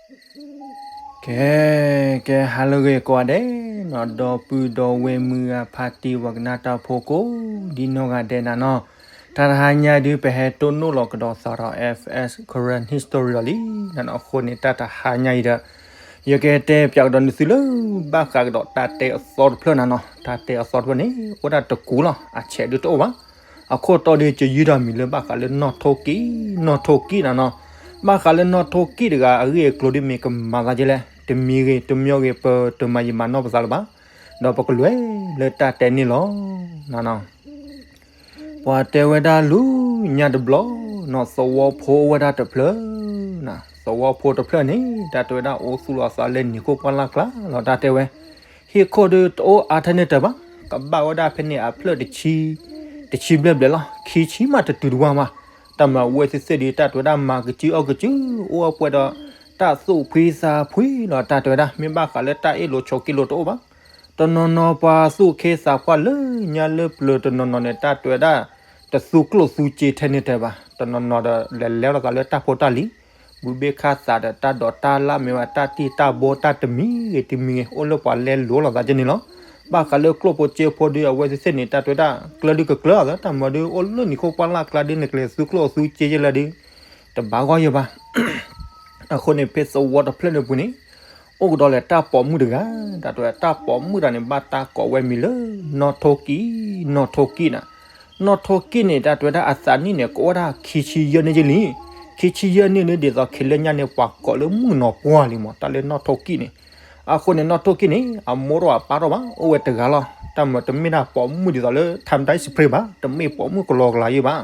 ကဲ ကဲ ဟါလၢအဂ့ၤကိးဂၤဒဲးနီၤ, ဒီပုၢ်ဒီဝဲၢ်မုၢ်ဂၤဖါတံၢ် ပှၤကနၣ်တၢ်ဖိကိးဒ်နီၢ်ဂၤဒဲးနၤနီၤ, တၢ်တဟါညါဒုး ပဟဲတိၢ်နီၣ်လီၤကဒီးသးဒီး F S Karen History လီၤလံနၤနီၤ. အဃိန့ၣ် တၢ်တဟါညါအံၤဒီး ယကတဲပၠးကဒီးနသုလၢ ဘၣ်ဃးကဒီးတၢ်တဲအသီတဖျၢၣ်နၤနီၤ. တၢ်တဲအသီတဖျၢၣ်န့ၣ် အိၣ်ဒၣ်တကူာ်လီၤ, အဆဲးဒုးတအိၣ်ဘၣ်. အခိၣ်တီဒုး ယယုၢ်ဒီးမံၤလၢဘၣ်ဃးလၢနီၢ်ထိၣ်ကံၣ်, နီၢ်ထိၣ်ကံၣ်နၤနီၤ. ဘၣ်ဃးလၢနီၢ်ထိၣ်ကံၣ်တဂၤ အဂ့ၢ်အကျိၤဒုး မ့ၢ်ကမၤသးဒ်လဲၣ်, တမံၤဂ့ၤ တမံၤဂ့ၤ ပတမၤယံာ်မၤနီၢ်ပသးလၢၤဘၣ်. ဒီးပကလဲၤလၢတၢ်တဲန့ၣ်လီၤနၤနီၤ. ပှၤတဲဝဲဒၣ်လူၤညါတဘျီနီၤ, သဝီဖိအိၣ်ဝဲဒၣ်တဖျၢၣ်နၤ, သဝီဖိတဖျၢၣ်န့ၣ် တၢ်တဲဝဲဒၣ်အိၣ်သူၣ်လီၤသးလၢနံၤခိၣ်ပှၢ်လၢ်ကျါလီၤ. တၢ်တဲဝဲ ဟံၣ်ခိၣ်ဒုးတအိၣ်အါထဲန့ၣ်တၢ်ဘၣ်, ကဘၣ်ဝဲဒၣ်ဖဲန့ၣ်အဖျၢၣ်တဆံ, တဆံဘျဲၣ်ဘျဲၣ်လီၤ, ခံဆံမးတတုၤတဝါဘၣ်. တၢ်မၤဝဲသ့ၣ်သ့ၣ်ဒုး တၢ်တဲဝဲဒၣ်မၤကစုအီၣ်ကစု, အိၣ်အပှဲၤဒီးတၢ်သူၣ်ဖှံသးဖှံလီၤ. တၢ်တဲဝဲဒၣ် မ့ၢ်ဘၣ်ဃးလၢတၢ်အ့ၣ်လိာ်ဆိးက့လိာ်တအိၣ်ဘၣ်. တနီၤနီၤပှၤသူၣ်က့သးပှၢ်လၢညါလၢပျၢၤတနီၤနီၤန့ၣ် တၢ်တဲဝဲဒၣ် တသူကျိၣ်သူစ့ထဲန့ၣ်တၢ်ဘၣ်. တနီၤနီၤဒီးလဲၤလဲၤလိာ်သးလၢတၢ်ဖိတၢ်လံၤ, ဘုဘ့ၣ်ခၣ်သးဒီးတၢ်ဒိးတၢ်လၢ် မ့ၢ်ဝဲတၢ်တံၢ်တၢ်ဘီတၢ်တမံၤဂ့ၤတမံၤဂ့ၤ အိၣ်လၢပှၤလဲလိာ်လိာ်သးကဲန့ၣ်လီၤ. ဘၣ်ဃးလၢကျိၣ်ဖိစ့ဖိဒုး အဝဲသ့ၣ်သ့ၣ်န့ၣ် တၢ်တဲဝဲဒၣ် ကျၢၤဒုးကကျၢၤအသး တၢ်မၤဒုးအိၣ်လၢနံၤခိၣ်ပှၢ်လၢ်ကျါဒုး နကလဲၤသူကျိၣ်သူစ့ယဲလၢဒုး တဘၣ်ဂီၢ်ယဲဘၣ်. အဃိန့ၣ် ဖဲသဝီတဖျၢၣ်န့ၣ်ပူၤန့ၣ် အိၣ်ကဒီးလဲၤတၢ်ပိာ်မုၣ်တဂၤ, တၢ်တဲဝဲတၢ်ပိာ်မုၣ်တဂၤန့ၣ် ဘၣ်တၢ်ကိးဝဲမံၤလၢ နီၢ်ထိၣ်ကံၣ်, နီၢ်ထိၣ်ကံၣ်နၤ. နီၢ်ထိၣ်ကံၣ်န့ၣ် တၢ်တဲဝဲဒၣ်အသးနံၣ်န့ၣ် ကအိၣ်ဝဲဒၣ်ခံဆံယဲၢ်နံၣ်ယဲလံ. ခံဆံယဲၢ်နံၣ်န့ၣ် ဒ်သိးခဲလၢညါန့ၣ် ပှၤကိးလၢမုၣ်ကနီၤပှၢ်လံမး တၢ်လၢနီၢ်ထိၣ်ကံၣ်န့ၣ်. အဃိန့ၣ် နီၢ်ထိၣ်ကံၣ်န့ၣ် အမိၢ်တအိၣ်အပၢ်တအိၣ်ဘၣ်, အိၣ်ဝဲတဂၤလီၤ. တၢ်မၤတမ့ၢ်ဒၣ်ပိာ်မုၣ်ဒ်သိးလၢ ထၢမ်ဒၣ်စံးဖရ့ဘၣ်, တမ့ၢ်ပိာ်မုၣ်ကလီကလီယဲဘၣ်.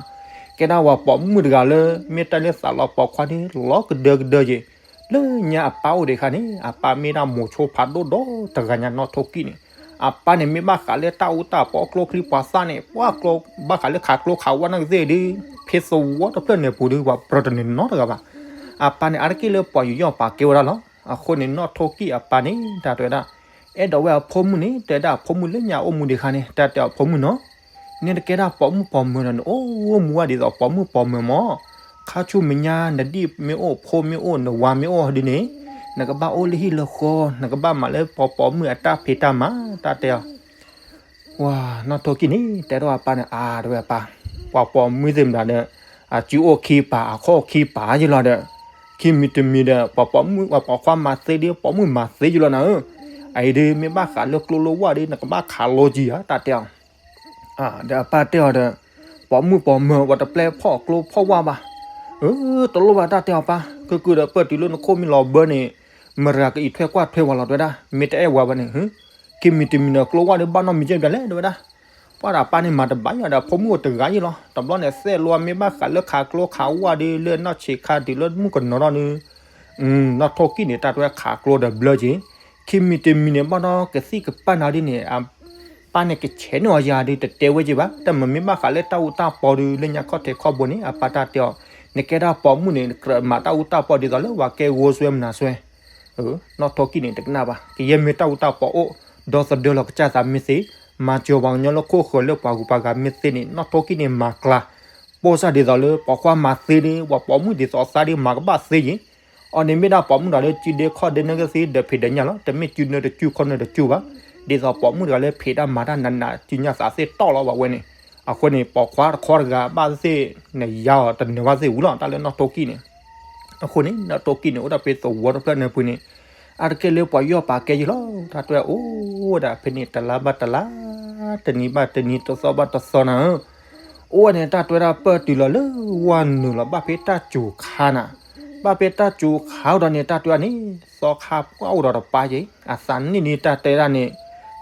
ကဲဒၣ်ပှၤပိာ်မုၣ်တဂၤလၢ မ့ၢ်တၢ်လၢသးလီၤပိာ်ခွါန့ၣ် လီၤကဒၢကဒၢယဲ လၢညါအပၢ်အိၣ်ဒံးအခါန့ၣ် အပၢ်မ့ၢ်ဒၣ်မိၤဆိဖးဒိၣ်ဒီးတဂၤညါနီၢ်ထိၣ်ကံၣ်န့ၣ်. အပၢ်န့ၣ်မ့ၢ်ဘၣ်ဃးလၢတၢ်အူတၢ်ပီကျိချံပှၤသၣ်န့ၣ် ပှၤကျိ ဘၣ်ဃးလၢခးကျိခးဝၣ်နာ်ကသ့ၣ်ဒုး ဖဲသဝီတဖျၢၣ်န့ၣ်ပူၤဒုး ပှၤပြၢတန့ၢ်နီတဂၤဘၣ်. အပၢ်န့ၣ် အါတက့ၢ်လၢပှၤယူးယီၣ်ပာ်ကဲဝဲဒၣ်လီၤ. အဃိန့ၣ် နီၢ်ထိၣ်ကံၣ်အပၢ်န့ၣ် တၢ်တဲဝဲဒၣ် အဲၣ်ဒိးဝဲအဖိမုၣ်န့ၣ် တဲဒၣ်အဖိမုၣ်လၢညါအိၣ်မူဒံးအခါန့ၣ် တၢ်တဲအဖိမုၣ်နီၤ နတကဲဒၣ်ပိာ်မုၣ်ပိာ်မၢၤဒီး နအိၣ်မူဝဲဒ်သိးပိာ်မုၣ်ပိာ်မၢၤမး. ခါဆူမဲာ်ညါ နဒံၣ်မ့ၢ်အိၣ် ဖိမ့ၢ်အိၣ် နဝၤမ့ၢ်အိၣ်ဒ်န့ၣ် နကဘၣ်အိၣ်လၢဟံၣ်လၢဃီ နကဘၣ်မၤလၢပှၤပိာ်မုၣ်အတၢ်ဖံးတၢ်မၤ တၢ်တဲအီၤ. ဝၤ နီၢ်ထိၣ်ကံၣ်န့ၣ် တဲထီၣ်အပၢ်န့ၣ် အါ တဲဝဲအပၢ်, ပှၤပိာ်မုၣ်သ့ၣ်မတၤဒီး အစုအိၣ်ခံပာ် အခီၣ်ခံပာ်ယလီၤဒီး ခံမံၤတမံၤဒီး ပှၤပိာ်မုၣ် ပှၤပိာ်ခွါမၤသ့ဒ် ပိာ်မုၣ်မၤသ့ယလီၤနၤဧၢ. အအံၤဒ် မ့ၢ်ဘၣ်ဃးလၢကျိလၢဝၣ်ဒ် နကဘၣ်ခးလိကံဧါ တၢ်တဲအီၤ. ဒီးအပၢ်တဲအီၤဒီး ပိာ်မုၣ်ပိာ်မၢၤ ပှၤတပျဲဖီၣ်ကျိဖီၣ်ဝၣ်ဘၣ်. အၢ တလိၣ်ဘၣ် တၢ်တဲအီၤပၢ်, ကုၢ်ကုၢ်ဒီးပၢၢ်တုၤလၢနခိၣ်မ့ၢ်လီၤဘၢန့ၣ် မတၤကအံးထွဲကွၢ်ထွဲပှၤလီၤ တဲဝဲဒၣ်. မ့ၢ်တအဲၣ်ဝၤဘၣ်န့ၣ် ခံမံၤတမံၤဒီး ကျိဝၣ်ဒ်ဘၣ်နီတမံၤကဲဘျဲလဲၣ် တဲဝဲဒၣ်. ပှၤဒီးအပၢ်န့ၣ်မၤတဘၣ်ယီၤဒီး ဖိမုၣ်အိၣ်တဂၤယလီၤ. တဘျီန့ၣ် သဲၣ်လီၤ မ့ၢ်ဘၣ်ဃးလၢခးကျိခးဝၣ်ဒ်လၢနီၢ်ဆံးခါတုၤလၢမုၣ်ကနီၤထီၣ်ဒ် နီၢ်ထိၣ်ကံၣ်န့ၣ် တၢ်တဲဝဲခးကျိဒီးဘျၢက့ၤ ခံမံၤတမံၤန့ၣ် ဘၣ်ဒီးကသံၣ်ကပၢ်နၤဒ်န့ၣ် အပၢ်န့ၣ်ကဆဲးန့ၢ်အီၤယၤဒ် တတဲဝဲက့ၤဘၣ်. တၢ်မၤမ့ၢ်ဘၣ်ဃးလၢတၢ်အူတၢ်ပီဒ် လၢညါခီၣ်ထံးခီၣ်ဘိန့ၣ် အပၢ်တၢ်တဲအီၤ, နကဲဒၣ်ပိာ်မုၣ်န့ၣ် ကြၢးမၤတၢ်အူတၢ်ပီဒ်သိးလၢ ပှၤကဲဂိၢ်စွဲမနၤစွဲ နီၢ်ထိၣ်ကံၣ်န့ၣ် တကနၣ်ဘၣ်. ကယဲၢ်မ့ၢ်တၢ်အူတၢ်ပီအိၣ် ဒီသဒၢလီၤကစၢ်သးမ့ၢ်သ့, မၤစၢၤပှၤကညီလၢခိၣ်ဃၢၤလၢပှၤဂုၤပှၤဂၤမ့ၢ်သ့န့ၣ် နီၢ်ထိၣ်ကံၣ်န့ၣ်မၤကျါ ပိၢ်စၢ်ဒ်သိးလၢ ပိာ်ခွါမၤသ့ဒ် ပှၤပိာ်မုၣ်ဒ်သိးသးဒ်မၤကဘၣ်သ့ယ့ၤ. အီၤန့ၣ်မ့ၢ်ဒၣ်ပိာ်မုၣ်တဂၤလၢ စုဒ့ခီၣ်ဒ့နၢ်ကသ့ဒီးဖံးဒီးညၣ်လီၤ. တမ့ၢ်စုနၢတစုခီၣ်နၢတစုဘၣ်. ဒ်သိးပိာ်မုၣ်တဂၤလၢဖံးတၢ်မၤတၢ်နးနး စုညါသးသ့ၣ်တီၢ်လီၤဘၣ်ဝဲန့ၣ်. အဃိန့ၣ် ပိာ်ခွါတခီတဂၤဘၣ်သ့ၣ် နယါအီၤတနၢၤဘၣ်သ့ၣ်ဝံၤလီၤ တၢ်လၢနီၢ်ထိၣ်ကံၣ်န့ၣ်. အဃိန့ၣ် နီၢ်ထိၣ်ကံၣ်န့ၣ် အိၣ်ဒီးဖဲသဝီတဖျၢၣ်န့ၣ်ပူၤန့ၣ် အါတက့ၢ်လၢပှၤယူးယီၣ်ပာ်ကဲယံၤလီၤ. တၢ်တဲဝဲအိၣ်ဝဲဒၣ်ဖဲန့ၣ် တလါဘၣ်တလါ, တနံၤဘၣ်တနံၤ, တသီဘၣ်တသီနၤဧၢ. အိၣ်ဝဲန့ၣ် တၢ်တဲဝဲဒၣ်ပၢၢ်တုၤလီၤလၢဝၢ်နုာ်လီၤ ဘၣ်ဖဲတၢ်စူၤခါနၤ. ဘၣ်ဖဲတၢ်စူၤခါဒီးန့ၣ် တၢ်တဲဝဲန့ၣ် သီခါပှၢ်အိၣ်ဒီးတပၢ်က့ၤ အသးနံၣ်န့ၣ် တၢ်တဲဒၣ်န့ၣ်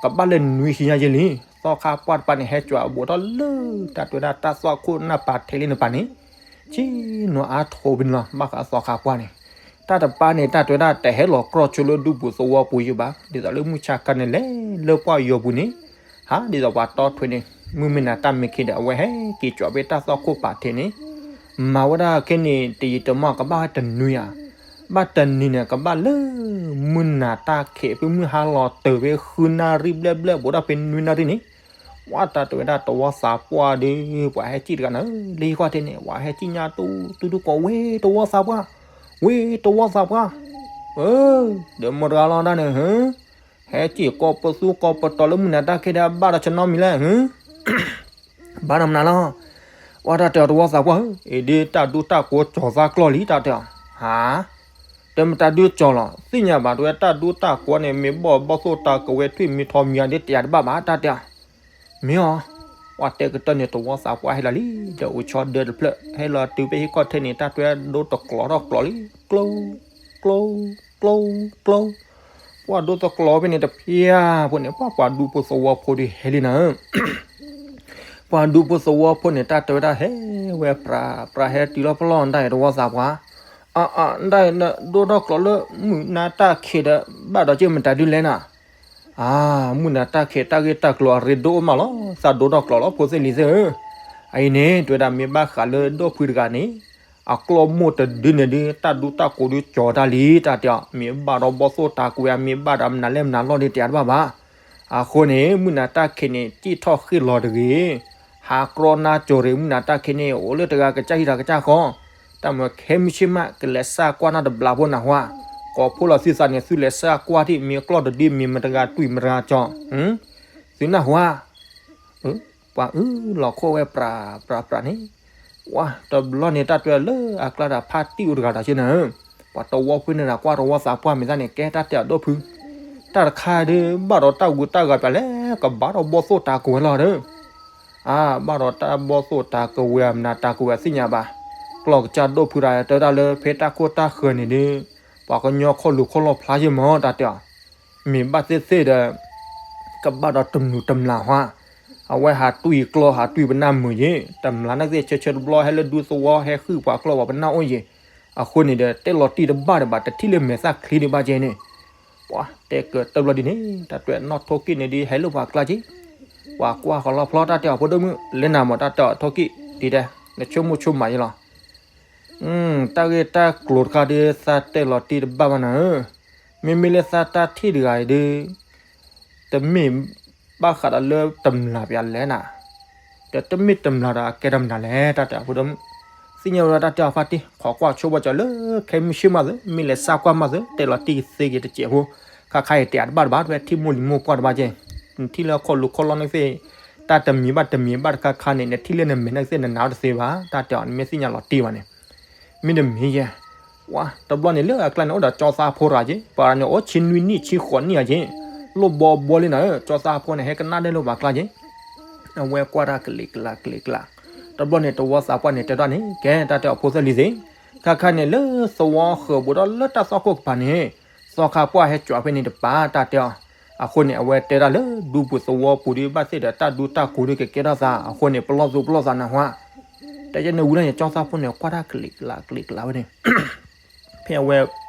ကဘၣ်လၢနွံဆံညါယဲလံ. သီခါပှၢ်တပၢ်န့ၣ် ဟဲစိာ်အဘူးထီၣ်လၢ တၢ်တဲဝဲဒၣ်တၢ်သွၣ်ခိၣ်နၢ်ပၤထဲလံနပၤန့ၣ် ဆ့ၣ်နီၤအါထိးဖဲန့ၣ်လီၤ. ဘၣ်ဃးသီခါပှၢ်န့ၣ် တၢ်တပၢ်န့ၣ် တၢ်တဲဝဲဒၣ်တဟဲလီၤကြီဆိလၢဒူပူၤသဝီပူၤယံၤဘၣ်. ဒ်သိးလၢမုၢ်ဆါခါန့ၣ်လဲၤလၢပှၢ်ယီၤပူၤန့ၣ် ဟးဒ်သိးပှၤတီထွဲန့ၣ် မုၢ်မ့ၢ်နၤတၢ်မ့ၢ်ခံဒီး အဝဲဟဲက့ၤစိာ်ဖဲတၢ်သွၣ်ခိၣ်ပၤထဲန့ၣ် မၤဝဲဒၣ်ခဲန့ၣ် တယံာ်တမီၢ်ကဘၣ်ဝဲတနွံဧါ. ဘၣ်တနံၤန့ၣ် ကဘၣ်လၢ မုၢ်နၤတၢ်ခဲးဖဲမုၢ်ဟါလီၤတၢၤဖဲဃုနၣ်ရံၣ်ဘျဲၣ်ဘျဲၣ် ဘူးဒီးဖဲနွံနၣ်ရံၣ်န့ၣ် ပှၤတၢ်တဲဝဲဒၣ်တဝီသးပှၢ်ဒီး ပှၤဟဲစံၣ်တဂၤနၤ လၢဟံၣ်ဃီထဲန့ၣ် ပှၤဟဲစံၣ်ညါတူတူတူကိး ဝ့တဝီသးပှၢ်, ဝ့တဝီသးပှၢ်, တ ဒီးမိၢ်တဂၤလီၤဒၣ်န့ၣ်, ဟဲက့ၤကိးပသူကိးပတီၤလၢမုၢ်နၤတၢ်ခဲဒီး ဘၣ်ဒီးဆနီမံၤလဲၣ်, ဘၣ်ဒီးမနုၤလီၤ. ပှၤတၢ်တဲအီၤတဝီသးပှၢ်ဧၢ, အ့ၣ်ဒ့တၢ်ဒူတၢ်ကိးကၠီၤသးကျီလံ တၢ်တဲအီၤ, ဟါ, တမ့ၢ်တၢ်ဒုးကၠီၤလီၤ, သ့ၣ်ညါဘၣ်တဝဲတၢ်ဒူတၢ်ကိးန့ၣ် မ့ၢ်ဘီၣ်ဘီၣ်သိၣ်တၢ်ကဝဲၤထွံၣ်မံၤထီမံၤအီၤဒ် တယၤတဘၣ်ဘၣ် တၢ်တဲအီၤ, မ့ၢ်အီၤ, ပှၤတဲကတၢၢ်န့ၣ် တဝီသးပှၢ်ဟဲလီၤလံ, ဒီးအိၣ်ဆီဒၢတဖျၢၣ် ဟဲလီၤတုၤဖဲဟံၣ်ခီၣ်ထံးန့ၣ် တၢ်တဲဒိတကျိးထီၣ်ကျိးလံ, ကျိ ကျိ ကျိ ကျိ ပှၤဒိတကျိးဖဲန့ၣ်တဖၣ်ဖိန့ၣ် ပှၤပှၤဒူဖိသဝီဖိဒုးဟဲလံနၤဧၢ, ပှၤဒူဖိသဝီဖိန့ၣ် တၢ်တဲဝဲဒၣ်ဟဲဝဲပြးပြးဟဲတုၤလီၤဖဲလီၤဒၣ်အံၤတဝီသးပှၢ်, အအ ဒၣ်အံၤနဒိထီၣ်ကျိးလၢမုၢ်နၤတၢ်ခံးဒီး ဘၣ်ဒီးက့ၢ်မတၤဒုလဲၣ်နၤ, အါ မုၢ်နၤတၢ်ခံးတၢ်ဂ့ၢ်တၢ်ကျိၤအရ့ဒိၣ်မးလီၤ, သးဒိထီၣ်ကျိးလီၤ ဖိသ့ၣ်လံၤသ့ၣ်ဧၢ, အအံၤန့ၣ် တဲဝဲဒၣ်မ့ၢ်ဘၣ်ဃးလၢဒီပုၢ်တဂၤန့ၣ် အကျီၢ်မိၢ်တဒုန့ၣ်ဒုး တၢ်ဒူတၢ်ကိးဒုးကၠီၤတၢ်လံ တၢ်တဲအီၤ, မ့ၢ်ဘၣ်ဒီးဘီၣ်သိၣ်တၢ်ကဝဲၤ မ့ၢ်ဘၣ်ဒီးမနုၤလဲၣ်မနုၤလီၢ်ဒုး တယၤတဘၣ်ဘၣ်, အဃိန့ၣ် မုၢ်နၤတၢ်ခံးန့ၣ် က့ၢ်ထီၣ်ဃ့ၢ်လီၤတဂ့ၤ, ဟးကြီနါကၠိၤရ့ၣ် မုၢ်နၤတၢ်ခံးန့ၣ် အိၣ်လၢတဂၤကစၢ်ဟံၣ်တဂၤကစၢ်ဃီ, တၢ်မၤခဲမုၢ်ဆ့ၣ်မး ကလဲၤစၢ်ကွၢ်နီတဘျီဖိနၢ်ဟူဧါ, ကိးဖှိၣ်လီၤသုသးန့ၣ် သုလဲၤစၢ်ကွၢ်ထံၣ် မ့ၢ်ကျီၢ်တဒု မ့ၢ်မတဂၤတွံၢ်မတဂၤကၠီၤ, သုနၢ်ဟူဧါ ပှၤအုလီၤခိၣ်ဝဲပြးပြးပြးန့ၣ်, ပှၤတဘျီန့ၣ် တၢ်တဲလၢအကျါဒီးဖါတံၢ်အိၣ်တဂၤဒီးက့ၢ်နၤဧၢ, ပှၤတဝီဖိန့ၣ်ဒီးကွၢ်တဝီသးပှၢ်မ့ၢ်သးန့ၣ် ကဲတၢ်တဲအီၤဒိၣ်ဖု, တၢ်တခါဒုး ဘၣ်ဒီးတၢ်ဂူာ်တၢ်ဂၤပၠးလဲၣ် ကဘၣ်ဒီးဘီၣ်သိၣ်တၢ်ကဝဲၤလီၤဒီး, အါ ဘၣ်ဒီးတၢ်ဘီၣ်သိၣ်တၢ်ကဝဲၤ မနၤတၢ်ကဝဲၤသ့ၣ်ညါဘၣ်, ကျီၢ်ကစၢ်ဒိၣ်ဖုတၢ်တဲတၢ်လၢဖဲတၢ်ခိၣ်တၢ်ဃၢၤန့ၣ်ဒုး, ပှၤကညီခီၣ်လူၤခီၣ်လီၢ်ဖျါယဲၢ်မး တၢ်တဲအီၤ မ့ၢ်ဘၣ်သ့ၣ်သ့ၣ်ဒီး ကဘၣ်ဒီးတမျိာ်တမျာ်ဟါ, အဝဲဟးတွံၢ်ကျီၢ်ဟးတွံၢ်ပနၢ်မုာ်ယ့ၣ်, တမျာ်နာ်သ့ၣ်ဆၢဆၢတဘျီ ဟဲလၢဒူသဝီ ဟဲဃုပှၤကျီၢ်ပှၤပနၢ်အိၣ်ယ့ၣ်, အဃိန့ၣ်ဒီး တဲလီၤတံၢ်တဘၣ်ဒီးဘၣ် တထံၣ်လၢမဲာ်သၣ်ချံဒံးဘၣ်က့ၢ်န့ၣ်, ပှၤတဲကတၢၢ်ဘျီဒ်န့ၣ် တၢ်တဲနီၢ်ထိၣ်ကံၣ်န့ၣ်ဒ် ဟဲလၢပှၤကျါက့ၢ်, ပှၤကွၢ်ဃီလီၤဖျီ တၢ်တဲအီၤဖိဒိၣ်မုၣ် လၢနၤမး တၢ်တဲအီၤထိၣ်ကံၣ် ဒ်တဲ, နဆိကမိၣ်ဆိကမးယဲၢ်လီၤ တၢ်ဂ့ၢ်တၢ်ကျိၤတခါဒုး သးတဲလီၤတံၢ်တဘၣ်ဘၣ်နၤဧၢ, မ့မ့ၢ်လၢသးတၢ်ထံၣ်တဂၤအံၤဒုး, တမ့ၢ်ဘၣ်ဃးဒီးလၢတမျာ်ပၠးလဲၣ်နၤ, ဒီးတမ့ၢ်တမျာ်ဒီးအကဲတမနုၤလဲၣ် တၢ်တဲအီၤဖိဒိၣ်မုၣ်, သ့ၣ်ညါဝဲဒၣ်တၢ်တဲအီၤဖါတံၢ် ခိးကွၢ်ဆိဘၣ်ကၠီၤလၢခဲမုၢ်ဆ့ၣ်မးသ့ မ့ၢ်လဲၤစၢ်ကွၢ်မးသ့ တဲလီၤတံၢ်ကသ့က့ၤတစဲးဖိ, ခါခါအံၤတဲအါတဘၣ်တဘၣ် တဝဲထံၣ်မိၢ်လံၤမိၢ်ပှၢ်တဘၣ်က့ၢ်, နထံၣ်လၢခီၣ်လူၤခီၣ်လီၢ်န့ၣ်သ့ၣ်, တၢ်တမံၤဘၣ်တမံၤဘၣ်တခါခါန့ၣ် နထံၣ်လၢနမဲာ်န့ၣ်သ့ၣ် နနာ်တသ့ဘၣ် တၢ်တဲအီၤ နမ့ၢ်သ့ၣ်ညါလီၤတံၢ်ဘၣ်န့ၣ်, မ့တမ့ၢ်ယဲၢ်, ပှၤတဘျီန့ၣ်လၢအကျါန့ၣ် အိၣ်ဒီးကၠီသးဖိတဂၤက့ၢ်, ပှၤန့ၣ်အိၣ်ဆံနွံနံၣ်ဆံဃိးနံၣ်ဧါက့ၢ်, လိၣ်ဘီဘီလံနၤဧၢ, ကၠီသးဖိန့ၣ် ဟဲကနၣ်ဒဲလၢပှၤကျါက့ၢ်, အဝဲကွၢ်တၢ်ကလံၤကျါကလံၤကျါ, တဘျီန့ၣ် တဝီသးပှၢ်န့ၣ် တဲဒၣ်န့ၣ် ကဲ တၢ်တဲအီၤဖိသ့ၣ်လံၤသ့ၣ်, ခါခါန့ၣ်လၢသဝီဃၢၤဘူးဒီးလၢတၢ်သွၣ်ခိၣ်ကပၤန့ၣ် သီခါပှၢ်ဟဲကၠီၤဖဲန့ၣ်တပၤ တၢ်တဲအီၤ, အဃိန့ၣ် အဝဲတဲဒၣ်လၢဒူပူၤသဝီပူၤဒုး ဘၣ်သ့ၣ်ဒီးတၢ်ဒူတၢ်ကိးဒုးကကဲထီၣ်သး အဃိန့ၣ် ပလီၢ်သူပလီၢ်သးနၢ်ဟူဧါ, တၢ်ယဲန့ၣ်ဝံၤလီၤန့ၣ် ကၠီသးဖိန့ၣ် ကွၢ်တၢ်ကလံၤကျါကလံၤကျါဝဲန့ၣ် ဖဲအဝဲ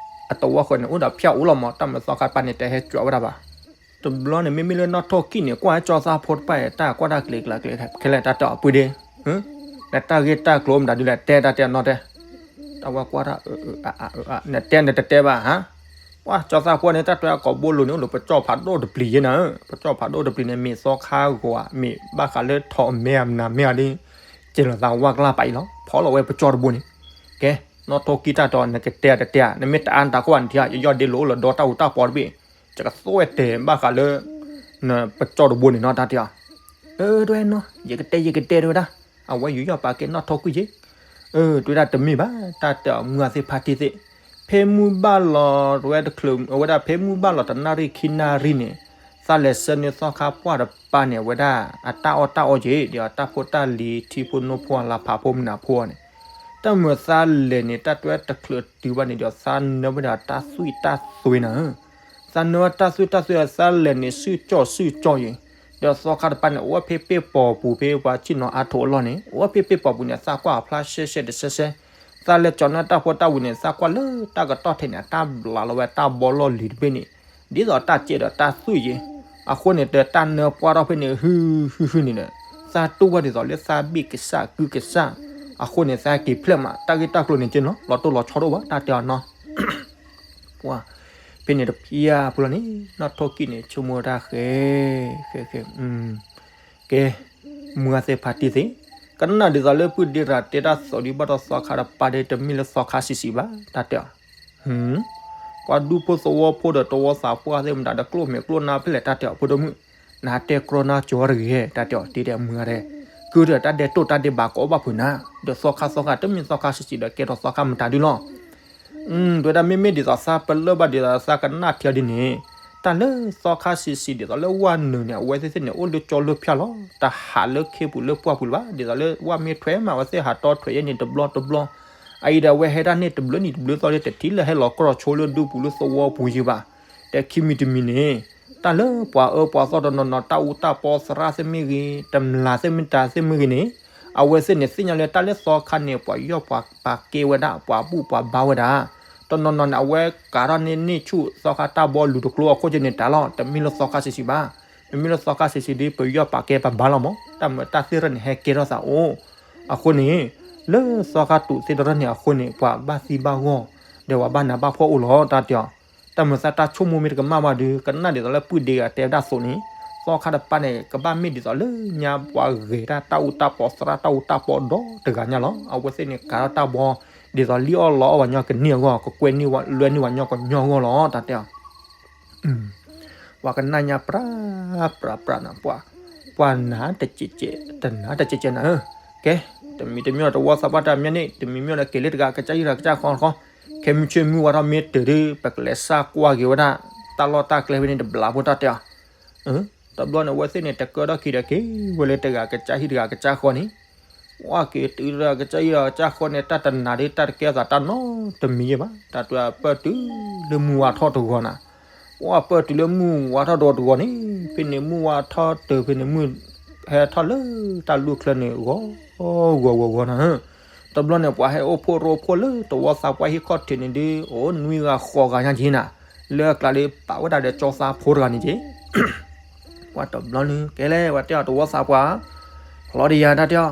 အတဝီဃၢၤန့ၣ် အိၣ်ဒီးဖၠၣ်အိၣ်လီၤမး တၢ်မၤသီခါပၤန့ၣ် တဟဲကၠီၤဝဲဒၣ်ဘၣ်. တဘျီန့ၣ် မ့မ့ၢ်လၢနီၢ်ထိၣ်ကံၣ်န့ၣ် ကွၢ်ကၠီသးဖိတဖၣ်အံၤ တၢ်ကွၢ်တၢ်ကလံၤကျါကလံၤခဲလၢာ် တၢ်တဲအီၤပုၢ်ဒ့, နတၢ်ဂ့ၢ်တၢ်ကျိၤမတၤဒုလဲၣ် တဲတၢ်တဲအီၤနီၢ်တဲ, တၢ်ဝဲကွၢ်တၢ် နတဲနတတဲဘၣ်ဟါ, ပှၤကၠီသးဖိန့ၣ် တၢ်တဲအကိာ်ဘိလိၤန့ၣ် အိၣ်ဒီးပကၠီၣ်ဖးဒိၣ်တပျံၤယဲၢ်နၤ, ပကၠီၣ်ဖးဒိၣ်တပျံၤန့ၣ် မ့ၢ်သီခါဂီၤဧါ မ့ၢ်ဘၣ်ဃးလၢထိးအမဲအမနၤမဲအီၤဒ် ကဲလီၤသးဝၢ်ကျါပာ်အံၤလီၤ ဖီလီၤဝဲပကၠီၣ်တဘိန့ၣ်, ကဲ နီၢ်ထိၣ်ကံၣ်တၢ်တဲအီၤ နကတဲတတဲဧါ နမ့ၢ်တအါနတၢ်ကွၢ်နထံၣ်ဧါ ယယီၢ်ဒ့လိာ်အိၣ်လီၤဒီတၢ်အူတၢ်ပီတဘ့ၣ်, ယကသိၣ်ဝဲတဲာ်ဘၣ်ဃးလၢ ပကၠီၣ်တဘိန့ၣ်နီၢ် တၢ်တဲအီၤ, အၢ တဝဲနီၢ် ယကတဲယကတဲတဝဲဒၣ်, အဝဲယူးယီၣ်ပာ်ကဲနီၢ်ထိၣ်ကံၣ်က့ၢ်, အၢ တဝဲဒၣ်တမ့ၢ်ဘၣ် တၢ်တဲအီၤမုၢ်အသ့ၣ်ဖါတံၢ်သ့ၣ်, ဖဲမုၢ်ဘၣ်လီၤတဝဲတချုး အဝဲဒၣ်ဖဲမုၢ်ဘၣ်လီၤတနၣ်ရံၣ်ခံနၣ်ရံၣ်န့ၣ်, သးလဲၤဆှၢန့ၢ်သီခါပှၢ်တပၤန့ၣ် အဝဲဒၣ် အတၢ်အီၣ်တၢ်အီက့ၢ် ဒီးတၢ်ဖိတၢ်လံၤထံဖိနိဖိအလၤဖးဖိမနၤဖိန့ၣ်, တၢ်မုၢ်သးလဲၤန့ၣ် တၢ်တဝဲတချုးတုၤဘၣ်န့ၣ်ဒီး သးနၢဝဲဒၣ်တၢ်သွံၣ်တၢ်သွဲနၤဧၢ သးနၢဝဲတၢ်သွံၣ်တၢ်သွဲ သးလဲၤန့ၣ် စုကၠီၣ်စုကၠီၣ်ယံၤ, ဒီးသီခါတပၤန့ၣ် အိၣ်ဝဲဖဲပ့ၢ်ပိာ်ပူၤဖဲပှၤဆ့ၣ်နီၤအါထိးအလီၢ်န့ၣ် အိၣ်ဝဲဖဲပ့ၢ်ပိာ်ပူၤန့ၣ် သးကွၢ်အဖျါရှဲရှဲတရှဲရှဲ, သးလဲၤကၠီၤန့ၢ်တၢ်ဖိတၢ်ဝံၤန့ၣ် သးကွၢ်လၢတၢ်ကတီၢ်ထဲန့ၣ် အတၢ်ဘျးလီၤဝဲတၢ်ဘီလီၢ်လံၤတဘ့ၣ်န့ၣ် ဒ်သိးတၢ်ကဲဒီးတၢ်သွံၣ်ယံၤ, အဃိန့ၣ် တၢ်နၢပှၢ်ထီၣ်ဖဲန့ၣ် ဟုဟုဟုန့ၣ်ဒီး သးတူၢ်ဘၣ်ဒ်သိးလၢသးဘံၣ်ကစၢ်ကုကစၢ်, အဃိန့ၣ် သးက့ၤဖျဲၣ်မး တၢ်ဂ့ၢ်တၢ်ကျိၤန့ၣ်က့နီၤ လီၤတိၢ်လီၤဆီဒိၣ်ဘၣ် တၢ်တဲအီၤနီၤ ပှၤ ဖဲန့ၣ်တဖျၢၣ်ဖိလီၤန့ၣ် နီၢ်ထိၣ်ကံၣ်န့ၣ် ဆိကမိၣ်တၢ်ဃဲ ဃဲဃဲ ကဲ မုၢ်အသ့ၣ်ဖါတံၢ်သ့ၣ် ကနၣ်ဒ်သိးလၢပုၢ်ဒ့ရၤတဲတၢ်သိးဒံးဘၣ်ဒီးသီခါတပၤဒ့ တမ့ၢ်လၢသီခါဆံးဆံးဘၣ် တၢ်တဲအီၤ ပှၤဒူဖိသဝီဖိဒီးတဝီသးပှၢ်သ့ၣ်မတၤဒီး ကျိၣ်မဲာ်ကျိၣ်နါဖဲလဲၣ် တၢ်တဲအီၤ ဖိဒိၣ်မုၣ်, နတဲကြီနါကၠီတဂ့ၤ တၢ်တဲအီၤ တ့ဒီးမုၢ်ဂၤဒဲး, ကုၢ်ဒီးတၢ်ဒဲးတိၣ်တၢ်ဒဲးဘးကအီၣ်ဘၣ်ဖုးနၤ, ဒီးသီခါသီခါ တမ့ၢ်သီခါဆံးဆံးဒီး ကဲထီၣ်သီခါမတၤဒုလီၤ. တဲဝဲဒၣ် မ့မ့ၢ်ဒ်သိးသးပလၢၢ်ဘၣ်ဒ်သိးသးကနၣ်ထံအီၤဒ်န့ၣ်, တၢ်လၢသီခါဆံးဆံးဒ်သိးလၢဝၢ်နုာ်န့ၣ် အဝဲသ့ၣ်သ့ၣ်န့ၣ် အိၣ်လၢကၠီလၢဖၠၣ်လီၤ. တဟးလၢခ့ပူၤလၢပှၢ်ပူၤလၢၤဘၣ်. ဒ်သိးလၢဝၢ်မ့ၢ်ထွဲမး အဝဲသ့ၣ်ဟးတီထွဲယဲၢ်န့ၣ်တဘျီတဘျီ, အအံၤဒီးအဝဲဟဲဒၣ်န့ၣ်တဘျုးနံၤတဘျုးသီလၢ တထံၣ်လၢဟဲလီၤကြီဆိလၢဒူပူၤလၢသဝီပူၤယံၤဘၣ်. ဒီးခံမံၤတမံၤန့ၣ်, တၢ်လၢပှၤအၢပှၤသီတနီၤနီၤ တၢ်အူတၢ်ပီသရၣ်သ့ၣ်မ့ၢ်ဂ့ၤ, တမျၢ်သ့ၣ်မ့ၢ်တၢ်သ့ၣ်မ့ၢ်ဂ့ၤန့ၣ်, အဝဲသ့ၣ်န့ၣ်သ့ၣ်ညါလၢတၢ်လၢသီခါန့ၣ် ပှၤယီၢ်ပှၤပာ်ကဲဝဲဒၣ် ပှၤဘူၣ်ပှၤဘါဝဲဒၣ်. တနီၤနီၤန့ၣ် အဝဲကးထီၣ်န့ၢ်ဆူၣ်သီခါတၢ်ဘီလူၤတကျိအခိၣ်က့န့ၣ်တၢ်လီၤ. တမ့ၢ်လၢသီခါဆံးဆံးဘၣ်. မ့မ့ၢ်လၢသီခါဆံးဆံးဒီး ပယီၢ်ပာ်ကဲပဘါလီၤမး. တၢ်မၤတၢ်သ့ၣ်တဖၣ်န့ၣ် ဟဲကဲထီၣ်သးအိၣ်. အဃိန့ၣ်, လၢသီခါတူာ်သ့ၣ်တဖၣ်န့ၣ်အဃိန့ၣ် ပှၤဘၣ်သံဘၣ်ဂီၢ်, ဒီးပှၤဘၣ်နးဘၣ်ဖှီၣ်အိၣ်လီၤ တၢ်တဲအီၤ. တၢ်မၤသးတၢ်ဆိကမိၣ်မ့ၢ်တကမၣ်ဘၣ်ဒီး ကနၣ်ဒ်သိးလၢပုၢ်ဒ့ဂၤတဲဝဲဒၣ်အသိးန့ၣ်, သီခါတပၤန့ၣ် ကဘၣ်မ့ၢ်ဒ်သိးလၢညါပှၤဂဲၤတၢ်တၢ်အူတၢ်ပီသရၣ်တၢ်အူတၢ်ပီဒီတဂၤညါလီၤ. အဝဲသ့ၣ်န့ၣ် ကးထီၣ်တၢ်ဘီ, ဒ်သိးလံၣ်အီၣ်လီအီၣ်ပှၤကညီကန့ၢ်အဂီၢ်, ကကွဲန့ၢ်ဝဲလွဲန့ၢ်ပှၤကညီကညီအဂီၢ်လီၤ တၢ်တဲအီၤ. ပှၤကနၣ်ညါပြး, ပြးပြးနၤ, ပှၤ, ပှၤနၤတကဲးကဲး, တနၤတကဲးကဲးနၤဧၢ. ကဲ, တမံၤတမံၤတဝီသးပှၢ်တၢ်မ့ၢ်န့ၣ်, တမံၤမ့ၢ်ဒီးက့ၤလၢတဂၤကစၢ်ဟံၣ်တဂၤကစၢ်ဃီတခီ, ခဲမုၢ်ဆ့ၣ်မုၢ်ဝါထီၣ်မ့ၢ်တုၤဒီး ပကလဲၤစးကွၢ်က့ၤဝဲဒၣ် တၢ်လီၢ်တၢ်ကျဲဖဲန့ၣ်တဘျီဖိ တၢ်တဲအီၤ. တဘျီန့ၣ် အဝဲသ့ၣ်န့ၣ် တကၢထီၣ်ခံဒီးက့ၤဝဲလၢတဂၤကစၢ်ဟံၣ်တဂၤကစၢ်ဃီန့ၣ်, ပှၤက့ၤတုၤတဂၤကစၢ်ဟံၣ်တဂၤကစၢ်ဃီန့ၣ် တၢ်တနၤဒီးတၢ်တကဲအသးတၢ်နီတမံၤယဲၢ်ဘၣ်. တၢ်တဲအီၤ ပၢၢ်တုၤလၢမုၢ်ဝါထီၣ်တဂီၤနၤ, ပှၤပၢၢ်တုၤလၢမုၢ်ဝါထီၣ်တဂီၤတဂီၤန့ၣ်, ဖဲန့ၣ်မုၢ်ဝါထီၣ်တုၤဖဲန့ၣ်မုၢ်ဟဲထီၣ်လၢတၢ်လူၢ်ချၢန့ၣ် ဂီၤဂီၤဂီၤဂီၤနၤဧၢ. တဘျီန့ၣ် ပှၤဟဲအိၣ်ဖှိၣ်ရိဖှိၣ်လၢတဝီသးပှၢ်ဟံၣ်ခီၣ်ထံးန့ၣ်ဒီး အိၣ်နွံဂၤဃိးဂၤညါက့နၤ, လၢအကျါဒီးပာ်ဝဲဒၣ်ဒီးကၠီသးဖိတဂၤန့ၣ်က့ ပှၤတဘျီန့ၣ် ကဲလဲၣ် ပှၤတဲအီၤတဝီသးပှၢ်, လီၤဒံးယၤ တၢ်တဲအီၤ,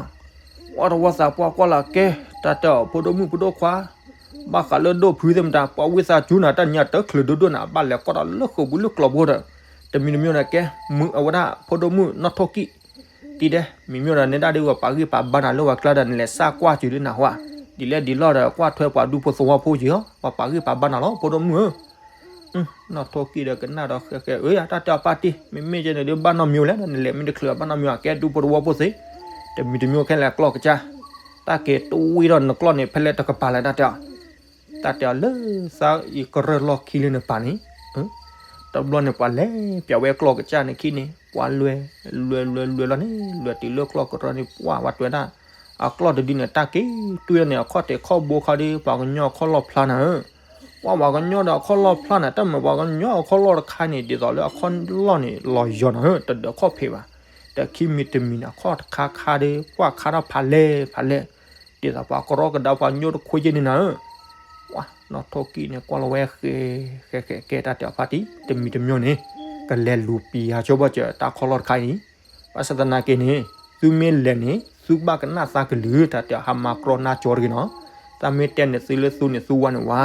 ပှၤတဝီသးပှၢ်ကွၢ်လၢကဲ, တၢ်တဲအီၤ ဖိဒိၣ်မုၣ်ဖိဒိၣ်ခွါ, ဘၣ်ဃးလၢဒိၣ်ဖုသ့ၣ်မတၤ ပှၤဝံသးစူၤနၤ တၢ်ညါတချုးဒိၣ်ဒိၣ်နၤ ဘၣ်လဲၤကွၢ်ဒီးလၢဃိာ်ပူၤလၢကျီၢ်ပူၤဒီး, တမံၤတမံၤန့ၣ်ကဲ, မုၢ်အဝဲဒၣ် ဖိဒိၣ်မုၣ်နီၣ်ထိၣ်ကံၣ်, တံၤဒဲး မံၤမ့ၢ်ဒီးနဲဒၣ်ဒ်ဝဲပာ်ဂံၢ်ပာ်ဘါနၤလၢဝဲကျါဒီး နလဲၤစးကွၢ်စူၤလၢနဟါ, ဒ်လဲၣ်ဒ်လဲၣ်ဒီး ကွၢ်ထွဲပှၤဒူဖိသဝီဖိက့ၤအီၤ ပှၤပာ်ဂံၢ်ပာ်ဘါနၤလီၤ ဖိဒိၣ်မုၣ်ဧၢ. နီၣ်ထိၣ်ကံၣ်ဒီးကနၣ်ဒီးဃဲဃဲ အၢ ယၤ တၢ်တဲအီၤပၢ်တံၢ် မ့မ့ၢ်ကဲန့ၣ်ဒီး ဘၣ်နီတမံၤလဲၣ် နလဲၤမ့ၢ်တချုးဘၣ်နီတမံၤ အကဲဒူဖိသဝီဖိသ့, တမံၤတမံၤခဲလၢာ်ကျီၢ်ကစၢ်, တၢ်က့ၤတဝံၤဒီးနကျီၢ်န့ၣ် ဖဲလဲၣ်တကပၤလဲၣ် တၢ်တဲအီၤ, တၢ်တဲအီၤလၢသးအံၤကရၢၢ်လီၢ်ခံလၢနပၤန့ၣ်, တဘျီန့ၣ် ပှၤလဲၤပျးဝဲကျီၢ်ကစၢ်န့ၣ်ခံန့ၣ် ပှၤလွဲ, လွဲလွဲလွဲလီၤန့ၣ် လွဲတုၤလၢကျီၢ်ကရၢၢ်န့ၣ် ပှၤဝဲတဲဝဲဒၣ်, အကျီၢ်တဒုန့ၣ် တၢ်က့ၤတွံၢ်န့ၣ် အခီၣ်ထံးခီၣ်ဘိခါဒီး ပှၤကညီအခီၣ်လီၢ်ဖျါနၤဧၢ ပှၤပှၤကညီဒီးအခီၣ်လီၢ်ဖျါနၤ တၢ်မၤပှၤကညီအခီၣ်လီၢ်တခါန့ၣ် ဒ်သိးလၢအခီၣ်လီၢ်န့ၣ် လီၤယီၤနၤဧၢ တဒၢးခီၣ်ဖံးဘၣ်, ဒီးခံမံၤတမံၤန့ၣ် အခီၣ်တခါခါဒီး ပှၤခါထီၣ်ဖးလဲၢ်ဖးလဲၢ်, ဒ်သိးပှၤကရီကဒါပှၤညိတခွ့က့န့ၣ်နၤဧၢ. ပှၤနီၣ်ထိၣ်ကံၣ်န့ၣ် ကွၢ်လီၤဝဲဃဲဃဲဃဲ ကဲတၢ်တဲအီၤဖါတံၢ် တမံၤတမံၤန့ၣ် ကလဲၤလူၤပျးဆိဘၣ်စၢၤတၢ်ခီၣ်လီၢ်တခါအံၤ, ဘၣ်ဆၣ်သနာ်က့န့ၣ် သုမ့ၢ်လဲၤန့ၣ် သုဘၣ်ကနၣ်သးကလုၢ် တၢ်တဲအီၤ ဟးမၤကြီနါကၠီတဂ့ၤနီၤ, တၢ်မ့ၢ်တဲန့ၣ်သုလၢသူန့ၣ်သူဝါန့ၣ်ဝါ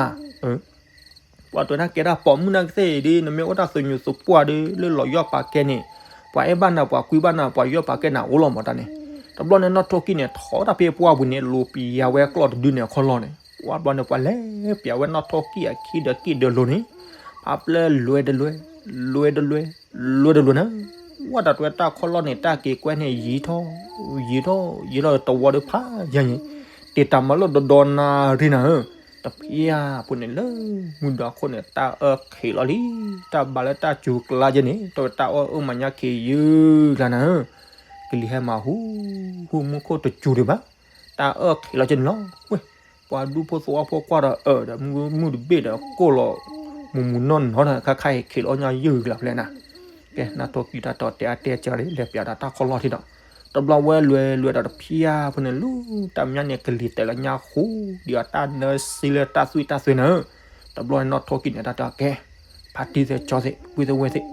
ပှၤတဲဒၣ်ကဲဒၣ်ပိာ်မုၣ်နာ်ကသ့ၣ်ဒီး နမ့ၢ်အိၣ်တၢ်သညူးသပှၢ်ဒီး လၢလီၤယီၢ်ပာ်ကဲန့ၣ်, ပှၤအဲၣ်ဘၣ်နၤ ပှၤကွံဘၣ်နၤ ပှၤယီၢ်ပာ်ကဲနၤအိၣ်လီၤမးတၢ်န့ၣ်, တဘျီန့ၣ်နီၣ်ထိၣ်ကံၣ်န့ၣ် ထီၣ်တၢ်ဖဲပှၢ်ပူၤန့ၣ် လူၤပျးဝဲကျီၢ်တဒုန့ၣ်အခီၣ်လီၢ်န့ၣ်, ပှၤတဘျီန့ၣ် ပှၤလဲၤပျးဝဲနီၣ်ထိၣ်ကံၣ်အခံဒီးကံၣ်ဒၢလိၤန့ၣ်, ဖးပျဲလွဲတလွဲ, လွဲတလွဲ, လွဲတလွဲန့ၣ် ဝဲတၢ်တွဲတၢ်ခီၣ်လီၢ်န့ၣ် တၢ်က့ၤကွဲန့ၣ် ယံာ်ထီၣ်, ယံာ်ထီၣ်, ယံာ်ထီၣ်တဝီဒီးဖးယံာ်န့ၣ်, တ့ၢ်တၢ်မၤလၢဒီဒီနၤရံနၤဧၢ, တဖျၢၣ်ဖိန့ၣ်လၢ မုၢ်ဒီခိၣ်န့ၣ် တၢ်အၢၣ်ခံးလီၤလံ, တၢ်ဘၣ်လၢတၢ်စူၤကျါကဲန့ၣ် တၢ်အၢၣ်အၢၣ်မၤညါခံးယုၢ်ကျါနၤဧၢ, ကလံၤဟဲမၤဟူ, ဟူမူခိၣ်တစူၤဒံးဘၣ်, တၢ်အၢၣ်ခံးလီၤကဲန့ၣ်လီၤ, ဝဲ ပှၤဒူဖိသဝီဖိကွၢ်ဒီးအၢၣ်ဒီး မုၢ်မုၢ်တဘ့ၣ်ဒီးကိၢ်လီၤ, မူၤမူၤနီၢ်နီၢ်ဒီး ခါခါအံၤခံးလီၤညါယုၢ်ကျါဖဲလဲၣ်နၤ, ကဲ နီၣ်ထိၣ်ကံၣ်တၢ်တဲအီၤတဲကၢ်လဲၤပျးဒီးတၢ်ခီၣ်လီၢ်ထံဒီး, တဘျီဝဲလွဲလွဲဒီးတဖျၢၣ်ဖိန့ၣ် လူၤတၢ်မညါန့ၣ် ကလံၤတဲာ်လီၤညါဃူ, ဒ်အီၤတၢ်နၢစ့လၢတၢ်သွံၣ်တၢ်သွဲနၤဧၢ, တဘျီန့ၣ်နီၣ်ထိၣ်ကံၣ်န့ၣ် တၢ်တဲအီၤကဲ, ဖါတံၢ်သ့ၣ်ကၠီသ့ၣ် ပုၢ်သ့ၣ်ဝဲၢ်သ့ၣ်,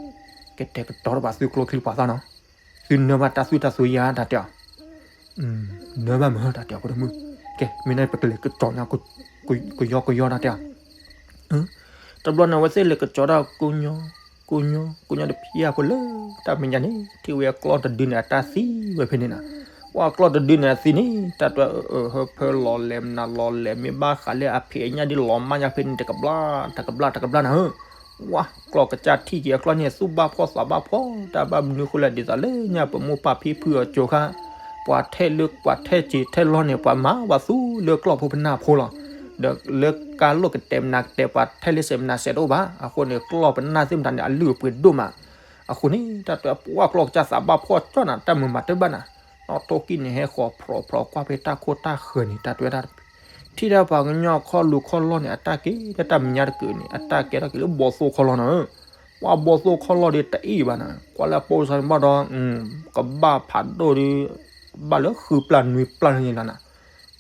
ကတဲာ်ကတီၤတဘၣ်သုကျိချံပှၤသၣ်နီၤ, သုနၢဘၣ်တၢ်သွံၣ်တၢ်သွဲယါ တၢ်တဲအီၤ နၢဘၣ်မး တၢ်တဲအီၤဖိဒိၣ်မုၣ်, ကဲ မ့ၢ်န့ၣ်ပကလဲၤကစီၤညါ ကယီကယီ တၢ်တဲအီၤ, တဘျီန့ၣ် အဝဲသ့ၣ်လဲၤကစီၤတၢ်ကိညီ, ကိညီ ကိညီတဖျၢၣ်ဖိလၢ တၢ်မဲာ်ညါန့ၣ် ထံၣ်ဝဲကျီၢ်တဒုန့ၣ် အတၢ်သံဝဲဖဲန့ၣ်နၤ, ပှၢ်ကျီၢ်တဒုန့ၣ်အသံန့ၣ် တၢ်တွဲအၢၣ်အၢၣ်ဟၢဖၢလီၤလဲၤမနုၤလီၤလဲၤ မ့ၢ်ဘၣ်ဃးလၢအဖံးအညၣ်ဒ်လီၤမၢ်ညါဖဲန့ၣ် တကဘျၣ်တကဘျၣ်တကဘျၣ်နၤဧၢ, ဝၢ်ကျီၢ်ကစၢ်ထံၣ်က့ၤအကျီၢ်န့ၣ် သူၣ်ဘၣ်ဖှီၣ်သးဘၣ်ဖှီၣ် တၢ်ဘၣ်မနုၤဃိလဲၣ်ဒ်သိးလၢညါပမိၢ်ပၢ်ဖံဖုအစိၤခါ ပှၤထဲလၢပှၤထဲစ့ၤထဲလီၢ်န့ၣ် ပှၤမၤဝဲသူလၢကျီၢ်ဖိပနၢ်ဖိလီၤ. ဒီးလၢကါလိၣ်ကတဲာ်မနုၤကတဲာ် ပှၤထဲလၢစဲးမနုၤစဲးတအိၣ်ဘၣ်. အဃိန့ၣ် ကျီၢ်ပနၢ်သ့ၣ်မတၤန့ၣ် အလုၢ်အပှ့ၤဒိၣ်မး. အဃိန့ၣ် တၢ်တွဲပှၢ်ကျီၢ်ကစၢ်သးဘၣ်ဖှီၣ်ကၠီၣ်နၤ တၢ်မုာ်မးတဘၣ်နၤ, နီၢ်ထိၣ်ကံၣ်န့ၣ် ဟဲဃီၤဖျိးဖျိးကွၢ်ဖဲတၢ်ခိၣ်တၢ်ဃၢၤန့ၣ် တၢ်တွဲဒၣ် ထံၣ်ဒၣ်ပှၤကညီခီၣ်လူၤခီၣ်လီၢ်န့ၣ် အတၢ်က့ၤတၢ်မဲာ်ညါတကုာ်န့ၣ် အတၢ်ကဲထီၣ်က့ၤလၢဘီသိၣ်ခီၣ်လီၢ်နၤဧၢ, ပှၢ်ဘီသိၣ်ခီၣ်လီၢ်ဒီးတအံၣ်ဘၣ်နၤ, ကွၢ်လၢအပိၢ်စါန့ၣ်ဘၣ်ဒီး ကဘၣ်ဖးဒိၣ်ဒီး ဘၣ်လၢဃုပျၢ်နွံပျၢ်န့ၣ်လီၤနၤ,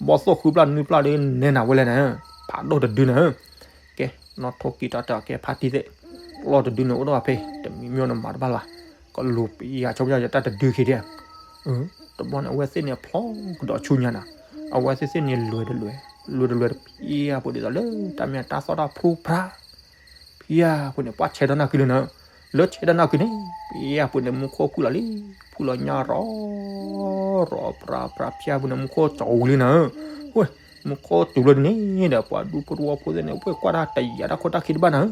ဘီသိၣ်ဃုပျၢ်နွံပျၢ်ဒီးနဲနၤဝဲလဲၣ်နၤ, ဖးဒိၣ်တဒုနၤဧၢ. ကဲ နီၢ်ထိၣ်ကံၣ်တၢ်တဲအီၤ ကဲဖါတံၢ်သ့ၣ်, ကျီၢ်တဒုန့ၣ်အိၣ်ဒီးဖဲ တမံၤမ့ၢ်နမၤတဘၣ်လၢၤဘၣ်, ကလူၤပယၤဆိပယၤတၢ်တဒုခံဒဲး, တဘျီန့ၣ် အဝဲသ့ၣ်န့ၣ်ဖျိကဒီးဆူညါနၤ, အဝဲသ့ၣ်သ့ၣ်န့ၣ်လွဲၤတလွဲၤ, လွဲၤတလွဲၤတဖျၢၣ်ဖိဒ်သိးလၢတၢ်မဲာ်တၢ်သီၣ်တၢ်ဖျိဖျါ ဖျၢၣ်ဖိန့ၣ် ပှၢ်ဆဲးဒီးနၢ်ကွံာ်လၢနၤ, လၢဆဲးဒီးနၢ်ကွံာ်န့ၣ် ဖျၢၣ်ဖိန့ၣ် မူခိၣ်ဖုၣ်လီၤလံ, ဖုၣ်လီၤညါရီၤ ရီၤပြးပြး ဖျၢၣ်ဖိန့ၣ် မူခိၣ်ကၠီဝံၤလံနၤ, ဝဲ မူခိၣ်တုၤလီၤဒ်န့ၣ်ဒီး ပှၤဒူဖိတဝီဖိသ့ၣ်န့ၣ် ဝဲကွၢ်တၢ်တယာ်တၢ်ခိၣ်တၢ်ခံတဘၣ်နၤ,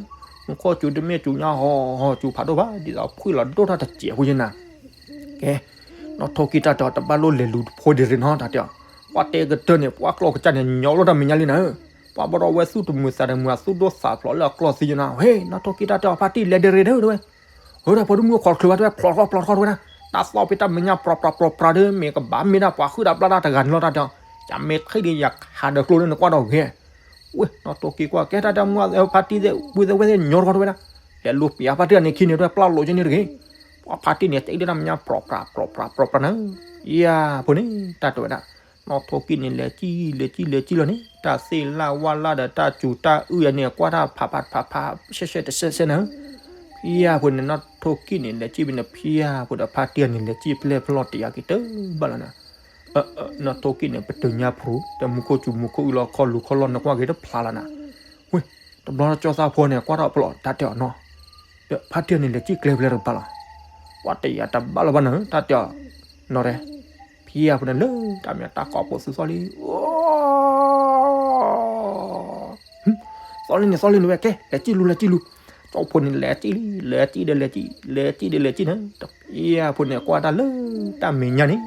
မူခိၣ်စူၤတမ့ၢ်စူၤညါဟီဟီစူၤဖးဒိၣ်ဘၣ် ဒ်သိးဖှံလီၤဒိၣ်ထီၣ်တစဲးဖိယဲနၤ, ကဲ နီၢ်ထိၣ်ကံၣ်တၢ်တဲအီၤ တဘၣ်လိၣ်လဲၤလူၤတဖိဒံးရ့ၣ်နီၤ တၢ်တဲအီၤ, ပှၢ်တဲကတၢၢ်န့ၣ် ပှၢ်ကျီၢ်ကစၢ်န့ၣ် ညီလီၤတၢ်မဲာ်ညါလံနၤ, ပှၢ်ဘၣ်ဒီးဝဲသူၣ်တမုာ်သးတမုာ် အသူၣ်ဒိၣ်သးဖျိးလၢအကျီၢ်သံယဲနၤ, ဟဲ နီၢ်ထိၣ်ကံၣ်တၢ်တဲအီၤ ဖါတံၢ်လဲၤဒံးရ့ၣ်ဒီး ဝဲ ဟၢဒီးဖိဒိၣ်မုၣ်ခိးတချုးဘၣ်တဲဝဲ ဖျိးထီၣ်ဖျိးထီၣ်တဝဲဒၣ်, တၢ်သီၣ်ဖဲတၢ်မဲာ်ညါပြးပြးပြးပြးဒီး မ့ၢ်ကဘၣ်မ့ၢ်ဒၣ်ပှၤဟုၣ်တၢ်ဘျၣ်တၢ်တဂၤန့ၣ်လီၤ တၢ်တဲအီၤ, ယမ့ၢ်ထံၣ်ဒီးယခးဒီးကျိန့ၣ်နကွၢ်ဒီးဂ့ၤ, ဝဲ နီၢ်ထိၣ်ကံၣ်ကွၢ် ကဲတၢ်တဲအီၤ မူဖါတံၢ်သ့ၣ် ဝဲသ့ၣ်ဝဲသ့ၣ်ညီထီၣ်တဝဲဒၣ်, လဲၤလူၤပျၢ်ဖါတံၢ်အန့ၣ်ခံန့ၣ်တဝဲ ပျၢ်လိာ်က့န့ၣ်တဂ့ၤ, ပှၢ်ဖါတံၢ်န့ၣ် တဲဒၣ်တၢ်မဲာ်ညါပြးပြးပြးပြးပြးနၤ, ယၤဖိန့ၣ် တၢ်တဲဝဲဒၣ်, နီၢ်ထိၣ်ကံၣ်န့ၣ် လဲၤကံၣ်လဲၤကံၣ်လဲၤကံၣ်လီၤန့ၣ် တၢ်သ့ၣ်လၢ်ဝၣ်လၢ်ဒီးတၢ်စူၤတၢ်အုၣ်ယၤန့ၣ် ကွၢ်တၢ်ဖးဖးဖးဖး ရှဲရှဲတရှဲရှဲနၤ, ဖျၢၣ်ဖိန့ၣ် နီၢ်ထိၣ်ကံၣ်န့ၣ် လဲၤကံၣ်ဖဲန့ၣ် ဖျၢၣ်ဖိဒီးဖါတံၢ်န့ၣ် လဲၤကံၣ်ဖျဲၣ်ဖျီၣ်တယာ်က့ၤတဘၣ်လီၤနၤ, နီၢ်ထိၣ်ကံၣ်န့ၣ် ပတုၤညါဖရူ တၢ်မူခိၣ်စူၤမူခိၣ်အုၣ်လီၤ ခီၣ်လူၤခီၣ်လီၢ်နကွၢ်က့ၤတဖျါလီၤနၤ, ဝဲ တဘျီကၠီသးဖိန့ၣ် ကွၢ်ထီၣ်ဖျိး တၢ်တဲအီၤနီၤ, ဒီးဖါတံၢ်န့ၣ် လဲၤကံၣ်ကျဲဖျဲၣ်တဘၣ်လီၤ, ကွၢ်တယာ်တဘၣ်လီၤဘၣ်နၤ တၢ်တဲအီၤ, နီၤရဲ ဖျၢၣ်ဖိန့ၣ်လၢတၢ်မဲာ်တၢ်ကိးဖိသူသီၣ်လံ သီၣ်လံန့ၣ် သီၣ်လံန့ၣ်ဝဲ ကဲ လဲၤကံၣ်လူၤ လဲၤကံၣ်လူၤ, ကၠီဖိန့ၣ် လဲၤကံၣ်လံ လဲၤကံၣ်ဒီးလဲၤကံၣ် လဲၤကံၣ်ဒီးလဲၤကံၣ်နၤ, တဖျၢၣ်ဖိန့ၣ် ကွၢ်တၢ်လၢတၢ်မဲာ်ညါန့ၣ်,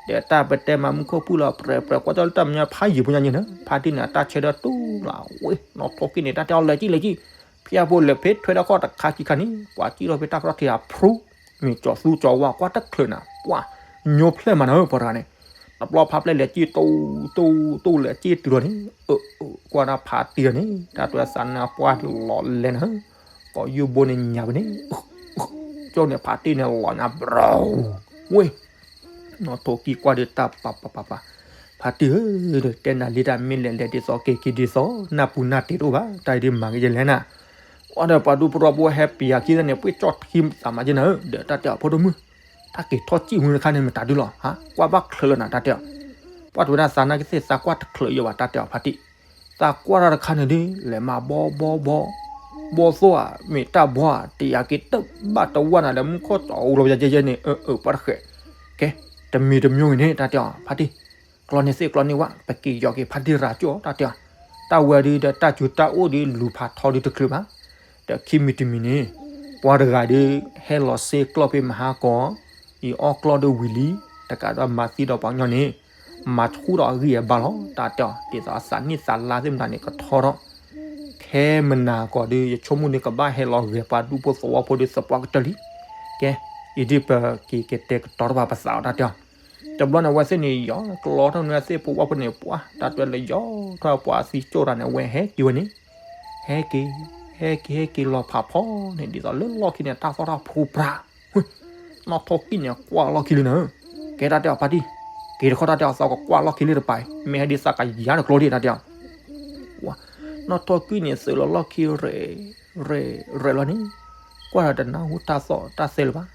ဒီးတၢ်ပတဲမၤမူခိၣ်ဖုၣ်လီၤပြဲးပြဲး ကွၢ်တၢ်လၢတၢ်မဲာ်ညါဖးယံာ်ဖိညါန့ၣ်နၤ, ဖါတံၢ်န့ၣ် အတၢ်ဆၢထၢၣ်တူၢ်လီၤဝဲ နီၢ်ထိၣ်ကံၣ်န့ၣ် တၢ်တဲအီၤ လဲၤကံၣ်လဲၤကံၣ်, ဖျၢၣ်ဖိလဲၤဖဲထွဲဒီးခီၣ်တခါခံခါန့ၣ် ပှၤကံၣ်ထီၣ်ဖဲတၢ်ကရၢၢ်ထံးအဖရူ မ့ၢ်ကၠီၤသူကၠီၤဝါ ကွၢ်တချုးနၤ ပှၢ် ညိဖျဲၣ်မးနၤဧၢ ပှၤတဂၤန့ၣ်, တဘျီဖါပျဲၢ်လဲၤကံၣ်တူၢ်တူၢ်တူၢ်လဲၤကံၣ်တုၤလီၤန့ၣ်, အၢ ကွၢ်တၢ်ဖါတံၢ်န့ၣ် တၢ်တွဲသးနါပှၢ်လီၤလဲၣ်နၤဧၢ, ကိးယုၢ်ဘိန့ၣ်ညါဝဲန့ၣ်, ကၠီန့ၣ်ဖါတံၢ်န့ၣ်လီၤညါ ဘြီ ဝဲ နီၢ်ထိၣ်ကံၣ်ကွၢ်ဒီးတၢ်ပာ်ပာ်ပာ်ပာ်, ဖါတံၢ်ဧၢ, တဲနၤလံတၢ်မ့ၢ်လဲၤလဲၤဒ်သိးက့ၤက့ၤဒ်သိး နၢ်ပူၤနၢ်တ့ၤတအိၣ်ဘၣ်, တၢ်အံၤဒ်မၤက့ၤယဲလဲၣ်နၤ, အီၤဒီးပှၤဒူဖိတဝီဖိဟဲပျၢ်ခံသ့ၣ်န့ၣ် ပှ့ၢ်ကၠီၣ်ထံသးမးက့ၤနၤဧၢ, ဒီးတၢ်တဲအီၤဖိဒိၣ်မုၣ်, တၢ်က့ၤထီၣ်ကံၣ်ဝံၤတခါန့ၣ် မတၤဒုလီၤ, ဟါ ကွၢ်ဘၣ်ချၢးလီၤနၤ တၢ်တဲအီၤ, ပှၤတဝဲဒၣ်သးနါကသ့ၣ်သးကွၢ်တချုးယိာ်ဘၣ် တၢ်တဲအီၤဖါတံၢ်, သးကွၢ်တၢ်တခါန့ၣ်ဒ် လဲၤမၤဘီဘီဘီ, ဘီသိၣ်ဧါ မ့ၢ်တၢ်ဘီဧါ တယာ်က့ၤတဘၣ်တဝၢ်နၤဒီး မူခိၣ်ကၠီၤအူလီၤယဲယဲန့ၣ် အၢ အၢ ပှၤတဃဲး, ကဲ တမံၤတမံၤဂ့ၤန့ၣ် တၢ်တဲအီၤဖါတံၢ်, ကျီန့ၣ်သ့ၣ်ကျီန့ၣ်ဝဲ ပက့ၤယီၤက့ၤဖါတံၢ်ရၤကၠိၣ် တၢ်တဲအီၤ, တၢ်ဝဲဒုးဒီးတၢ်စူၤတၢ်အိၣ်ဒုးလူၤဖးထီဒုးတချုးဘၣ်, ဒီးခံမံၤတမံၤန့ၣ် ပှၤတဂၤဒုး ဟဲလီၤစ့ကျီၢ်ဖဲမဟါကီၢ်, အံၤအီၣ်ကျီၢ်ဒုးဝံၤလံ, တကးဒီးမၤသံဒီးပှၤကညီန့ၣ် မၤဆူၣ်ဒီးအဂံၢ်အဘါလီၤ တၢ်တဲအီၤ, ဒ်သိးအသးနံၣ်သးလါသ့ၣ်မတၤန့ၣ် ကထီထီၣ်, ခဲမုၢ်နၤကီၢ်ဒုး ယဆိကမိၣ်န့ၣ် ကဘၣ်ဟဲလီၤဂဲၤပှၤဒူဖိသဝီဖိဒုးသပှၢ်ကတၢၢ်လံ, ကဲ, အံၤဒ်ပက့ၤကတဲာ်ကတီၤတဘၣ်ပသးအီၤ တၢ်တဲအီၤ, တဘျီန့ၣ် အဝဲသ့ၣ်န့ၣ် ယီၤကျီထီၣ်န့ၣ်သ့ၣ် ပဝဲဖိန့ၣ် ပှၤ တၢ်တဲလၢယီၤထီၣ်ပှၤသံကၠိၣ်တၢ်န့ၣ် အဝဲဟဲက့ၤဝဲန့ၣ် ဟဲက့ၤ, ဟဲက့ၤ ဟဲက့ၤလီၤဖးဖီန့ၣ် ဒ်သိးလၢလီၢ်ခံန့ၣ် တၢ်သီၣ်ထီၣ်ဖူပြး, နီၢ်ထိၣ်ကံၣ်န့ၣ် ကွၢ်လီၢ်ခံလံနၤ, ကဲတၢ်တဲအီၤဖါတံၢ်, က့ၤတခီတၢ်တဲအီၤ သးကကွၢ်လီၢ်ခံလံတပၤ, မ့ၢ်ဟဲဒ်သးကယၤတကျိဒံး တၢ်တဲအီၤ, နီၢ်ထိၣ်ကံၣ်န့ၣ် သုးလီၤလီၢ်ခံရဲၣ်, ရဲၣ်, ရဲၣ်လီၤန့ၣ်, ကွၢ်ဒီးတနၢ်ဟူတၢ်သီၣ်တၢ်သဲလၢၤဘၣ်,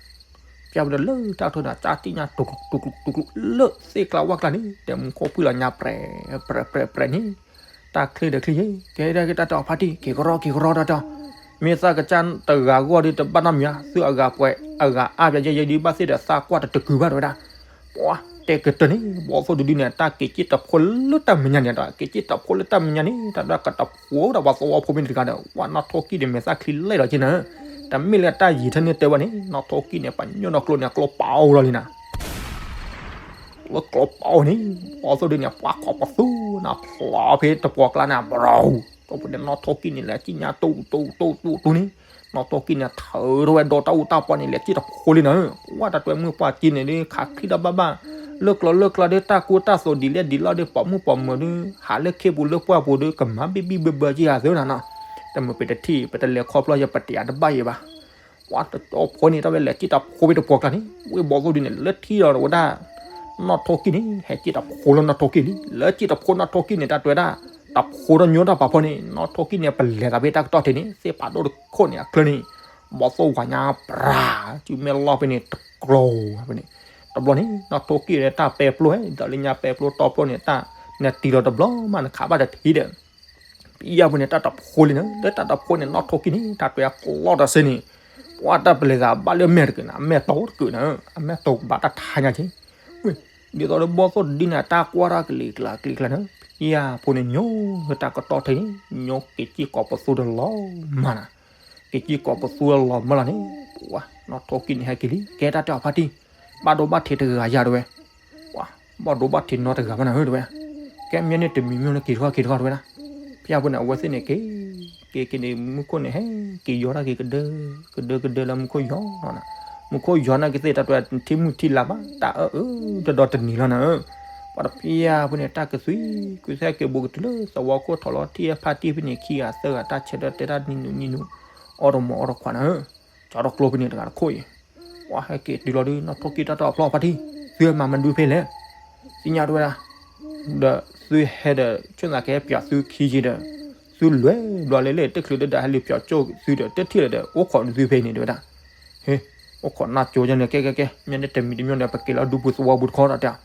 ပျၢ်ဝဲဒီးလၢတၢ်ထီၣ်န့ၣ် ကၢ်တံၣ်ညါတူၤကျူၤတူၤကျူၤလၢသ့ၣ်ကျါဝၣ်ကျါန့ၣ် တဲမူခိၣ်ဖုၣ်လီၤညါပြဲး, ပြဲး ပြဲး ပြဲးန့ၣ်, တၢ်ချ့ဒီးချ့ယဲ, ကဲဒၣ်က့ၤတၢ်တဲအီၤဖါတံၢ် က့ၤကရီက့ၤကရီတၢ်တဲအီၤ, မ့ၢ်သးကစၢ်တဂၤဂီၢ်ဒီးတဘၣ်နီတမံၤဧါ, သုအဂၤပှဲၤအဂၤအါပျဲယဲယဲဒ်ဘၣ်သ့ၣ်ဒီးသးကွၢ်တတကုာ်ဘၣ်တဝဲဒၣ်, ပှၤ တဲကတၢၢ်န့ၣ် ဘီၣ်သိၣ်ဒုဒုန့ၣ် တၢ်က့ၤက့ၣ်တဖိလၢတၢ်မဲာ်ညါန့ၣ်ဒီး က့ၤက့ၣ်တဖိလၢတၢ်မဲာ်ညါန့ၣ် တၢ်ဒၣ်ကတဖိဒီးပှၤသဝီဖိမ့ၢ်တဂၤဒီး ဝဲနီၢ်ထိၣ်ကံၣ်န့ၣ် မဲာ်သၣ်ချံလဲၣ်ဒီးက့ၤနၤ, တမ့ၢ်လၢတၢ်ယံာ်ထၢၣ်န့ၢ်တဲဝဲန့ၣ် နီၢ်ထိၣ်ကံၣ်န့ၣ် ပညိၣ်နီၢ်ကျိန့ၣ် အကျိပာ်အိၣ်လီၤလံနၤ လၢကျိပာ်အိၣ်န့ၣ် ဘီၣ်သိၣ်ဒုန့ၣ် ပှၤခိးပသူနၤ ဖျီဖဲတပှီၤကျါန့ၣ် ဘရီ ကၠီဖိန့ၣ် နီၢ်ထိၣ်ကံၣ်န့ၣ် လဲၤကံၣ်ညါတူတူတူတူတူန့ၣ် နီၢ်ထိၣ်ကံၣ်န့ၣ် ထၢထီၣ်ဝဲဒီတၢ်အူတၢ်ပီန့ၣ် လဲၤကံၣ်တဖိလံနၤ, ဝဲတၢ်တွဲမုၢ်ပှၢ်ကံၣ်န့ၣ်ဒ် ခးချံတၢ်ဘၣ်ဘၣ်, လၢကျိလၢကျါဒ် တၢ်ကူတၢ်သိးဒ်လဲၣ်ဒ်လဲၣ်ဒ် ပိာ်မုၣ်ပိာ်မၢၤဒ် ဟးလၢခ့ပူၤလၢပှၢ်ပူၤဒ် ကမၤဘံၣ်ဘံၣ်ဘၢဘၢက့ၤဧါသ့နၤနီၤ, တမုာ်ပတထံၣ် ပတလဲၤခီဖျိယပတယၤတဘၣ်ယံၤဘၣ် ပှၤတကၠီဖိန့ၣ် တၢ်ဝဲလဲၤကံၣ်တဖိဖဲတပှီၤကျါန့ၣ် ဝ့ၢ်ဘီၣ်သိၣ်ဒုန့ၣ် လၢထံၣ်ဒီးဝဲဒၣ် နီၢ်ထိၣ်ကံၣ်န့ၣ် ဟဲကံၣ်တဖိလၢနီၢ်ထိၣ်ကံၣ်လံ, လၢကံၣ်တဖိနီၢ်ထိၣ်ကံၣ်န့ၣ် တၢ်တွဲဒၣ် တဖိဒီးညိတၢ်ပာ်ဖှိၣ်န့ၣ် နီၢ်ထိၣ်ကံၣ်န့ၣ် ပလဲၤသးဖဲတၢ်ကတီၢ်ထံးန့ၣ် သ့ၣ်ဖးဒိၣ်တခိၣ်န့ၣ် အချၢန့ၣ် ဘီၣ်သိၣ်ဝၤညါပြၤ စုမဲၢ်လီၢ်ဖဲန့ၣ် တကျိၤဖဲန့ၣ်, တဘျီန့ၣ် နီၢ်ထိၣ်ကံၣ်န့ၣ် တၢ်ပဲပျိ ဒီးလၢညါပဲပျိတီပျိန့ၣ် တၢ်နတံၤလီၤတဘျီမး နခးဘၣ်တထံၣ်ဒီး ပယၢ်ပူၤန့ၣ် တၢ်တဖိလံနၤ, လၢတၢ်တဖိန့ၣ် နီၢ်ထိၣ်ကံၣ်န့ၣ် တၢ်တွဲအကျီတစဲးန့ၣ်, ပှၤတၢ်ပလဲၤသးဘၣ်လၢအမဲာ်တကုးနၤ, အမဲာ်တီတကုးနၤ, အမဲာ်တီဘၣ်တၢ်ထါညါက့ၤ, ဝ့ၢ် ဒ်သိးလၢဘီၣ်သိၣ်ဒုန့ၣ် တၢ်ကွၢ်တၢ်ကလံၤကျါကလံၤကျါနၤ, ပယၢ်ပူၤန့ၣ်ညိလၢတၢ်ကတီၢ်ထံးန့ၣ် ညိက့ၤကံၣ်ကိးပသူဒီးလီၤမၢ်နၤ, က့ၤကံၣ်ကိးပသူဒီးလီၤမၢ်လီၤန့ၣ်, ပှၤ နီၢ်ထိၣ်ကံၣ်န့ၣ် ဟဲက့ၤလံ ကဲတၢ်တဲအီၤဖါတံၢ်, ဘၣ်ဒိဘၣ်ထံးတဂၤယၤတဝဲ ပှၤ ဘၣ်ဒိဘၣ်ထံးနီတဂၤဘၣ်နၤဧၢတဝဲ, ကဲမ့ၢ်န့ၣ်တမံၤမ့ၢ်န့ၣ်က့ၤတခီက့ၤတခီတဝဲဒၣ်, ဖဲအပူၤန့ၣ် အဝဲသ့ၣ်န့ၣ်က့ၤ က့ၤက့ၤန့ၣ် မူခိၣ်န့ၣ်ဟဲက့ၤယီၤတၢ်က့ၤကဒၢ ကဒၢကဒၢလၢမူခိၣ်ယီၤနၤ, မူခိၣ်ယီၤနာ်က့ၤသ့ၣ်တၢ်တွဲထံမုၢ်ထံလါဘၣ် တၢ်အၢအၢတဒီတနံၤလီၤနၤဧၢ, ပှၤတဖဲအပူၤန့ၣ် တၢ်ကသွံ ကွံာ်သဲက့ၤဘူးကတုၤလၢသဝီခိၣ်ထီၣ်လီၤထံအဖါတံၢ်ဖဲန့ၣ် ခံဂၤသၢဂၤတၢ်ဆၢထၢၣ်တဲတၢ်နံၤနုၤနံၤနုၤ အီၣ်တမီၤအီၣ်တခွးနၤဧၢ, ကၠီတကျိဖဲန့ၣ်တဂၤတခိၣ်အံၤ ပှၤဟဲက့ၤတုၤလီၤဒုး နီၢ်ထိၣ်ကံၣ်တၢ်တဲအီၤဖျီဖါတံၢ်, သုဟဲမၤမနုၤဖဲလဲၣ်, သ့ၣ်ညါတဝဲဒၣ်, ဒီးသုဟဲဒီး ဆိၣ်သးကဟဲပၠးသုခံက့ၤဒီး, သုလဲၤဘျီလဲၣ်လဲၣ် တချုးဒီးဟဲလၢပၠးကၠိၣ်သုဒီး တထံၣ်လၢၤဒီး အိၣ်ခိးနသုဖဲန့ၣ်တဝဲဒၣ်, ဟ့ၣ်, အိၣ်ခိးနၢ်ကၠိယန့ၣ် ကဲကဲကဲ မ့ၢ်န့ၣ်တမံၤတမံၤဒီး ပက့ၤလီၤဒူပူၤသဝီပူၤတခီဒီး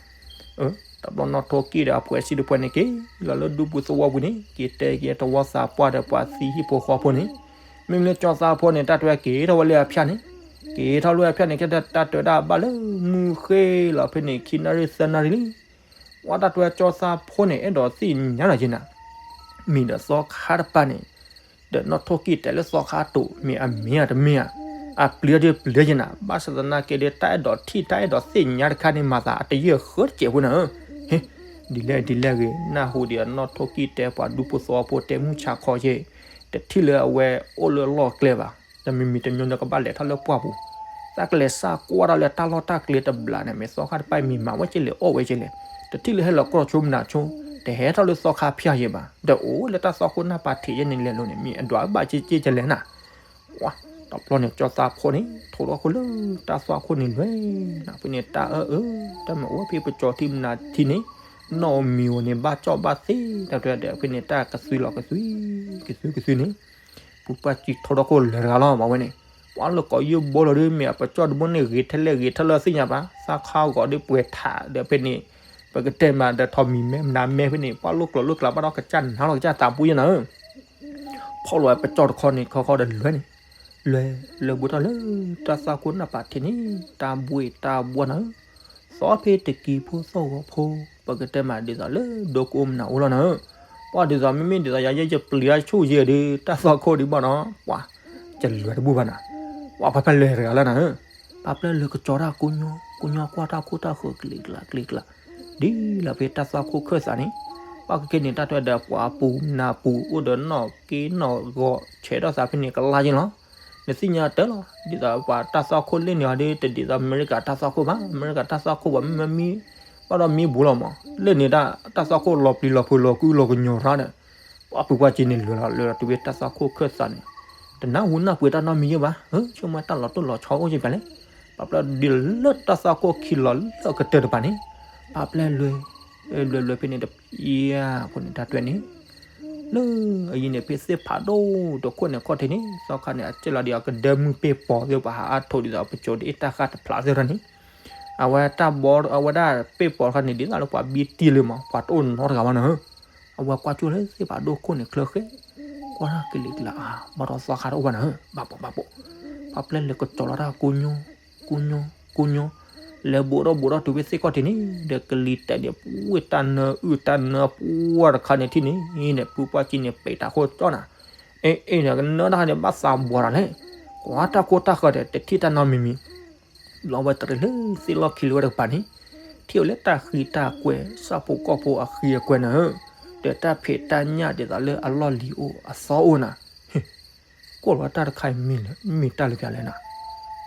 တဲ, တဘျီနီၢ်ထိၣ်ကံၣ်ဒီးအဖိအစံၣ်တဖၣ်န့ၣ် က့ၤလီၤလၢဒူပူၤသဝီပူၤန့ၣ် က့ၤတဲက့ၤသဝီသးပှၢ်ဒီးပှၤသံဟံၣ်ဖိဃီဖိန့ၣ်, မ့မ့ၢ်လၢကၠီသးဖိန့ၣ် တၢ်တဲဝဲက့ၤထီၣ်ဝဲလၢအဖၠၣ်န့ၣ်, က့ၤထီၣ်လၢအဖၠၣ်န့ၣ် ကဲတၢ်တဲဝဲဒၣ်ဘၣ်လၢမုၢ်ဃ့လီၤဖဲန့ၣ် ခံနၣ်ရံၣ်သၢနၣ်ရံၣ်လံ, ပှၤတၢ်တဲဝဲကၠီသးဖိန့ၣ် အဲၣ်ဒိးသ့ၣ်ညါလီၤက့ၤနၤ, မ့ၢ်ဒီးသီခါတပၤန့ၣ်, ဒီးနီၢ်ထိၣ်ကံၣ်တဲလၢသီခါတိာ် မ့ၢ်အမ့ၢ်ဧါတမ့ၢ်ဧါ, အပျံၤဒ်ပျံၤက့ၤနၤ ဘၣ်ဆၣ်သနာ်က့ဒီး တၢ်အဲၣ်ဒိးထံၣ်တၢ်အဲၣ်ဒိးသ့ၣ်ညါတခါန့ၣ် မၤသးအတယံာ်ဃၢတစဲးဖိနၤဧၢ, ဟ့ၣ်, ဒ်လဲၣ်ဒ်လဲၣ်ဂ့ၤ နၢ်ဟူဒံးအနီၢ်ထိၣ်ကံၣ်တဲပှၤဒူဖိသဝီဖိတဲမုၢ်ဆါခီက့ၤ, တထံၣ်လၢအဝဲအိၣ်လၢလီၢ်ကျဲဘၣ်, တမံၤမံၤတမံၤကဘၣ်လဲၤထီၣ်လၢပှၢ်ပူၤ, သးကလဲၤစးကွၢ်ထီၣ်လၢတၢ်လီၢ်တၢ်ကျဲတဘျီန့ၣ် မ့ၢ်သီခါတပၤမ့ၢ်မၤဝဲက့ၤလဲၣ်အီၣ်ဝဲက့ၤလဲၣ်, တထံၣ်လၢဟဲလီၤကြီမနၤဆိ, တဟဲထီၣ်လၢသီခါဖၠၣ်ယဲဘၣ်, ဒီးအိၣ်လၢတၢ်သွၣ်ခိၣ်နၢ်ပာ်ထံးယဲန့ၣ်လဲၤလိၤန့ၣ် မ့ၢ်အဒွးဘၣ်က့ၤက့ၤကလဲၣ်နၤ ပှၤ, တဘျီန့ၣ် ကၠီသးဖိန့ၣ် ထိးထီၣ်ခိၣ်လၢတၢ်သွၣ်ခိၣ်န့ၣ်လွဲၤ, ဖဲန့ၣ်တၢ်အၢအၢ, တၢ်မ့ၢ်အိၣ်ဖဲပကၠီထံမနၤထံန့ၣ်, နီၢ်မံၤဧိၤန့ၣ် ဘၣ်ကၠီၣ်ဘၣ်သ့, တၢ်တဲဒီး ဖဲန့ၣ်တၢ်ကသွံလီၤကသွံ, ကသွံကသွံန့ၣ်, ပူၤပှၢ်ကံထိးထီၣ်ခိၣ်လၢၤတဂၤလီၤ မၤဝဲန့ၣ်, ပှၤလၢကိးယုၢ်ဘိလီၤဒ်မ့ၢ်အပကၠီၣ်တဘိန့ၣ် ဂ့ၤထဲလဲၣ်ဂ့ၤထဲလဲၣ်သ့ၣ်ညါဘၣ်, သးခါဂီၤဒ်ပှဲၤထးဒီးဖဲန့ၣ်, ပကတဲမးဒီးထီၣ်မံၤမဲမနုၤမဲဖဲန့ၣ် ပှၤလိၣ်ကျိၤလိၣ်ကျါဘၣ်ဒီးကစၢ်နၤလီၤကစၢ်သးပူၤယဲနၤဧၢ ဖီၣ်လီၤဝဲပကၠီၣ်တခီန့ၣ် ခီခီဒီးလွဲၤန့ၣ်, လွဲၤ, လွဲၤဘူးထီၣ်လၢတၢ်သွၣ်ခိၣ်နၢ်ပာ်ထံးန့ၣ် တၢ်ဘှ့ၣ်တၢ်ဘှီနၤဧၢ, သီဖဲတကံဖိသီၣ်ဂီၤဖိ, ပကတဲမးဒ်သိးလၢဒိကအိမနၤအိၣ်လီၤနၤဧၢ, ပှၤဒ်သိးမ့မ့ၢ်ဒ်သိးယၤယဲယပျံၤအဆိၣ်ယဲဒီး တၢ်သွၣ်ခိၣ်ဒံးဘၣ်နီၤ, ပှၤ, ကလွဲၤတဘူးဘၣ်နၤ, ပှၤဖဲဖဲလွဲၤတဂၤလၢနၤဧၢ, ပာ်ပျဲလွဲၤကကၠီတၢ်ကိညိ, ကိညိကွၢ်တၢ်ခိၣ်တၢ်ဃၢၤကလံၤကျါကလံၤကျါ ဒ်လၢဖဲတၢ်သွၣ်ခိၣ်ခၢၣ်သးန့ၣ်, ပှၤကကဲန့ၣ်တၢ်တဲဒီးပှၤပူၤနၤပူၤအိၣ်ဒီးနီၢ်က့နီၢ်ဂီၤဆဲးထီၣ်သးဖဲန့ၣ်ကလါယ့လီၤ, နသ့ၣ်ညါတၢ်လီၤ, ဒ်သိးပှၤတၢ်သွၣ်ခိၣ်လၢန့ၢ်အီၤဒီး တဒ်သိးအမဲရကၤတၢ်သွၣ်ခိၣ်ဘၣ်, အမဲရကၤတၢ်သွၣ်ခိၣ်ပှၤမ့ၢ်မံ, ဘၣ်ဒီးမံဘူးလီၤမး, လၢန့ၣ်တၢ်သွၣ်ခိၣ်လီၤပျံၤလီၤဖုးလီၤကုလီၤကညီၤရၣ်ဒီး, ပှၤပူၤပှၤက့န့ၣ်လွဲၤလီၤလၢတုၤဝဲတၢ်သွၣ်ခိၣ်ခၢၣ်သးန့ၣ်, တနၢ်ဟူနၢ်ပှ့ၤတၢ်နီတမံၤယဲဘၣ်, ဆိကမိၣ်တၢ်လီၤတိၢ်လီၤဆီအိၣ်ယဲဘၣ်လဲၣ်, ပာ်ပျဲဒ်လၢတၢ်သွၣ်ခိၣ်ခံလီၤလၢကတၢၢ်တပၤန့ၣ်, ပာ်ပျဲလွဲၤ, လွဲၤလွဲၤဖဲန့ၣ်တပျံၤဖိန့ၣ်တၢ်တွဲန့ၣ်, လၢအယံၤန့ၣ်ဖဲသ့ၣ်ဖးဒိၣ်တခိၣ်န့ၣ်ခီၣ်ထံးန့ၣ် သီခါန့ၣ်အစဲးလီၤဒံးအကဒၢမုၢ်ပ့ၢ်ပီၤသ့ၣ်ပှၤဟးအါထိးဒ်သိးပကၠိဒ်အ့ၣ်တၢ်ဃၣ်တဖျးသ့ၣ်ထီၣ်န့ၣ်, အဝဲတၢ်ဘီအဝဲဒၣ်ပ့ၢ်ပီၤတခါန့ၣ် ဒ်သိးလၢပှၤဘံတံၢ်လၢမး ပှၤတအိၣ်နီတဂၤဘၣ်နၤဧၢ, အဝဲကွၢ်ကၠိလၢသ့ၣ်ဖးဒိၣ်ခိၣ်န့ၣ်ချၢဃဲ, ကွၢ်တၢ်ကလံၤကျါအါ ဘၣ်ဒီးသီခါတအိၣ်ဘၣ်နၤဧၢ, ဘၣ်ပိာ်ဘၣ်ပိာ်, ပာ်ပျဲလဲၤကကၠီလီၤတၢ်ကိညိ, ကိညိ, ကိညိ, လဲၤဘူးထီၣ်ဘူးထီၣ်တုၤဖဲသ့ၣ်ခီၣ်ထံးန့ၣ် ဒီးကလံၤတဲာ်န့ၣ် ပှ့ၤတၢ်နၢအုၣ်တၢ်နၢပှၢ်တခါန့ၣ်ထံၣ်န့ၣ် ဒီးဖုပှၢ်ကံန့ၣ် ပဲာ်တၢ်ဃိကၠီနၤ, အ့ အ့ နကနၢတၢ်န့ၣ် ဘၣ်သးဘှီတၢ်လဲၣ်, ကွၢ်တၢ်ခိၣ်တၢ်ဃၢၤဒီး တထံၣ်တၢ်နီတမံၤမံၤ ဘျီဝဲတရံးလၢသ့ၣ်လီၢ်ခံလၢဝဲတကပၤန့ၣ်, ထံၣ်ဝဲလၢတၢ်ဃံတၢ်ကွဲၤ ဆၣ်ဖိကီၢ်ဖိအဃံအကွဲနၤဧၢ, ဒီးတၢ်ဖံးတၢ်ညၣ်ဒ်သိးလၢအလီၢ်လံၤအိၣ်အသီအိၣ်နၤ, ဟ့ၣ်, ကွၢ်လီၤတၢ်တခါအံၤမ့ၢ်လၢ မ့ၢ်တၢ်လၢပျၢၤလဲၣ်နၤ,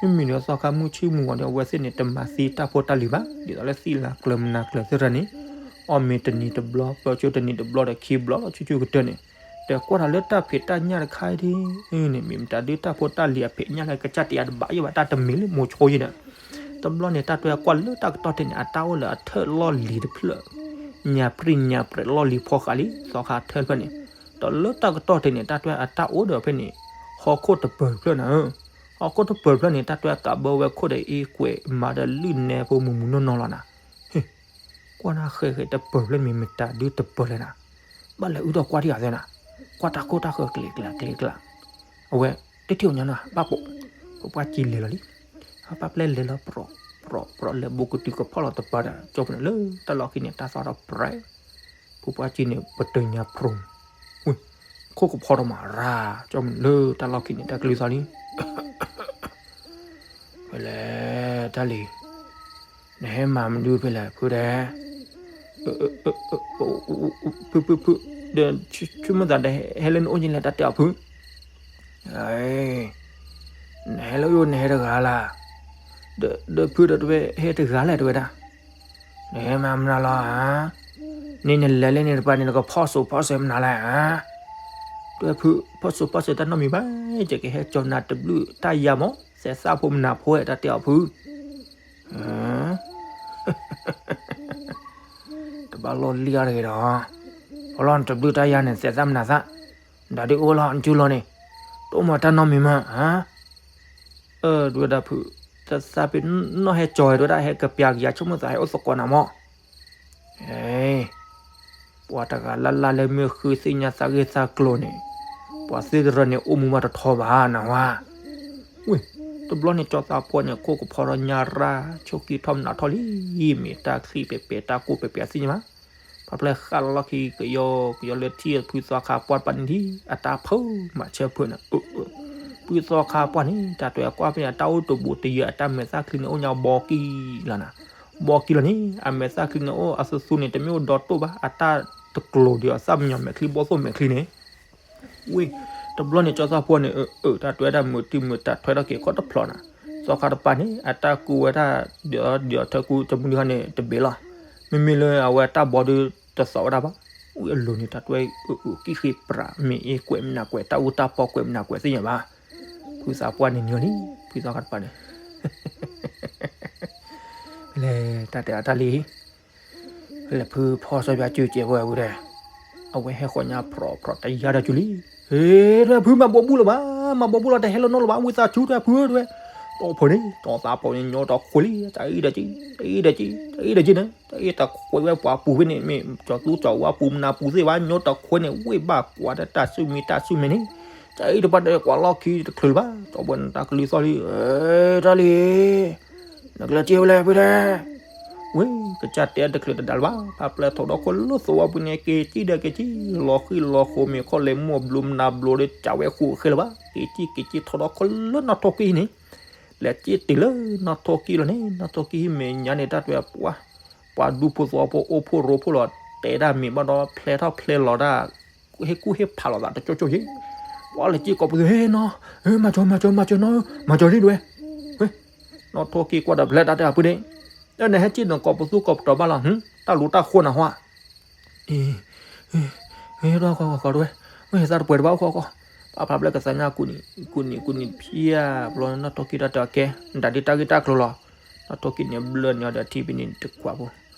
မ့မ့ၢ်ဒီးသီခါမုၢ်ဆ့ၣ်မုၢ်ဂီၤဒီး အဝဲသ့ၣ်န့ၣ် တမၤသံတၢ်ဖိတၢ်လံၤဘၣ်, ဒ်သိးလၢသံလၢကျၢၤမနၤကျၢၤသ့ၣ်တဖၣ်န့ၣ်, အီၣ်မ့ၤတနံၤတဘျီ ပၢဆိတနံၤတဘျီဒီးခံဘျီလီၤ ဆူၣ်ဆူၣ်ကတၢၢ်န့ၣ်, ဒီးကွၢ်ထီၣ်လၢတၢ်ဖံးတၢ်ညၣ်တခါအံၤဒ်အံၤန့ၣ် မ့ၢ်မတၤဒုးတၢ်ဖိတၢ်လံၤအဖံးညၣ်လၢကစၢ်တယၤတဘၣ်ယိၣ်ဘၣ် တၢ်တမံၤလၢမိၤဆိယဲၢ်ဒီး တဘျီန့ၣ် တၢ်တွဲကွၢ်လၢတၢ်ကတီၢ်ထဲန့ၣ် အတၢ်အိၣ်လၢအထၢၣ်လီၢ်လံၤတဖျၢၣ်, ညၣ်ပြံၣ်ညၣ်ပြဲးလီၢ်လံၤဖီဃးလံ သီခါထၢၣ်တဖျၢၣ်န့ၣ်, ဒီးလၢတၢ်ကတီၢ်ထဲန့ၣ် တၢ်တွဲအတၢ်အိၣ်ဒီးဖဲန့ၣ်, ဟီၣ်ခိၣ်တပၢၤတဖျၢၣ်နၤဧၢ, ဟီၣ်ခိၣ်တပၢၤတဖျၢၣ်န့ၣ် တၢ်တွဲကးဘၢဝဲခိၣ်ဒီးအ့ကွဲးမၤဒီးလုၢ်နဲဖိမုၢ်မုၢ်နီၢ်နီၢ်လီၤနၤ, ဟ့ၣ်, ကွၢ်နၢ်ဃဲးဃဲးတပၢၤတဖျၢၣ်မ့ၢ်မတၤဒုးတပၢၤလဲၣ်နၤ, ဘၣ်လဲၤအုၣ်ထီၣ်ကွၢ်ထံၣ်အီၤသ့နၤ, ကွၢ်တၢ်ခိၣ်တၢ်ဃၢၤကျ့ၤကျါကျ့ၤကျါ, အဝဲ တထံၣ်အီၤညါနၤ ဘၣ်ပိာ်, ပပှၢ်ကံလဲၤလီၤလံ, အပၢ်ပျဲလဲၤလီၤ ပြီၣ်ပြီၣ်ပြီၣ် လဲၤဘူးကတုၤကဖီၣ်လီၤတပၤဒီး ကၠီပနၢၣ်လၢတၢ်လီၢ်ခံန့ၣ် တၢ်သီၣ်ထီၣ်ပြဲး, ဖုပှၢ်ကံန့ၣ် ပတၢၤညါဖြူ, ဝ့ၢ်, ခိၣ်ကဖီထီၣ်မးရၤ, ကၠီပနၢၣ်လၢတၢ်လီၢ်ခံန့ၣ် တၢ်ကလုၢ်သီၣ်လံ ဖဲလဲၣ် တၢ်လံၤ, နဟဲမၤမနုၤဖဲလဲၣ် ဖုဒဲး, ဖု ဖု ဖု ဒီး ဆိကမိၣ်သးဒီး ဟဲလၢနအိၣ်က့ၤလဲၣ် တၢ်တဲအီၤဖု, နဟဲလၢအိၣ်နဟဲတဂၤလၢ်, ဒီးဖုဒီးတဝဲဟဲတဂၤလဲၣ် တဝဲဒၣ်, နဟဲမၤမနုၤလီၤဧါ, န့ၣ်နလဲၤလၢန့ၣ်တပၤန့ၣ် နကဖီၣ်စိၤဖီၣ်စဲးမနုၤလဲၣ်ဧါ, တဝဲဖု ဖီၣ်စိၤဖီၣ်စဲးတၢ်နီတမံၤဘၣ်, ယကဟဲကၠီနၤတဘျုးတၢ်ယၤမး သဲးသၣ်ဖိမနၤဖိဝဲ တၢ်တဲအီၤဖု တဘၣ်လီၢ်လံၣ်အါတဂ့ၤဒီး, ဖီလီၤနတဘျုးတၢ်ယၤန့ၣ် သဲးသၣ်မနၤသၣ်, နဒုးအိၣ်လီၤနစုလီၤန့ၣ်, တအိၣ်မၤတၢ်နီတမံၤမး, အၢ တဝဲဒၣ်ဖု, သဲးသၣ်ဖဲနီၢ်ဟဲကၠီဝဲ တဝဲဒၣ်ဟဲကပျးကယၤ ဆိကမိၣ်သးဟဲအိၣ်သကိးနၤမး, ပှၤတဂၤလၢ်လၢ်လၢမ့ၢ်ဃုသ့ၣ်ညါသးဂ့ၢ်သးကျိၤန့ၣ်, ပှၤသ့ၣ်တရၢန့ၣ် အိၣ်မူမးတထီဘၣ်နဝဲ, ဝ့ၢ်, တဘျီန့ၣ် ကၠီသးပှၢ်န့ၣ် ခိၣ်ကဖီထီၣ်ညါရၢ် ဆိၣ်ကံထီၣ်မနၤထီၣ်လံ, မ့ၢ်တၢ်ချံပဲာ်ပဲာ်တၢ်ကိၢ်ပဲာ်ပဲာ်သ့ၣ်ညါဘၣ်, ပှၤဖျဲၣ်ဃၣ်လီၢ်ခံကယီကယီလၢထံၣ်ဖုသီခါပှၢ်တပၤန့ၣ်လံ, အတၢ်ဖုမၤဆၢဖုန့ၣ်, ဖုသီခါပှၢ်န့ၣ် တၢ်တွဲကွၢ်ဖဲန့ၣ် အတၢ်အိၣ်တဘူးတယၢၤ အတၢ်မဲာ်သၣ်ချံန့ၣ် အိၣ်ညါဘီကံလီၤနၤ, ဘီကံလီၤန့ၣ် အမဲာ်သၣ်ချံန့ၣ် အိၣ်အသူသူန့ၣ် တမ့ၢ်အိၣ်ဒီတိၢ်ဘၣ် အတၢ်တကျိၤဒီးအသၣ်မညီၤမဲာ်ချံ ဘီၣ်သိၣ်မဲာ်ချံန့ၣ် ဝ့ၢ်, တဘျီန့ၣ် ကၠီသီဖိန့ၣ် အၢ အၢ တၢ်တွဲဒၣ်မုာ်တုၤမုာ်တၢ်ထွဲထီၣ်က့ၤခီၣ်တဖျိးနၤ, သီခါတပၤန့ၣ် အတၢ်ကူဝဲဒၣ် ဒ်အီၤဒ်အီၤထၢကူတမုၢ်တခါန့ၣ်တဘ့ၣ်လီၤ, မ့မ့ၢ်လၢအဝဲတၢ်ဘီဒုးတသီၣ်ဝဲဒၣ်ဘၣ်, ဝံၤအလိၤန့ၣ် တၢ်တွဲအၢ အၢ ကံၣ်ဃ့ပြး မ့ၢ်အ့ကွဲးမနၤကွဲး တၢ်အူတၢ်ပီကွဲးမနၤကွဲးသ့ၣ်ညါဘၣ်, ဖုသီပှၢ်န့ၣ်ညီလံ, ဖုသီခါတပၤန့ၣ် လဲၤတၢ်တဲအတၢ်လံ လဲၤဖုဖီၣ်စီပၠးစုကဲးပဝဲဝံၤဒီး, အဝဲဟဲဃီၤညါဖြီဖြီတယါဒီးစုလံ, ဟ့ၣ် တဝဲဖုမၤဘီဘူလၢၤဘၣ်, မၤဘီဘူလီၤ တဟဲလၢနီၢ်လၢၤဘၣ် ဝံသးစူၤ တဝဲဖုတဝဲ, တီၢ်ဖုန့ၣ် တီၢ်သးဖီန့ၣ် ညီတီၢ်ခွဲးလံ တၢ်အံၤဒီးက့ တၢ်အံၤဒီးက့ တၢ်အံၤဒီးက့န့ၣ် တၢ်အံၤတခွဲးဝဲပှၤပူၤဖဲန့ၣ် မ့ၢ်ကၠီၤသူကၠီၤဝါပူၤမနၤပူၤသ့ၣ်ဘၣ် ညီတီၢ်ခွဲးန့ၣ် ဝ့ၢ်ဘၣ်ကွၢ်ဒီးတၢ်စုမံတၢ်စုမဲာ်န့ၣ်, တၢ်အံၤတပၤဒီးကွၢ်လီၢ်ခံတချုးလၢၤဘၣ် ကၠီၤပှဲၤနတၢ်ကလုၢ်သီၣ်လံ, တၢ်လံ နကလဲၤက့ၤဝဲလဲၣ်ဖုဒဲး, ဝ့ၢ် ကစၢ်တဲတချုးတဒါလၢၤဘၣ် ဖးပျဲၢ်ထီၣ်ဒီခိၣ်လၢသဝီပူၤန့ၣ် က့ၤက့ၤဒီးက့ၤက့ၤ လီၤဃံလီၤဃိမ့ၢ်ခီလဲၤမိၢ်ဘျိမနၤဘျိဒီး ကးဝဲဃိးဃဲလၢၤဘၣ် က့ၤက့ၤက့ၤက့ၤထီၣ်ဒီခိၣ်လၢနီၢ်ထိၣ်ကံၢ်န့ၣ်, လဲၤက့ၤတုၤလၢနီၢ်ထိၣ်ကံၢ်လီၤန့ၣ် နီၢ်ထိၣ်ကံၢ်ဟံးမဲာ်ညါန့ၣ် တၢ်တွဲပှၤ, ပှၤဒူဖိသဝီဖိအိၣ်ဖှိၣ်ရိဖှိၣ်လီၤ တဲဒၣ်မ့ၢ်ဘၣ်ဒီးဖျဲထီၣ်ဖျဲလီၤဒၣ် ဟ့ၣ်ကူၣ်ဟ့ၣ်ဖးလိာ်သးတကၠိကၠိယ့ၣ်, ပှၤလဲၤက့ၤကိးပသူ ဟ့ၣ်နီၢ်, မၤကၠီ မၤကၠီ မၤကၠီနီၢ်, မၤကၠီလံတဝဲ, နီၢ်ထိၣ်ကံၢ်ကွၢ်ဒီးဖျဲတၢ်တဲအဖုန့ၣ်, လၢနဟဲက့ၤနကိးပသူကိးပတီၤဘၣ်လီၤ တၢ်လူၤတၢ်ဃိနၤဟါ, အ့ ဒီးဃီဃီတဝဲ, မ့ၢ်ဟဲသးတပှဲၤတဘၣ်အိၣ်ဃီဃီ, ပာ်ဖျါဘျဲၣ်ကသးညါကူၣ်နံၤ ကူၣ်နံၤကူၣ်နံၤဖျါ, ဘျီနီၢ်ထိၣ်ကံၢ်တၢ်တဲအီၤကဲ, နတၢ်ဒ်တၢ်ဂ့ၢ်တၢ်ကျိၤလီၤ, နီၢ်ထိၣ်ကံၢ်န့ၣ်ဘျၢၣ်န့ၢ်အီၤဒီးထံဖဲန့ၣ်တကွၢ်ဖိ,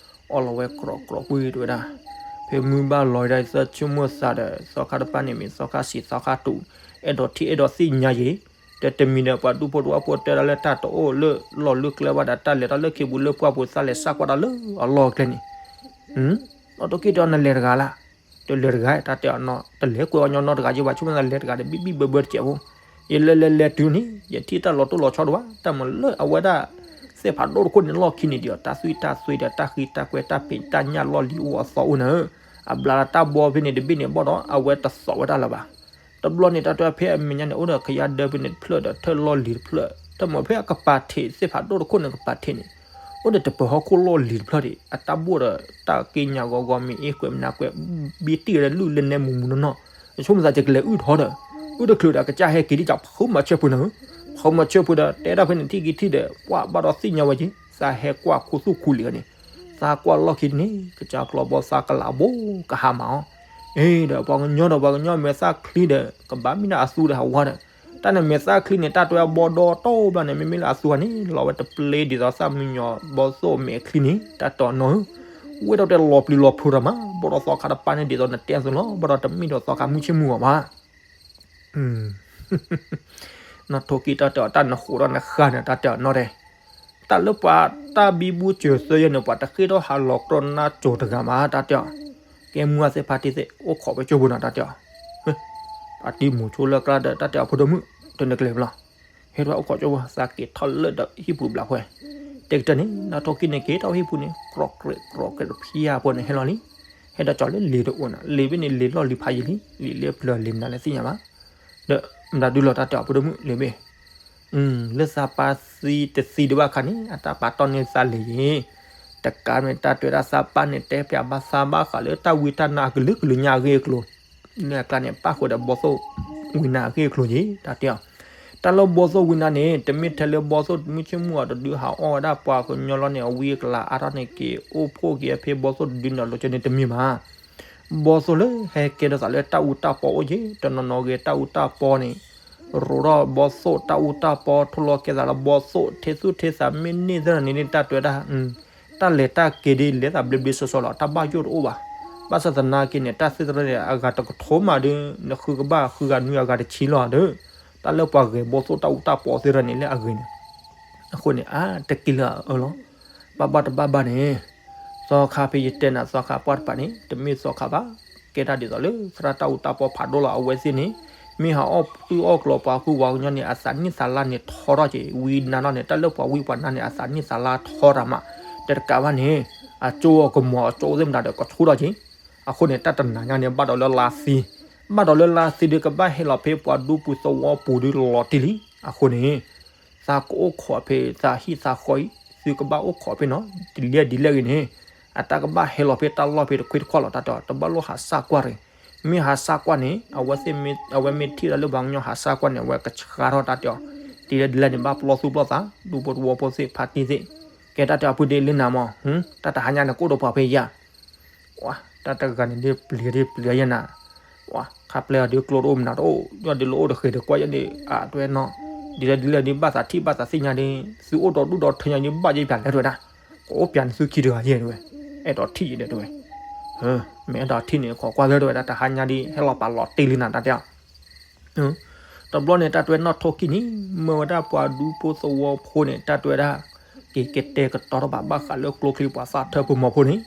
အီၣ်လီၤဝဲကြီကြီကွံာ်တဝဲဒၣ်, ဖဲမုၢ်ဘၣ်လီၤဒီးသးဆိကမိၣ်သးဒီး သီခါတပၤန့ၣ်မ့ၢ်သီခါဆံးသီခါတူာ်, အဲၣ်ဒိးထံၣ်အဲၣ်ဒိးသ့ၣ်ညါယ့ၣ်, ဒီးတမံၤဒီးပှၤဒူဖိတဝၢဖိတဲဒၣ်လၢတၢ်တအိၣ်လၢလီၢ်လၢကျဲဘၣ်ဒီး တၢ်လဲၤတၢ်လၢခ့ပူၤလၢပှၢ်ပူၤ သးလဲၤစၢ်ကွၢ်တၢ်လၢအလီၢ်ကျဲန့ၣ်, နီၢ်ထိၣ်ကံၢ်တဲအီၤနလဲၤတဂၤလၢ်, တလဲၤတဂၤ တၢ်တဲအီၤနီၢ် တလဲၤကွဲးအီၤညီနီတဂၤယ့ၣ်ဘၣ် ဆိကမိၣ်သးလဲၤတဂၤဒီး ဘံၣ်ဘံၣ်ဘၢဘၢတစဲးဖိ, ယလဲၤလဲၤလဲၤတုၤန့ၣ် ယထံၣ်တၢ်လီၤတိၢ်လီၤဆီတဘၣ် တၢ်မၤလၢအဝဲဒၣ်သ့ သ့ၣ်ဖးဒိၣ်တခိၣ်န့ၣ်လီၢ်ခံန့ၣ်ဒီး တၢ်သွံၣ်တၢ်သွဲဒီး တၢ်ဃံတၢ်ကွဲ တၢ်ဖံးတၢ်ညၣ်လီၢ်လံၤအိၣ်အသီအိၣ်နၤဧၢ, အဘျါလၢတၢ်ဘီဖဲန့ၣ်တဘ့ၣ်န့ၣ်ဘၣ်ဒီး အဝဲတသီၣ်ဝဲဒၣ်လၢၤဘၣ်. တဘျီန့ၣ် တၢ်တဲဖဲအမဲာ်ညါန့ၣ် အိၣ်ဒီးခယါဒၢဖဲန့ၣ်တဖျၢၣ်ဒီး ထၢၣ်လီၢ်လံၤတဖျၢၣ်, တၢ်မၤဖဲအကပၤထံး သ့ၣ်ဖးဒိၣ်တခိၣ်န့ၣ်ကပၤထံးန့ၣ် အိၣ်ဒီးတပၢၤဟီၣ်ခိၣ်လီၢ်လံၤတဖျၢၣ်ဒံး အတၢ်ဘိၣ်ဒီးတၢ်က့ညါဂီၤဂီၤ မ့ၢ်အ့ၣ်ကွဲးမနၤကွဲး ဘံတံၢ်ဝဲဒၣ်လုၢ်လၢနဲမူမူနီၢ်နီၢ်, ဆိကမိၣ်သးကလဲၤအုၣ်ထီဒီး အုၣ်တချုးဒီးကစၢ်ဟဲက့ၤဒ်ကး ဖုမၤဆၢဖုနၤဧၢ, ဖုမၤဆၢဖုဒီး တဲဒၣ်ဖဲန့ၣ်ထံၣ်က့ၤထံၣ်ဒီး ပှၤဘၣ်ဒီးသ့ၣ်ညါဝဲက့ၤ သးဟဲကွၢ်ခူသူၣ်ခူလံၤန့ၣ်, သးကွၢ်လီၢ်ခံန့ၣ် ကစၢ်ကျီဘီသးကလးဘိကဟါမးအီၤ, အ့ဒီးပှၤကညီဒီးပှၤကညီမဲာ်သၣ်ချံဒီး ကဘၣ်မ့ၢ်ဒၣ်အသူဒီးဟးဝါဒီး တၢ်န့ၣ်မဲာ်သၣ်ချံန့ၣ် တၢ်တဲဝဲဘီဒီတဘျီန့ၣ် မ့မ့ၢ်လၢအသူဧါန့ၣ် လီၤဝဲတပျ့ဒ်သိးသၣ်မံညီၤဘီသိၣ်မဲာ်ချံန့ၣ် တၢ်တီနီၢ်ဧၢ, ဝဲဒီးတဲလီၤပျံၤလီၤဖုးရၤမး ဘီဒီးသီခါတပၢ်န့ၣ် ဒ်သိးနတဲအသိးလီၤ ဘီဒီးတမ့ၢ်ဒီးသီခါမုၢ်ဆ့ၣ်မုၢ်ဂီၤဘၣ်. နီၢ်ထိၣ်ကံၢ်တၢ်တဲအီၤ တၢ်နဃိးဒီးနဃါန့ၣ် တၢ်တဲအီၤနီၢ်တဲ, တၢ်လၢပှၤတၢ်ဘံဘူစၢၤသၢယဲၢ်န့ၣ် ပှၤတဃ့ထီၣ်ဟးလီၤကြီနါကၠိၤတဂၤမး တၢ်တဲအီၤ, ကဲမူအသ့ၣ်ဖါတံၢ်သ့ၣ် အိၣ်ခိးဝဲကၠိပူၤနီၤ တၢ်တဲအီၤ, ဖါတံၢ်မူၤဆိလၢကျါဒီး တၢ်တဲအီၤ ဖိဒိၣ်မုၣ် တနၢၤကျဲၤဘျီ ဟဲထီၣ်အိၣ်ခိးကၠိပူၤ သးက့ၤထီၣ်လၢဒီးဟံၣ်ပူၤဘျးဖဲ, တဲကတၢၢ်န့ၣ် နီၢ်ထိၣ်ကံၢ်န့ၣ် က့ၤထီၣ်ဟံၣ်ပူၤန့ၣ် ကြီးကြဲးကြီးကြဲးတဖျၢၣ်ဖိန့ၣ် ဟဲလီၤလံ ဟဲဒီးကၠီၤလၢလံၤတအိၣ်နၤ လံၤဘ့ၣ်န့ၣ် လံၤလီၢ်လံၤဖးယံာ်လံ လံၤလၢပျၢၤလံၤမနုၤလဲၣ်သ့ၣ်ညါဘၣ်, ဒီးမတၤဒုလီၤ တၢ်တဲအီၤ ဖိဒိၣ်မုၣ် လံၤဘ့ၣ် လၢသးပၢ်သံတသံဒံးဘၣ်အခါန့ၣ် အတၢ်ပာ်တီၢ်န့ၢ်သးလံၤယ့ၣ်, တကးမ့ၢ်တၢ်တဲဝဲဒၣ်သးပၢ်န့ၣ် တဲပျးဘၣ်သးဘၣ်ဃးလၢတၢ်ဝံတၢ်နါအကလုာ်ကလုာ်ညါအဂ့ၢ်အကျိၤ, လၢအကျါန့ၣ် ပၣ်ဃုာ်ဒီးဘီသိၣ်ဝံနါအဂ့ၢ်အကျိၤယ့ၣ် တၢ်တဲအီၤ, တၢ်လၢဘီသိၣ်ဝံနါန့ၣ် တမ့ၢ်ထဲလၢဘီသိၣ်မုၢ်ဆ့ၣ်မုၢ်ဂီၤတဒုဟးအီၣ်ဝဲဒၣ်ပှၤကညီလီၤန့ၣ် အဝံအကလၤအါထီၣ်န့ၣ် က့ၤအိၣ်ဖှိၣ်က့ၤအဖဲဘီသိၣ်တဒုန့ၣ် အလီၤကၠီန့ၣ်တမ့ၢ်ဘၣ် ဘီသိၣ်လၢဟဲကဲထီၣ်သးလၢတၢ်အူတၢ်ပီအိၣ်က့ၤ တနီၤနီၤဂ့ၤတၢ်အူတၢ်ပီန့ၣ် ရိးထီၣ်ဘီသိၣ်တၢ်အူတၢ်ပီ ထိၣ်လီၤကဲသးလၢဘီသိၣ် ထဲသူၣ်ထဲသးမ့ၢ်န့ၢ်သ့ၣ်န့ၣ် တၢ်တဲဝဲဒၣ် တၢ်လဲၤတၢ်က့ၤဒ်လဲၤသးဘျ့ဘျ့ဆှီဆှီလီၤ တၢ်ဘၣ်ယိၣ်တအိၣ်ဘၣ်. ဘၣ်ဆၣ်သနာ်က့န့ၣ် တၢ်သ့ၣ်တဖၣ်န့ၣ် အဂၤတကထိမးဒီး နဃုကဘၣ်ဃုဂၤနွံဂၤတဆံလီၤဒီး တၢ်လၢပှၤဂဲၤဘီသိၣ်တၢ်အူတၢ်ပီသ့ၣ်တဖၣ်န့ၣ် လၢအဂ့ၤန့ၣ် အဃိန့ၣ် အါတက့ၢ်လၢအအၢလီၤ. ဘၣ်ဘၣ်တဘၣ်ဘၣ်န့ၣ် သီခါဖဲယတဲနၤ သီခါပှၢ်တပၤန့ၣ် တမ့ၢ်သီခါဘၣ်. ကဲတၢ်ဒ်သိးလၢသရၣ်တၢ်အူတၢ်ပီဖးဒိၣ်လီၤ အဝဲသ့ၣ်န့ၣ် မ့ၢ်ဟးအီၣ်သူၣ်အီၣ်ကျီၤပှၤဃုပှၤကညီန့ၣ် အသးနံၣ်သးလါန့ၣ်ထီထီၣ်က့ၤ ဝံနါနီၢ်န့ၣ် တၢ်လၢပှၤဝံပှၤနါန့ၣ် အသးနံၣ်သးလါထီတၢ်မး တတကးဘၣ်န့ၣ် အကၠိအကမီၤအကၠိသ့ၣ်မတၤဒီးကဆူၣ်ထီၣ်က့ၤ အဃိန့ၣ် တၢ်တနၤညါန့ၣ် ဘၣ်ဒီးလၢလါသံ ဘၣ်ဒီးလၢလါသံဒီး ကဘၣ်ဟဲလီၤဖဲပှၤဒူပူၤသဝီပူၤဒီးလီၤတံၢ်လံ အဃိန့ၣ် သးကအိၣ်ခိးဖဲသးဟံၣ်သးဃီအံၤ သုကဘၣ်အိၣ်ခိးဖဲနီၤ ဒ်လဲၣ်ဒ်လဲၣ်ဂ့ၤန့ၣ် အတၢ်ကဘၣ်ဟဲလီၤဖဲတၢ်လီၢ်ဖဲတခွ့တခွီလီၤ တၢ်တဲအီၤ တဘၣ်လိၣ်ဟးဆၣ်ကွၢ်ရ့ၣ် မ့ၢ်ဟးဆၣ်ကွၢ်န့ၣ် အဝဲသ့ၣ်မ့ၢ် အဝဲမ့ၢ်ထံၣ်ဒၣ်လၢပှၤကညီဟးဆၣ်ကွၢ်န့ၣ် အဝဲကဆှါထီၣ်တၢ်တဲအီၤ ဒ်လဲၣ်ဒ်လဲၣ်န့ၣ် ဘၣ်ပျီသူၣ်ပျီသး ဒူဖိသဝီဖိသ့ၣ်ဖါတံၢ်သ့ၣ် ကဲတၢ်တဲအီၤ ဖုဒ့လၢနၤမး တၢ်တဟါညါန့ၣ် ကအိၣ်ဒီးပှၤဖဲယၤ တၢ်တဂၤန့ၣ်ဒ်ပျံၤဒ်ပျံၤယဲနၤ ခါပျဲအီၤဒ်ကျိတအိၣ်မနုၤတအိၣ် ယီၢ်ဒ်လၢအိၣ်တဃ့ၢ်တကွၢ်ယဲန့ၣ် အတဲဝဲနီၤ ဒ်လဲၣ်ဒ်လဲၣ်ဒ်ဘၣ်သးထံၣ်ဘၣ်သးသ့ၣ်ညါဒ် သုအိၣ်ဒီးဒူၣ်ဒီးထၢညါဒ်ဘၣ်ယဲပျးလဲၣ်တဲဝဲဒၣ် ကအိၣ်ပျးန့ၣ်သုခံတဂၤယဲတဲဝဲ အဲၣ်ဒိးထံၣ်ယဲဒီးတဲဝဲ မ့ၢ်အဲၣ်ဒိးထံၣ်န့ၣ် ခိးကွၢ်လၢတဲဝဲဒၣ် တဟါညါဒ်ဟဲလီၤပာ်လီၤတံၢ်လံနၤတၢ်တဲအီၤ တဘျီန့ၣ် တၢ်တဲဝဲနီၢ်ထိၣ်ကံၢ်န့ၣ် မၢဝဲဒၣ်ပှၤဒူဖိသဝီဖိန့ၣ် တၢ်တဲဝဲဒၣ် က့ၤကတဲာ်ကတီၤထီၣ်ဘၣ်ဘၣ်ဃးလၢကျိချံပှၤသၣ်ထၢၣ်ဖိမီၤဖိန့ၣ်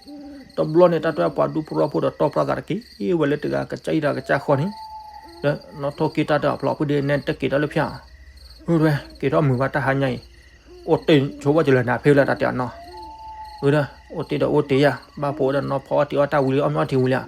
တဘျီန့ၣ် တၢ်တဲဝဲပှၤဒူဖိသဝီဖိဒီးတီၢ်ပြၢသးတက့ၢ် ဝဲလၢတဂၤကစၢ်အံၤတဂၤကစၢ်ဃီန့ၣ် ဒီးနီၢ်ထိၣ်ကံၢ်တၢ်တဲအီၤ ဖျိးဖုဒ့နဲၣ်တက့ၤထီၣ်လၢဖၠါ ဝဲက့ၤထီၣ်မုာ်ဘၣ်တၢ်ဟါညါအံၤ အိၣ်တ့ၢ်ဆိဝဲကလၢၤနၤဖဲလၢတၢ်တဲအီၤနီၤ ဝဲဒၣ် အိၣ်တ့ၢ်ဒီးအိၣ်တ့ၢ်ယၤ ဘၣ်ဖိဝဲဒၣ်နီၢ်ဖီအီၣ်တ့ၢ်အီၣ်တၢ်ဝံၤလံ အီၣ်မ့ၢ်အီၣ်ထံဝံၤလံ အီၣ်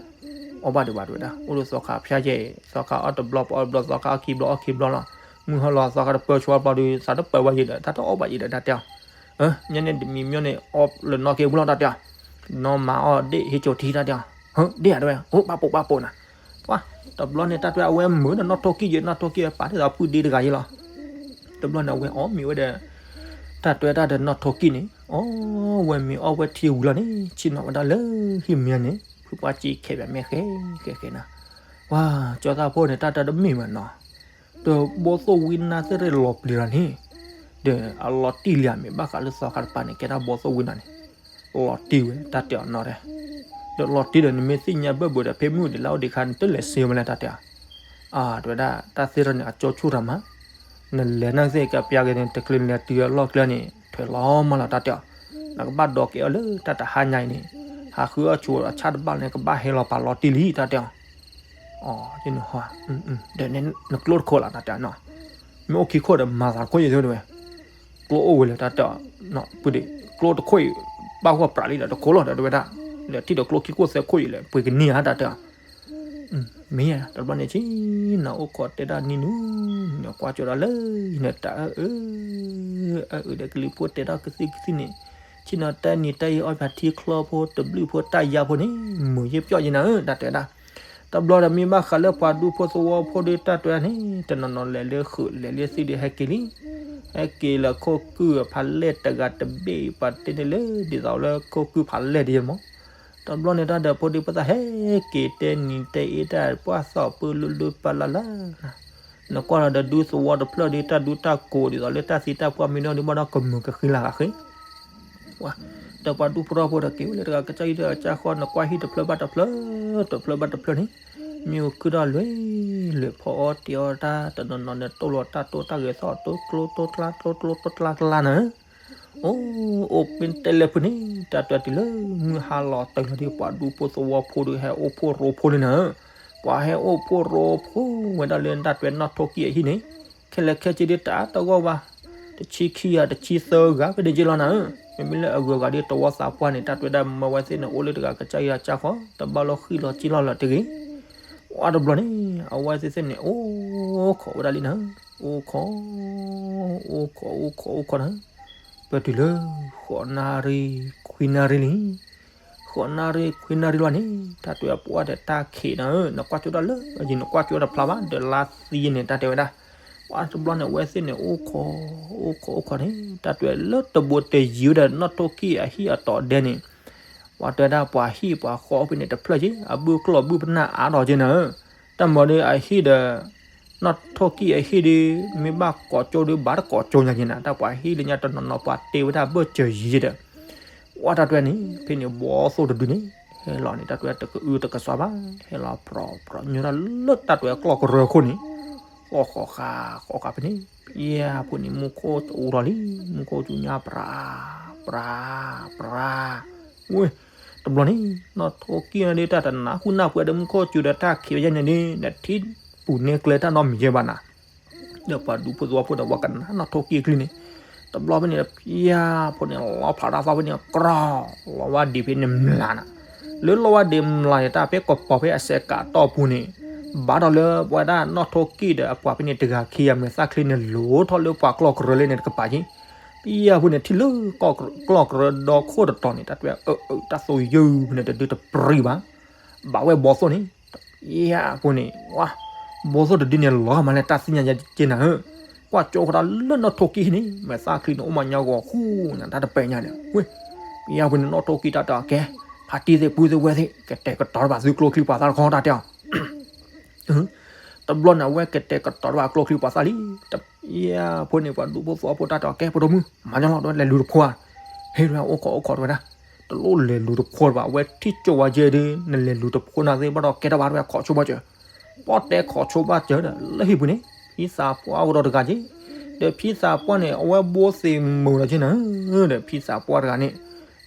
ဘၣ်ဒံးဘၣ်ဒံးဝဲဒၣ် အိၣ်လၢသီခါဖၠါယဲအံၤ သီခါအီၣ်တဘျီပအီၣ်တဘျီ သီခါအီၣ်ခံဘျီအီၣ်ခံဘျီလီၤ မုၢ်ဟါလီၤသီခါတပၢဆှီဘျီဒီး သးတပၢဝဲယံၤဒီး တၢ်တအီၣ်ဘၣ်ယံၤဒီးတၢ်တဲအီၤ ညါန့ၣ်တမံၤမ့ၢ်န့ၣ် အီၣ်လၢနီၢ်က့ၤပူၤလီၤတၢ်တဲအီၤ နီၢ်မၤအီၣ်ဒ့ၣ်ဟ့ၣ်ကၠိထံတၢ်တဲအီၤ ဟၢ ဒ့ၣ်ဧါတဲဝဲ အိၣ်ဘၣ်ပိာ်ဘၣ်ပိာ်နၤ ပှၤ တဘျီန့ၣ် တၢ်တဲအဝဲမုာ်ဒီးနီၢ်ထိၣ်ကံၢ်ယဲ နီၢ်ထိၣ်ကံၢ်ဝဲပာ်ဒ်သိးဖုဒ့တဂၤယဲလီၤ တဘျီန့ၣ် အဝဲအီၣ်မ့ၤဝဲဒီး တၢ်တဲတၢ်ဒီးနီၢ်ထိၣ်ကံၢ်န့ၣ် အီၣ်ဝဲမ့ၤအီၣ်ဝဲထံဝံၤလီၤန့ၣ် ဆ့ၣ်နီၤဝဲဒၣ်လၢဟံၣ်မ့ၢ်န့ၣ် ဖုပှၢ်စ့ခဲပၠးမဲာ်ဃဲဃဲဃဲနၤ ပှၤ ကၠီသးဖိန့ၣ် တၢ်တဲတမ့ၢ်ဘၣ်နီၤ ဒီးဘီသိၣ်ဝံနါသ့ၣ်ရ့ၣ်လီၤပျံၤလီၤန့ၣ် ဒီးအလီၤတံၢ်လံဧါမ့ၢ်ဘၣ်ဃးလၢသီခါတပၤန့ၣ် ကဲဒၣ်ဘီသိၣ်ဝံနါန့ၣ် လီၤတံၢ်ဝဲတၢ်တဲအီၤနီၤတဲ ဒီးလီၤတံၢ်ဒီးနမ့ၢ်သ့ၣ်ညါဘၢၣ်ဘၢၣ်ဒီး ဖဲမုၢ်ဒံးလၢအိၣ်ဒံးခါန့ၣ် တလဲၤစ့ဝဲလဲၣ်တၢ်တဲအီၤ အါ တဲဝဲဒၣ် တၢ်သ့ၣ်ထီၣ်န့ၣ် အကၠီဆူၣ်တၢ်မး နလဲၤနၢ်သ့ၣ်ကပျါက့ၤန့ၣ် တချုးနလဲၤတုၤအလီၢ်ကျဲန့ၣ် ထွဲလီၤမးလီၤတၢ်တဲအီၤ နကဘၣ်ဒိးကဲအီၤလၢတၢ်တဟါညါအံၤန့ၣ် ဟးဃုအီၣ်ဆိးအဆၣ်တဘၣ်န့ၣ် ကဘၣ်ဟဲလီၤပာ်လီၤတံၢ်လံတၢ်တဲအီၤ အီ ဒီးနကျိတခိၣ်လၢတၢ်တဲအီၤနီၤ မ့ၢ်အိၣ်ခံခိၣ်ဒီးမၤသးတခိၣ်ယဲၢ်တဲဝဲ ကျိအိၣ်ဝဲလဲၣ် တၢ်တဲအီၤ, ပုၢ်ဒ့ၣ် ကျိတခိၣ်အံၤ ဘၣ်ဂီၢ်ပြးလံဒီးတခိၣ်လီၤ ဒီးတဲဝဲဒၣ်, ဒီးထံၣ်ဒီးကျိခံခိၣ်သၢခိၣ်အံၤလဲၣ် ပှ့ၤကန့ၢ်ဧါ တၢ်တဲအီၤ, မ့ၢ်ဧါ တဘျီန့ၣ် ဆ့ၣ်နီၤအိၣ်ခိးတဲဒၣ်နံၤနုၤ, နကွၢ်ကၠိဒၣ်လၢ ယနတၢ်အၢ အၢ အၢ ဒီးကလံၤဖိတဲထီၣ်ကသံၣ်ကသံၣ်န့ၣ်, ဆ့ၣ်နီၤတဲနံၤတဲယံၤအီၣ်ဖးထံချီဖိတဘျုးဖိတၢ်ယါဖိန့ၣ် မုာ်ယဲပျီၢ်ယဲနၤဧၢ တၢ်တဲဝဲဒၣ်. တဘျီဒီးမ့ၢ်ဘၣ်ဃးလၢပှၤဒူဖိသဝီဖိဒီးတၢ်တဲဝဲဒၣ်န့ၣ် တနီၤနီၤလဲၤလၢဃုာ်လဲၤလၢသ့ၣ်ဒီးဟဲက့ၤလံ, ဟဲက့ၤလၢခိၣ်ကုၢ်ဖးလဲၢ်တဂၤတဘ့ၣ် ပှၤတဲန့ၣ်လၢဒ်သိးလၢခိၣ်ကုၢ်ဖးလဲၢ်ဒ်ယဲမး တဘျီန့ၣ်တၢ်ဒီးဖိဒံဖိသၣ်ဟဲက့ၤတဲနံၤတဲအ့ၣ်တၢ် ပှၤသီၣ်ပၢလိၤလိၤပၢလၢ်လၢ်, နကွၢ်လီၤဒီးဒူသဝီတဖျၢၣ်ဒီးတၢ်ဒူတၢ်ကိးဒ်သိးလၢတၢ်သံတၢ်ပှၢ်မ့ၢ်နီၢ်ဒုးဘၣ်ဒီးကမုာ်ကဃံလၤဂၤဃ့, ဒီးပှၤဒူဖိထီၣ်ဖိဒီးက့ၤအိၣ်လၢတဂၤကစၢ်အံၤတဂၤကစၢ်ဃီ နကွၢ်ဟံၣ်တဖျၢၣ်ဘၣ်တဖျၢၣ်, တဖျၢၣ်ဘၣ်တဖျၢၣ်န့ၣ်, မ့ၢ်အူခုၣ်ထီၣ်လွဲၢ်လွဲၢ်ဖီအီၣ်တ့ၤအီၣ်တၢ် တနီၤနီၤန့ၣ် တိၢ်လီၤတၢ်တိၢ်တၢ်ဂဲၤသီၣ်တိၢ်ကျိတိၢ်ကျါ တိၢ်ကျိတိၢ်ကျါကျါနၤဧၢ အိၣ် အိၣ်ပ့ၤတဲလဲၣ်ဖုန့ၣ် တၢ်တဲတုၤလၢမုၢ်ဟါလီၤတၢ်လီၤဒီး ပှၤဒူဖိသဝီဖိဒီးဟဲအိၣ်ဖှိၣ်ရိဖှိၣ်လံနၤဧၢ, ပှၤဟဲအိၣ်ဖှိၣ်ရိဖှိၣ်ဝဲဒၣ်လၢတၢ်တဲနီၣ်ထိၣ်ကံၣ်အဟံၣ်န့ၣ်, ခဲလၢာ်ခဲဆ့ဒ်တၢ်တဂီၢ်ဘၣ်, တဆံခံဂၤတဆံသၢဂၤဖဲန့ၣ်က့လီၤနၤဧၢ, မ့မ့ၢ်လၢအဂုၤအဂၤဒီးတဝီသးပှၢ်န့ၣ် တၢ်တဲဝဲဒၣ်မၢဝဲသ့ၣ်န့ၣ် အိၣ်လၢတဂၤကစၢ်ယွၤကစၢ်ဃီ တဘၣ်လီၤဃံၣ်လီၤကၠံလီၤလၢၤတဂ့ၤ ဝဲတဘျီန့ၣ် အဝဲသ့ၣ်သ့ၣ်န့ၣ် အိၣ်ခိးဝဲဒၣ်လံနၤ, အိၣ်ခိး, အိၣ်ခိး အိၣ်ခိး အိၣ်ခိးနၤ, ပတုၤလၢ ဃိးနၣ်ရံၣ် ခွံနၣ်ရံၣ်လံ, ဃိးနၣ်ရံၣ် ခွံနၣ်ရံၣ်လီၤန့ၣ် တၢ်တဲပှၢ်ဒီးတၢ်ခံးနၤဧၢ, နကွၢ်ကၠိဒၣ်လၢ ယနကွၢ်ကၠိတဖျါဘၣ် ဒီးလါသံန့ၣ် တၢ်တဲဝဲဒၣ်, ဝဲတဘျီန့ၣ် အဝဲသ့ၣ်န့ၣ် အိၣ်ခိး, အိၣ်ခိး အိၣ်ခိးန့ၣ် တၢ်တဲလၢတဘိတယံၤဒီးနီၣ်ထိၣ်ကံၣ်အဟံၣ်အတီၤဒဲန့ၣ် ပှၤတဲဒၣ်ပှၤဟံၣ်ပှၤဃီဖဲန့ၣ်တဖျၢၣ်က့ အဘုၣ်ကျီၢ်ဘုၣ်ပနၢ်အါဒီးက့နၤဧၢ, တၢ်မၤဒီးအဟံၣ်ဒီး နီၣ်ထိၣ်ကံၣ်အဟံၣ်ဒီး မ့ၢ်ဘၣ်ကိးကၠိဒီးဘၣ်တကိးကၠိညါက့နၤ, တၢ်ပှၤဟံၣ်လၢညါတနီၤနီၤပှၤတ့ဝဲဒၣ်ဘၢၣ်စၢၤယံၤဒီး ဝဲတၢ်တဲန့ၣ် ဖဲန့ၣ်ဘီသိၣ်တဒုန့ၣ် ဟဲလီၤန့ၣ် တၢ်တဲတကအုတကစွါဘၣ် ဟဲလီၤပြီၤပြီၤ ညိၣ်တၢ်လၢတၢ်တဲကျီၢ်ကရၢခိၣ်န့ၣ် ဃီဃီဃာ်ဃီဃာ်ဖဲန့ၣ် ပယဲၢ်ဖိန့ၣ် မူခိၣ်အိၣ်ထီၣ်လံ မူခိၣ်စူၤညါပြၤ ပြၤ ပြၤ ဝဲ တဘျီန့ၣ် နီၣ်ထိၣ်ကံၣ်န့ၣ်ဒ်တၢ်တနၢ်ဟူနၢ်ပှဲၤဒီးမူခိၣ်စူၤဒီးတၢ်ခံးဝဲယဲၢ်န့ၣ်ဒ် နထံၣ်ပူၤန့ၢ်ကျဲတၢ်နီတမံၤယဲၢ်ဘၣ်နၤ ဒီးပှၤဒူဖိသဝီဖိဒီးပှၤကနၣ်နီၣ်ထိၣ်ကံၣ်အကလုၢ်န့ၣ် တဘျီဖဲန့ၣ် ပယဲၢ်ဖိန့ၣ် လီၤဖးတၢ်သီဖဲန့ၣ် ကြီ လီၤဝါဒံးဖဲန့ၣ်မျးနၤ လၢလီၤဝါဒံးမျးန့ၣ် တၢ်ဖဲကပီၤဖဲအစဲးကးတီၢ်ပူၤန့ၣ် ဘၣ်ဒီးလၢပဝဲဒၣ်နီၣ်ထိၣ်ကံၣ်ဒီးအပှၤဖဲန့ၣ်တဂၤခံဂၤမဲာ်သၣ်ချံန့ၣ် လိၤထီၣ်လၢပှၤကျီၢ်ကရၢလၢန့ၣ်တကပၤက့ ပယဲၢ်ဖိန့ၣ် ထံၣ်လၢကျီၢ်ကရၢဒီခိၣ်တတီၤန့ၣ် တၢ်တဲအၢ တၢ်သိၣ်ယုၢ်ဖဲန့ၣ်တဒုတပြံဘၣ် ဘၣ်ဝဲဘီသိၣ်န့ၣ် ယဲၢ်ဖိန့ၣ် ဝါ ဘီသိၣ်တဒုန့ၣ် လီၤမးလၢတၢ်သ့ၣ်ညါယဲၢ်က့နၤဧၢ ကွၢ်ကၠိဃီတၢ်လၢနီၣ်ထိၣ်ကံၣ်ဟံၣ်န့ၣ် မဲာ်သၣ်ချံန့ၣ် အိၣ်မးညါဂီၤဃူညါတၢ်တပဲာ်ညါဒီး ဝဲ ပယဲၢ်ဖိန့ၣ် နီၣ်ထိၣ်ကံၣ်တၢ်တဲအီၤကဲ ဖါတံၢ်သ့ၣ်ပုၢ်သ့ၣ်ဝဲၢ်သ့ၣ် ကတဲာ်ကတီၤတဘၣ်သုကျိချံပှၤသၣ်တခီတၢ်တဲအီၤ တဘျီန့ၣ် အဝဲကတဲာ်ကတီၤတဘၣ်ကျိချံပှၤသၣ်လံ ယဲၢ်ဖိန့ၣ် ပှၤဒူဖိသဝီဖိတၢ်တဲအီၤကဲ ဖိဒိၣ်မုၣ် မၤညီလီၤ တလဲၤလူၤတဖိဧါ ဟ့ၣ်ဝဲအိၣ်ခိးအိၣ်ခိးတဝဲဒၣ် တလိၣ်လဲၤလူၤတဖိဘၣ် အဝဲထံၣ်ကၠိဝဲကဲဒီး နလဲၤလူၤတဖိနၤသ့ၣ်ဘၣ်ဒီးကဲထီၣ်ဘၣ်တဝဲ ခိးဆိဘၣ်စၢၤ ပီၣ်တဲခိးဆိဘၣ်စၢၤဒီး လၢဟံၣ်ပူၤန့ၣ် ဖံသးပှၢ်အိၣ်ဒီးတဂၤက့ ဒီးဖံသးပှၢ်န့ၣ် အဝဲဘိသ့ၣ်မုာ်ဒီးက့နၤ ဒီးဖံသးပှၢ်တဂၤန့ၣ်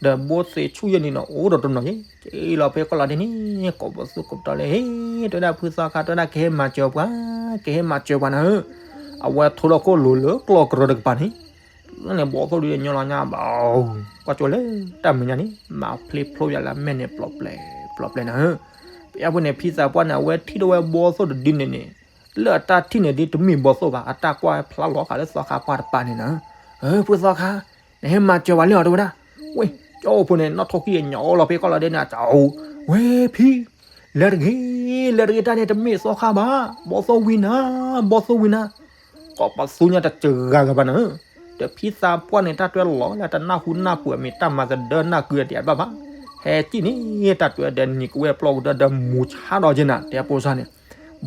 ဒီးဘိသ့ၣ်ဆူၣ်ယဲၢ်န့ၣ်နီၤ အိၣ်ဒီးတနီၤက့ က့လီၤဖဲကီၢ်လီၤဒ့န့ၣ် ကိးပသူကိးပတီၤလၢ ဟ့ၣ် တဝဲဒၣ်ဖုသီခါ တဝဲဒၣ် ကဟဲမၤစၢၤပှၤ ကဟဲမၤစၢၤပှၤနၤဧၢ အဝဲထိထီၣ်ခိၣ်လိၤလၢကျီၢ်ကရၢတကပၤန့ၣ် လၢန့ၣ် ဘီသိၣ်ဒုးညီလီၤညါဘၣ် ကွၢ်ကၠိလၢတၢ်မဲာ်ညါန့ၣ် မၤဖျ့ဖျိယၤလၢအမဲာ်န့ၣ် ပျီပျဲ ပျီပျဲနၤဧၢ ပယဲၢ်ဖိန့ၣ် ဖံသးပှၢ်န့ၣ် အဝဲထံၣ်ထီၣ်ဝဲဘီသိၣ်တဒုန့ၣ်န့ၣ် လၢအတၢ်ထံၣ်န့ၣ်ဒ်တမ့ၢ်ဘီသိၣ်ဘၣ် အတၢ်ကွၢ်ဖျါလီၤဃာ်လၢသီခါပှၢ်တပၤန့ၣ်နၤ ဖုသီခါ နဟဲမၤစၢၤပှၤလံအီၤတဝဲဒၣ် ဝဲ ကၠိဖိန့ၣ် နီၣ်ထိၣ်ကံၣ်အညီလီၤဖဲကီၢ်လီၤဒ့န့ၣ် အဝဲဖံ လဲၤတဂ့ၤ လဲၤတဂ့ၤ တၢ်န့ၣ်တမ့ၢ်သီခါဘၣ် ဘီသိၣ်ဝံနၤ ဘီသိၣ်ဝံနၤ ကိးပသူညါတစှၤဂၤဘၣ်နၤဧၢ ဒီးဖံသးပှၢ်န့ၣ် တၢ်တဲလီၤလၢတနၢ်ဟူနၢ်ပှဲၤမ့ၢ်တၢ်မၤသဒၢနၢ်ကုတယၤတဘၣ်ဘၣ် ဟဲကံၣ်န့ၣ် တၢ်တဲဒီးနံၤကဝဲၢ်ပျီၢ်ကဒီးဒီးမူၤဆါဒီးက့နၤ တဲပိစါန့ၣ်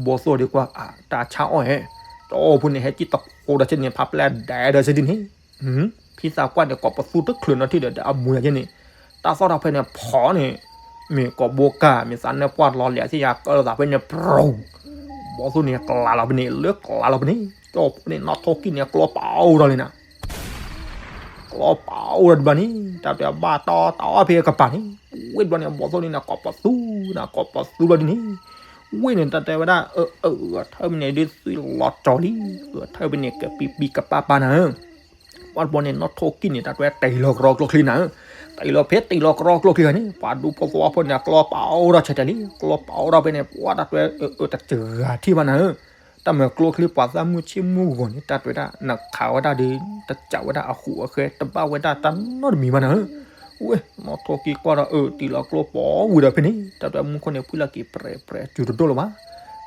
ဘီသိၣ်ဒ်ကွၢ် တၢ်ဆါအီၣ်ဟဲ ကၠိဖိန့ၣ် ဟဲကံၣ်တဃိဒီးက့န့ၣ် ဖးပျဲဒဲးဒီးက့ဒ်န့ၣ် ဖံသးပှၢ်န့ၣ် ကိးပသူတချုးနီထံၣ်ဒီး ဒီးအမူၤယၤက့န့ၣ် တၢ်သီၣ်ထီၣ်ဖဲန့ၣ်ဖီန့ၣ် မ့ၢ်ကိးဘိကၢ် မ့ၢ်သးနၢပှၢ်လီၤလဲၤသ့ၣ်ညါကၢသးဖဲန့ၣ် ပြူၤ ဘီသိၣ်န့ၣ် ကလးလီၤဖဲန့ၣ် လၢကလးလီၤဖဲန့ၣ် ကၠိဖိန့ၣ် နီၣ်ထိၣ်ကံၣ်န့ၣ် ကျီပာ်အိၣ်ဒီးလံနၤ ကျီပာ်အိၣ်ဒီးတဘျီန့ၣ် တၢ်တဲဘၣ်တီတီဖဲကပၤန့ၣ် ဝ့ၢ်တဘျီန့ၣ် ဘီသိၣ်န့ၣ် ကိးပသူနၤ ကိးပသူဘျီဒ်န့ၣ် ဝ့ၢ်န့ၣ် တၢ်တဲဝဲဒၣ် အၢ အၢ ဂဲၤထၢၣ်ဖဲန့ၣ် ဒ်သွံၣ်လီၤကၠီလံ ဂဲၤထၢၣ်ဖဲန့ၣ် ကပံပံကပၢ်ပၢ်နၤဧၢ ပှၤတဘျီန့ၣ် နီၢ်ထိၣ်ကံၢ်န့ၣ် တၢ်တွဲတ့ၢ်လီၤကရီကျိချံနၤဧၢ, တ့ၢ်လီၤဖဲတ့ၢ်လီၤကရီကျိချံဂၤန့ၣ် ပှၤဒူဖိသဝီဖိန့ၣ် အကျီပာ်အိၣ်ထီၣ်ဆဲးတဲာ်လံ, ကျီပာ်အိၣ်ထီၣ်ဖဲန့ၣ် ပှၤတၢ်တွဲ အၢတစှၤထံၣ်ဘၣ်နၤဧၢ, တၢ်မၤကျိချံပှၤသၣ်မုၣ်ဆ့ၣ်မုၣ်ဂီၤန့ၣ် တၢ်တွဲဒၣ် နခးဝဲဒၣ်ဒီး တစးဝဲဒၣ်အဃူအဃဲ တဘၣ်ဝဲဒၣ်တၢ်နီတမံၤဘၣ်နၤဧၢ, ဝဲ နီၢ်ထိၣ်ကံၢ်ကွၢ်ဒီး အၢ တ့ၢ်လီၤကျိပီဝံၤဒီးဖဲန့ၣ် တၢ်တွဲမူခိၣ်န့ၣ် ဖှံလီၤက့ၤပြဲးပြဲး စူၤတဒိၣ်လၢၤဘၣ်,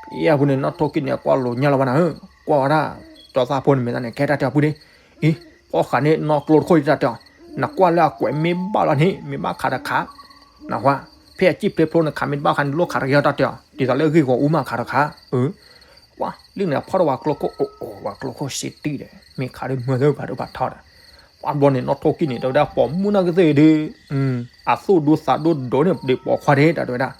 ဖဲအပူၤန့ၣ် နီၢ်ထိၣ်ကံၢ်န့ၣ် ကွၢ်လိာ်ညါလီၤဘၣ်နၤဧၢ, ကွၢ်ဝဲဒၣ် ကၠီသၣ်ဖိန့ၣ် မဲာ်သၣ်န့ၣ် ကဲတၢ်တဲအပူၤန့ၣ်, အံၤ ဖီၣ်ဃာ်န့ၣ်နီၢ်ကျိတခိၣ်အံၤတၢ်တဲအီၤ, နကွၢ်လၢအကွဲးမ့ၢ်ဘၣ်လီၤန့ၣ် မ့ၢ်ဘၣ်ခးတခး, နဝဲ ဖဲအစံၣ်ဖျိဖျိနခးမ့ၢ်တဘၣ်ခါန့ၣ် လိၣ်ခးတက့ၢ်တၢ်တဲအီၤ, ဒ်သိးလၢအဂ့ၢ်ဂီၤအူမးခးတခး, အၢ ကွၢ်လံန့ၣ် ဖီၣ်ထီၣ်ဝဲကျိခိၣ် အိၣ်အိၣ်ဝဲကျိခိၣ်စ့တံၢ်ဒီး မ့ၢ်ခးဒ်မၢသၢဘၣ်ဒိဘၣ်ထီဒီး, ပှၤတဘျီန့ၣ် နီၢ်ထိၣ်ကံၢ်န့ၣ် တဲဝဲဒၣ်ပိာ်မုၣ်နီၢ်ကသ့ၣ်ဒီး အသိၣ်ဒူသးဒိဒိၣ်န့ၣ် ဒ်ပိာ်ခွါဒဲး တၢ်တဲဝဲဒၣ်,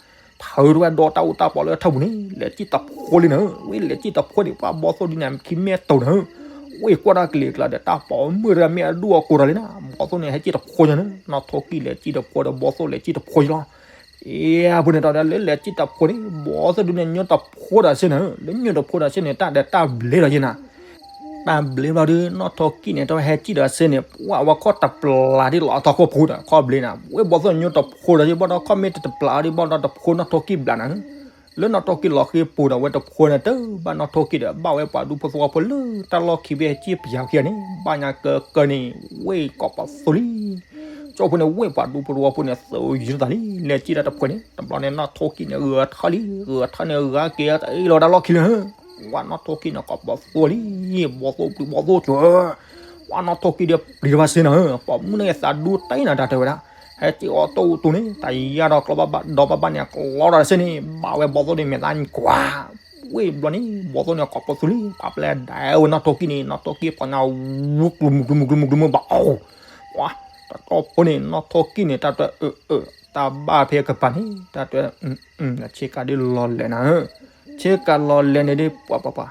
ထုးထီၣ်ဝဲဒီးတၢ်အိၣ်တၢ်ပီးလၢထၢၣ်ပူၤန့ၣ် လဲၤစံၣ်တဖိလံနၤဧၢ, ဝဲလဲၤစံၣ်တဖိန့ၣ် ပှၤဘီသိၣ်ဒ်န့ၣ် ခံမဲာ်တိၤနၤဧၢ, ဝဲကွၢ်တၢ်ကလံၤကျါဒီး တၢ်ပိာ်မုၣ်တဂၤမ့ၢ်အဒူၣ်အကိၤဒီးလံနၤ, ဘီသိၣ်န့ၣ် ဟဲစံၣ်တဖိညါနၤ, နီၢ်ထိၣ်ကံၢ်လဲၤစံၣ်တဖိဒီး ဘီသိၣ်လဲၤစံၣ်တဖိလီၤ အ့ အပူၤန့ၣ် တဲဝဲဒၣ်လၢလဲၤစံၣ်တဖိန့ၣ် ဘီသိၣ်ဒုးန့ၣ်ညိတဖိဒီးစ့နၤဧၢ, လၢညိတဖိဒီးစ့န့ၣ် တၢ်ဒီးတၢ်ဘျ့လီၤယဲနၤ, တၢ်ဘျ့ဘျီဒီး နီၢ်ထိၣ်ကံၢ်န့ၣ် တဲဝဲဟဲစံၣ်ဒီးစ့န့ၣ် ပှၤဝဲခီၣ်တပျၢ်ဒ်လီၤအသီခိၣ်ဖိဒီး ခီၣ်ဘျ့နၤ, ဝဲဘီသိၣ်ညိတဖိဒီးစ့ ဘၣ်ဒီးခီၣ်မ့ၢ်တတပျၢ်ဒ်ဘၣ်ဒီးတဖိနီၢ်ထိၣ်ကံၢ်ဘျးနၤဧၢ, လၢနီၢ်ထိၣ်ကံၢ်လီၤဃ့ပူၤဒီး ဝဲတဖိန့ၣ် တဘၣ်နီၢ်ထိၣ်ကံၢ်ဒီး ဘၣ်ဝဲပှၤဒူဖိသဝီဖိလၢတၢ်လီၢ်ခံဖဲဟဲစံၣ်ပယၤခံဂၤန့ၣ် ဘၣ်ညါကကၢန့ၣ် ဝဲကိးပသူလံ ကၠိဖိန့ၣ် ဝဲပှၤဒူဖိသဝီဖိန့ၣ် သုးယုၢ်သးလံ လဲၤစံၣ်တၢ်တဖိန့ၣ် တဘျီန့ၣ် နီၢ်ထိၣ်ကံၢ်န့ၣ် ဂဲၤထၢၣ်လံ ဂဲၤထၢၣ်န့ၣ် ဂၤက့ၤတအ့ၣ်လီၤဒၣ်လီၢ်ခံလၢ ဝဲနီၢ်ထိၣ်ကံၢ်န့ၣ် ကိးပသူလံ ဘီသိၣ်ပျံၤဘီသိၣ်စၢၤ ဝဲနီၢ်ထိၣ်ကံၢ်ဒီးပျံၤတဘၣ်စ့နၤဧၢ ပိာ်မုၣ်န့ၣ်သးဒူတၢ်အံၤနၤ တၢ်တဲဝဲဒၣ် ဟဲစံၣ်အီၤတိၢ်အူတူၢ်န့ၣ် တၢ်ယါဒီးကျီဘၣ်ဘၣ်ဒီဘၣ်ဘၣ်န့ၣ် ကျီဒီးတစ့န့ၣ် ဘၣ်ဝဲဘီသိၣ်န့ၣ် မဲာ်သၣ်ကွၢ် ဝဲဘျီန့ၣ် ဘီသိၣ်န့ၣ် ကိးပသူလံ ပှၤပျဲဒၣ်ဝဲနီၢ်ထိၣ်ကံၢ်န့ၣ် နီၢ်ထိၣ်ကံၢ်ပှၤညါ ဝူကျူမူကျူမူကျူမူဘၣ်အီၤ ပှၤ တတီၢ်ဖိန့ၣ် နီၢ်ထိၣ်ကံၢ်န့ၣ် တၢ်တွဲ အၢ အၢ တၢ်ဘၣ်ဖဲအကပၤန့ၣ် တၢ်တွဲ ဆ့ကၤဒ်လီၤလဲာ်နၤဧၢ ဆ့ကၤလီၤလဲာ်န့ၣ်ဒ်ပှၤပှၤပှၤ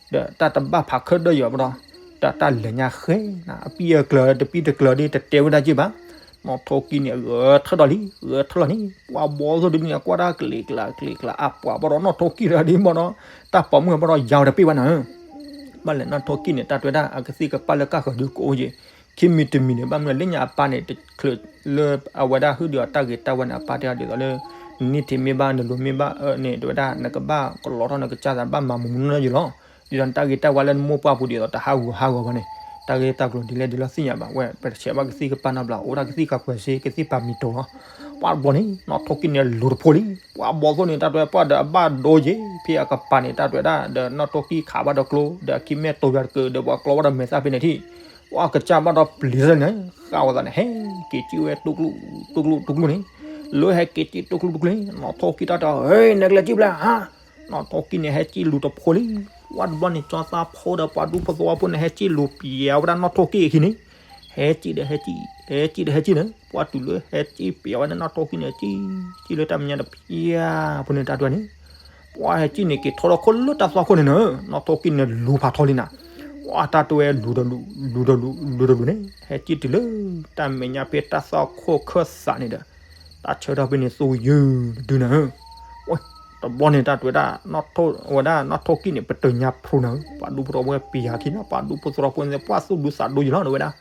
ဒီးတၢ်တဘၣ်ဖးခၢၣ်ဒၢယီၤဘၣ်ဒီး ဒီးတၢ်လဲၤညါဃဲနၤ အပံၢ်အကျၢၤတပံၢ်တကျၢၤဒ်တတဲဝဲဒၣ်က့ၢ်ဘၣ် နီၢ်ထိၣ်ကံၢ်န့ၣ် ဂဲၤထၢၣ်ဒီးလံ ဂဲၤထၢၣ်လီၤန့ၣ် ပှၤဘီသိၣ်ဒ်န့ၣ် ကွၢ်တၢ်ကလံၤကျါကလံၤကျါ အပှၤဘၣ်ဒီးနီၢ်ထိၣ်ကံၢ်ဒီးဒ်ဘၣ်ဒီး တၢ်ပိာ်မုၣ်ဘၣ်ဒီးယါဝဲတပ့ၢ်ဘၣ်နၤဧၢ ဘၣ်လဲၣ်နီၢ်ထိၣ်ကံၢ်န့ၣ် တၢ်တွဲဒၣ်အကသံၣ်ကပၣ်လၢကၢ်ဃၢၤဒုးကအိၣ်ယဲၢ် ခံမံၤတမံၤန့ၣ် ဘၣ်မနုၤလၢညါအပၢ်န့ၣ် တချုးလၢအဝဲဒၣ်ဟုၣ်ဒီးအတၢ်ဂ့ၤတၢ်ဝါန့ၣ် အပၢ်တဲအီၤဒ်သိးလၢ နနံၣ်ထံးမ့ၢ်ဘၣ် နလိၤမ့ၢ်ဘၣ်အၢန့ၣ် တဲဝဲဒၣ် နကဘၣ်ကလီထီၣ်နကစၢ်သးဘၣ်မၤမူမူနီၢ်ယဲၢ်လီၤ. ဒ်သိးနတၢ်ဂ့ၤတၢ်ဝါလၢနမိၢ်ပှၢ်ပူၤဒ်သိးတဟးဂူာ်ဟးဂီၤဘၣ်န့ၣ် တၢ်ဂ့ၢ်တၢ်ကျိၤဒ်လဲၣ်ဒ်လဲၣ်သ့ၣ်ညါဘၣ်ဝဲ ပတဆဲးဘၣ်ကသံၣ်ကပၣ်နီတဘျီ အိၣ်ဒၣ်ကသံၣ်ကပၣ်စ့ ကသံၣ်ပာ်မံၤတိၤလီၤ. ပှၤတဘျီန့ၣ် နီၢ်ထိၣ်ကံၢ်န့ၣ်လူၤတဖိလံ. ပှၤဘီသိၣ်န့ၣ် တၢ်တွဲပှၢ်ဒီးအဘၣ်ဒိယ့ၤ ဖဲအကပၤန့ၣ် တၢ်တွဲဒၣ်ဒီးနီၢ်ထိၣ်ကံၢ်ခးဘၣ်ဒီးကျိ ဒီးအခံမဲာ်တိၤယွၤတကၢး ဒီးပှၤကျီဘၣ်ဒီးမဲာ်သၣ်ဖဲန့ၣ်ထံၣ် ပှၤကစၢ်ဘၣ်ဒီးပျံၤတၢ်န့ၣ် ဃၣ်ဝဲသးန့ၣ် ဟဲက့ၤစံၣ်ဝဲတူၢ်ကျူတူၢ်ကျူတူၢ်ကျူန့ၣ် လၢဟဲက့ၤစံၣ်တူၢ်ကျူတူၢ်ကျူန့ၣ် နီၢ်ထိၣ်ကံၢ်တၢ်တဲ ဟဲ နကလဲၤစံၣ်ဖဲလဲၣ်ဧါ နီၢ်ထိၣ်ကံၢ်န့ၣ် ဟဲစံၣ်လူၤတဖိလံ. ပှၤတဘျီန့ၣ် ကၠီသးဖိဒီးပှၤဒူဖိသဝီဖိန့ၣ် ဟဲစံၣ်လူၤပျံၤဝဲဒၣ်နီၢ်ထိၣ်ကံၢ်အခံန့ၣ် ဟဲစံၣ်ဒီးဟဲစံၣ် ဟဲစံၣ်ဒီးဟဲစံၣ်န့ၣ် ပှၤတုၤလၢဟဲစံၣ်ပျံၤဝဲဒၣ်နီၢ်ထိၣ်ကံၢ်န့ၣ် စံၣ် စံၣ်လၢတၢ်မဲာ်ညါတပျံၤ ပှၤဟဲစံၣ်န့ၣ် က့ၤထီၣ်ဒီးခိၣ်လၢတၢ်သွၣ်ခိၣ်န့ၣ်နၤ နီၢ်ထိၣ်ကံၢ်န့ၣ်လူၤဖးထီလံနၤ ပှၤတၢ်တဲဝဲလူၤဒီးလူၤ လူၤဒီးလူၤ လူၤဒီးလူၤန့ၣ် ဟဲစံၣ်တုၤလၢတၢ်မဲာ်ညါဖဲတၢ်သွၣ်ခိၣ်ခၢၣ်သးန့ၣ်ဒီး တၢ်ဆၢထၢၣ်ဖဲန့ၣ်သူယုၢ်တဒုနၤ တဘျီန့ၣ် တၢ်တဲဝဲဒၣ် အဝဲဒၣ်နီၢ်ထိၣ်ကံၢ်န့ၣ် ပတုာ်ညါဖျိနၤ ပှၤဒူဖိသဝီဖိပျံၤယၤခံန့ၣ် ပှၤဒူဖိသဝီဖိန့ၣ် ပှၤသူၣ်ဒူသးဒူယလီၤ တဲဝဲဒၣ်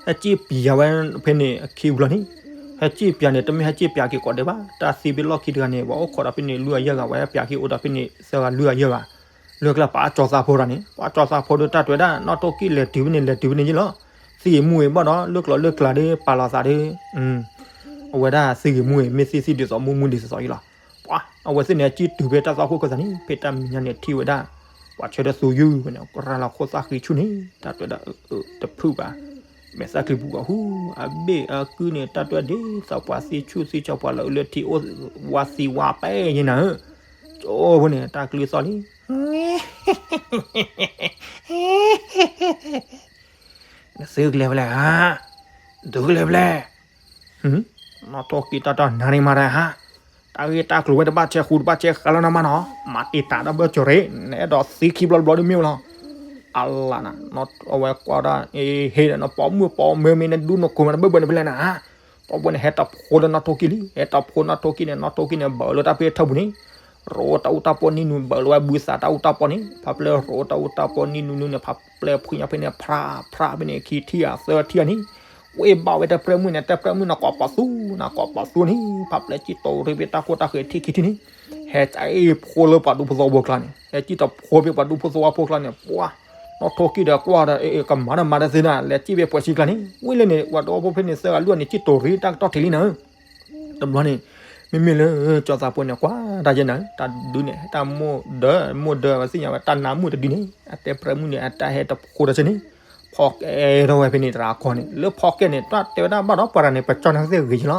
ဟဲစံၣ်ပျံၤယၤဝဲဖဲန့ၣ်အခံဘျီန့ၣ် ဟဲစံၣ်ပျံၤန့ၣ် တမ့ၢ်ဟဲစံၣ်ပျံၤက့ၤကိးဒဲးဘၣ် တၢ်သံဖဲလီၢ်ခံတဂၤန့ၣ် ပှၤအိၣ်ခိးဒီးဖဲန့ၣ်လွံၢ်ဂၤယဲၢ်ဂၤ ပှၤဟဲပျံၤက့ၤအိၣ်ဒီးဖဲန့ၣ်သၢဂၤလွံၢ်ဂၤယဲၢ်ဂၤ လၢကျါပှၤကၠီသးဖိတဂၤန့ၣ် ပှၤကၠီသးဖိဒီးတၢ်တဲဝဲဒၣ် နီၢ်ထိၣ်ကံၢ်လဲၤတုၤဖဲန့ၣ် လဲၤတုၤဖဲန့ၣ်ယဲၢ်လီၤ သံဂ့ၤမူဂ့ၤဘၣ်ဒီး လၢကျိၤလၢကျါဒီး ပာ်လီၤသးဒီး အဝဲဒၣ်သံဂ့ၤမူဂ့ၤ မ့ၢ်သံသံဒ်သိးမူမူဒ်သိးသိးယဲၢ်လီၤ ပှၤ အဝဲသ့ၣ်န့ၣ် ဟဲစံၣ်တုၤဖဲတၢ်သွၣ်ခိၣ်ခၢၣ်သးန့ၣ် ဖဲတၢ်မဲာ်ညါန့ၣ်ထံၣ်ဝဲဒၣ် ပှၤဆၢထၢၣ်သူယုၢ်ဝဲန့ၣ် ကရၢလီၤခိၣ်သၣ်ဃံဆူၣ်န့ၣ် တၢ်တဲဝဲဒၣ် အၢ တဖုၣ်ဘၣ် မဲာ်သၣ်ချံပူၤဘၣ်ဟူ အဘ့ၣ်အကုၢ်န့ၣ် တၢ်တဲဝဲဒ်သိးပှၤ သံဆူၣ်သံဆှီ ပှၤလၢအုၣ်လၢထံအိၣ်ဝါသံဝါပဲယဲၢ်နၤဧၢ ကၠိဖိန့ၣ် တၢ်ကျုသီၣ်လံ နသုကလဲၤဖဲလဲၣ်ဧါ သုကလဲၤဖဲလဲၣ် နီၢ်ထိၣ်ကံၢ်တၢ်တဲနၤန့ၣ်မၤတၢ်ဧါ တၢ်ဂ့ၢ်တၢ်ကျိၤဝဲတဘၣ်ဆဲးဃူတဘၣ်ဆဲးဃါလီၤနၤမးနီၤ မၤတံာ်တာ်တၢ်ဘၢၣ်စၢၤရ့ နအဲၣ်ဒိးသံခံဘျီတဘျီဒ်မ့ၢ်ဝဲလီၤ အလါနၤ အဝဲကွၢ်ဒၣ် ဟ့ၣ်ဒီးနပိာ်မုၣ်ပိာ်မၢၤမ့ၢ်နဒူနခိၣ်မ့ၢ်နဘၢၣ်ဘၢၣ်န့ၣ်ဖဲလဲၣ်နၤ ပိာ်မုၣ်န့ၣ်ဟဲတဖိလၢနီၢ်ထိၣ်ကံၢ်လံ ဟဲတဖိနီၢ်ထိၣ်ကံၢ်န့ၣ် နီၢ်ထိၣ်ကံၢ်န့ၣ် ဘၣ်လၢတၢ်ဖဲထၢၣ်ပူၤန့ၣ် ရိတၢ်အူတၢ်ပီနံၤနုၤ ဘၣ်လီၤဝဲဘုသးတၢ်အူတၢ်ပီန့ၣ် ဖးပျဲရိတၢ်အူတၢ်ပီနံၤနုၤနုၤန့ၣ် ဖးပျဲဖှံညါဖဲန့ၣ် ဖြးဖြးဖဲန့ၣ် ခံထံၣ်အသၢထံၣ်အနံၤ ဝဲဘၣ်ဝဲတၢ်ပြၢမုၣ်န့ၣ် တၢ်ပြၢမုၣ်န့ၣ် ကိးပသူန့ၣ် ကိးပသူန့ၣ် ဖးပျဲစံၣ်တိၤရ့ဖဲတၢ်ခိၣ်တၢ်ဃဲၤထံၣ်ခံထံၣ်န့ၣ် ဟဲကၠီၣ်အ့ၣ်ဖိလၢပှၤဒူဖိသဝီဖိကျါန့ၣ် ဟဲကၠီၣ်တဖိဖဲပှၤဒူဖိသဝီဖိကျါန့ၣ် ပှၤ နီၢ်ထိၣ်ကံၣ်ဒီးကွၢ်ဒီး ကမၤတၢ်မၤတၢ်သ့နၤ လဲၤစံၣ်ဖဲပှဲၤဆံကျါန့ၣ် ဝံၤလၢန့ၣ် ပှၤဒူဖိဖဲန့ၣ် သၢဂၤလွံၢ်ဂၤန့ၣ် စံၣ်တိၤရ့တၢ်ကတီၢ်ထံးလံနၤ တဘျီန့ၣ် မ့မ့ၢ်လၢကၠီသးဖိန့ၣ် ကွၢ်တၢ်ယဲနၤ တၢ်ဒုးန့ၣ် တၢ်မိၢ်ဒၢ မိၢ်ဒၢ ပသ့ၣ်ညါဝဲ တၢ်နါမုၣ်တဒုန့ၣ် အတဲပြဲမုၣ်န့ၣ် အတၢ်ဟဲတဖိဒီးဆၢန့ၣ် ဖီၣ်ကဲထီၣ်ဝဲဖဲန့ၣ် တရၣ်ခီန့ၣ် လၢဖီၣ်ကဲန့ၣ် တၢ်တဲဝဲဒၣ်ဘၣ်ဒီးပှၤတဂၤန့ၣ် ပကၠီၣ်န့ၣ်သ့ၣ်ဂ့ၤကလီၤ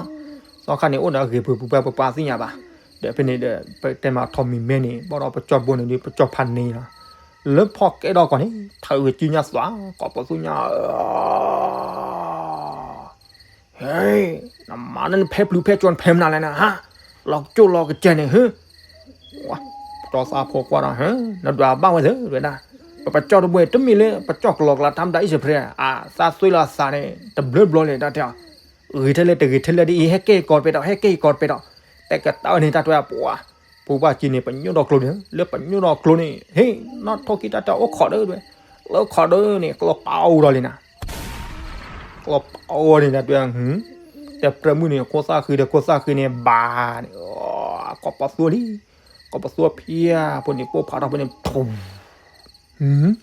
သီခါန့ၣ် အိၣ်ဒီးဂ့ၤပှဲၤပှဲၤပှဲၤပှၤသ့ၣ်ညါဘၣ် ဒီးဖဲန့ၣ်ဒီး ပတဲမၤထီၣ်မံၤမဲန့ၣ် ဘၣ်ဒီးပကၠီၣ်ဘိန့ၣ်ဒီး ပကၠီၣ်ဖးန့ၣ်လီၤ လၢဖီၣ်ကဲထီၣ်ကီးန့ၣ် ထၢဂ့ၤစုညါသွး ကိးပသူညါ ဟဲ နမၤနဖဲပျုၤဖဲကၠီၣ်နဖဲမနုၤလဲၣ်နဟါ လီၤကၠိၣ်လီၤကစဲးန့ၣ် ဟၢ ကၠီသးဖိကွၢ်ဒီး ဟၢ နဒွးဘၣ်ဝဲသ့ဝဲဒၣ် ပပကၠီၣ်တဘိတမ့ၢ်လၢ ပကၠီၣ်ကလီကလးတၢ်မတၤအံၣ်စဖရဲ အသးသွ့လီၤအသးန့ၣ် တဘျီဘျီလဲၣ်တၢ်တဲအီၤ ဂ့ၤထဲလဲၣ်တဂ့ၤထဲလဲၣ်ဒ်အံၤ ဟဲကဲအံၤကီးတပဲဒီး ဟဲကဲအံၤကီးတပဲဒီး တဲကတၢၢ်န့ၣ် တၢ်တဲဝဲပှၤ ပူၤဘၣ်က့ၤန့ၣ် ပညိၣ်ဒီးကျိန့ၣ် လၢပညိၣ်ဒီးကျိန့ၣ် ဟ့ၣ် နီၢ်ထိၣ်ကံၣ်တၢ်တဲအိၣ်ခိးဒီး လၢခိးဒီးန့ၣ် ကျီပာ်အိၣ်ဒီးလံနၤ ကျီပာ်အိၣ်န့ၣ် တၢ်တဲ တဲပြဲမုၣ်န့ၣ် ခိၣ်သၣ်ဃံဒီးခိၣ်သၣ်ဃံန့ၣ် ဘၣ်န့ၣ် ကိးပသူလံ ကိးပသူဖၠါဖိန့ၣ် ပိၢ်ဖးထီၣ်ဖိန့ၣ်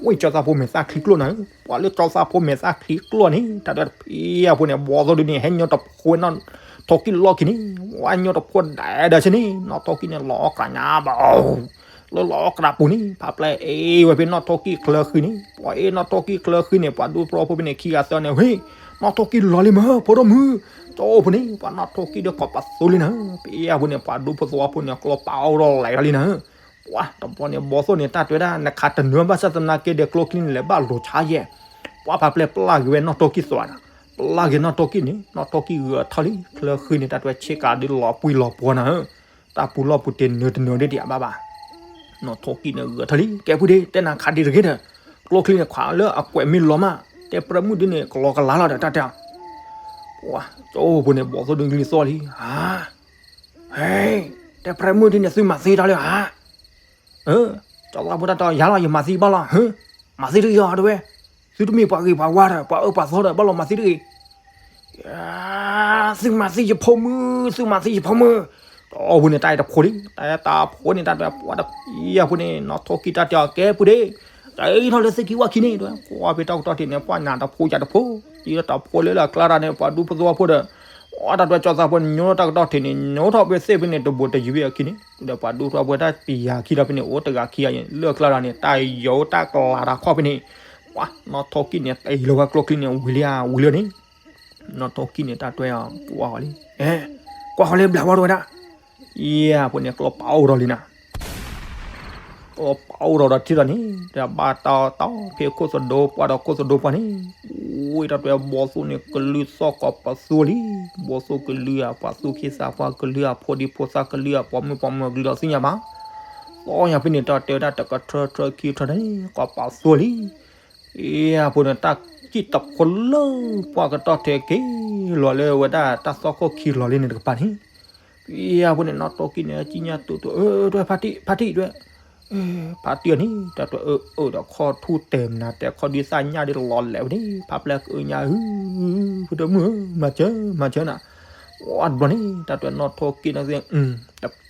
ဝဲကၠီသးဖိမဲာ်သၣ်ချံကျိၣ်နၤ ပှၤလၢကၠီသးဖိမဲာ်သၣ်ချံကျိၣ်န့ၣ် တၢ်တဲဖၠါဖိန့ၣ် ဘီသိၣ်ဒုန့ၣ် ဟဲညိတဖိနီၢ်ထိၣ်ကံၣ်လီၢ်ခံန့ၣ် ဝဲညိတဖိဒဲးဒီးဆ့န့ၣ် နီၢ်ထိၣ်ကံၣ်န့ၣ် လီၤအီၣ်ကြးညါဘၣ် လၢလီၤအီၣ်ကြးပူၤန့ၣ် ဖးပျဲအ့ၣ်ဝဲဖဲနီၢ်ထိၣ်ကံၣ်ချၢဃံန့ၣ် ပှၤအ့ၣ်နီၢ်ထိၣ်ကံၣ်ချၢဃံန့ၣ် ပှၤဒူဖိသဝီဖိဖဲန့ၣ် ခံဂၤသၢဂၤန့ၣ် ဟ့ၣ် နီၢ်ထိၣ်ကံၣ်လီၤလံမး ဖိဒိၣ်မုၣ် ကၠီအိၣ်ဖဲန့ၣ် ပှၤနီၢ်ထိၣ်ကံၣ်ဒီးကိးပသူလံနၤ ဖၠါဖိန့ၣ် ပှၤဒူဖိသဝီဖိန့ၣ် ကျီပာ်အိၣ်ဒီးလဲၤထီၣ်လံနၤ ပှၤတဘျီန့ၣ် ဘီသိၣ်န့ၣ် တၢ်တဲဝဲဒၣ် နခးတနၢၤဘၣ်ဆၣ်သနာ်က့ဒီး ကျိချံန့ၣ် လဲၤဘၣ်လိၤဆါယဲၢ် ပှၤဖးပျဲပျၢ်က့ၤဝဲနီၢ်ထိၣ်ကံၣ်သွးဒီး ပျၢ်က့ၤနီၢ်ထိၣ်ကံၣ်န့ၣ် နီၢ်ထိၣ်ကံၣ်ဂဲၤထီၣ်လံ ချၢဃံန့ၣ် တၢ်တဲဝဲဆ့ကၤဒုးလီၤပှံၤလီၤပှီၤနၤဧၢ တၢ်ပူၤလီၢ်ပူၤတ့ၢ်နၢၤတနၢၤဒ်တယၤဘၣ်ဘၣ် နီၢ်ထိၣ်ကံၣ်န့ၣ်ဂဲၤထီၣ်လံ ကဲပူၤဒ့ တဲနၤခးဒံးတဂ့ၤဒီး ကျိချံန့ၣ် ခွးလၢအကွဲးမ့ၢ်လီၤမး တဲပြဲမုၣ်ဒ်န့ၣ် ကလီကလါလီၤဒီးတၢ်တဲအီၤ ပှၤကၠီအိၣ်ဖဲန့ၣ် ဘီသိၣ်ဒုကလံၤသီၣ်လံ ဟါ ဟဲ တဲပြဲမုၣ်ဒ်န့ၣ် သုမၤသံတၢ်လၢဟါ ကၠီသးဖိတၢ်တဲအီၤ ယၤလီၤ ယမၤသံဘၣ်လီၤ ဟၢ မၤသံတဂ့ၤအီၤတဲဝဲ သုတမ့ၢ်ပှၤဂ့ၤပှၤဝါဒီး ပှၤအၢပှၤသီဒီး ဘၣ်လီၤမၤသံတဂ့ၤ သုမၤသံယဖိမုၣ် သုမၤသံယဖိမုၣ် တၢ်အိၣ်ဖဲန့ၣ် တၢ်အဲၣ်တဖိလံ တၢ်အဲၣ်တဖိန့ၣ် တၢ်တဲပှၤတဖၠါဖိန့ၣ် နီၢ်ထိၣ်ကံၣ်တၢ်တဲအီၤ ကဲပူၤဒ့ တၢ်အံၤထီၣ်လၢသ့ၣ်ခံဝၣ်ခံန့ၣ် တဲဝဲ ကွၢ်ဖဲတၢ်ကတီၢ်ထံးန့ၣ် ပှၤနၤတဖိယၤတဖိ တံၤလၢတၢ်ဖိလၢလၢအကျါတၢ်န့ၣ် ပှၤဒူဖိသဝီဖိဒီး အတၢ်တဲကၠီသးဖိန့ၣ် ညိထီၣ်တၢ်ကတီၢ်ထံးန့ၣ် ညိထီၣ်ဖဲသ့ၣ်ဖဲန့ၣ် တဘိးတယံၤဝဲအခံန့ၣ် ဒီးပှၤဒူဖိသဝီဖိတၢ်ပံၤယၤခံဒီးဖဲန့ၣ် အိၣ်တဂၤခံဂၤလၢအကျါတၢ်န့ၣ် တၢ်ယိးတၢ်ကလၤတၢ်ခီၣ်ဖဲန့ၣ် ပှၤနီၢ်ထိၣ်ကံၣ်န့ၣ် တ့လီၤဝဲကျိချံန့ၣ် ဝံၤလံဧါ ဝံၤလံန့ၣ် နီၢ်ထိၣ်ကံၣ်န့ၣ် တၢ်တဲအီၤ ကွၢ်ဃီၤလံ အဲ ကွၢ်ဃီၤလံ ဘျးဝါတဝဲဒၣ် ယဲၢ်ဖိန့ၣ် ကျီပာ်အိၣ်ဒီးလံနၤ ကျီပာ်အိၣ်ဒီးဒီးထံၣ်ဒီးန့ၣ် တၢ်ဘၣ်တၢ်တီဖဲခိၣ်သဒိပှၢ်ဒီးခိၣ်သဒိပှၢ်န့ၣ် ဝံၤတၢ်တဲဘီသိၣ်န့ၣ် ကလုၢ်သီၣ်ကိးပသူလံ ဘီသိၣ်ကလုၢ်ဧါ ပှၤသူၣ်က့သးပှၢ်ကလုၢ်ဧါ ဖိဒံဖိသၣ်ကလုၢ်ဧါ ပိာ်မုၣ်ပိာ်မၢၤကလုၢ်ဒီးသ့ၣ်ညါဘၣ် သီၣ်ညါဖဲန့ၣ် တၢ်တဲဝဲဒၣ်တကထၢထၢခံထၢန့ၣ် ကိးပသူလံ အ့ၣ် အဖိန့ၣ် တၢ်စံၣ်တဖိလၢ ပှၢ်ကတီၢ်ထဲက့ၤလီၤလၢဝဲဒၣ်တၢ်သီၣ်ခိၣ်ခံလီၤလံန့ၣ်တကပၤန့ၣ် အ့ၣ် အဖိန့ၣ် နီၢ်ထိၣ်ကံၣ်န့ၣ် ကံၣ်ညါတူတူ အၢ တဲဖါတံၢ် ဖါတံၢ်တဲ ဖါတံၢ်န့ၣ် တၢ်တဲအၢ အၢဒီးခီၣ်ထူၣ်တဲာ်မနုၤတဲခီၣ်ဒုးသၣ်ညၣ်ဒ်လီၤလဲၣ်ဝဲန့ၣ် ဖါပျဲကအၢညါ အု ဖိဒိၣ်မုၣ်ဧၢ မၤစၢၤ မၤစၢၤနၤ ဝံၤတဘျီန့ၣ် တၢ်တဲနီၢ်ထိၣ်ကံၣ်န့ၣ်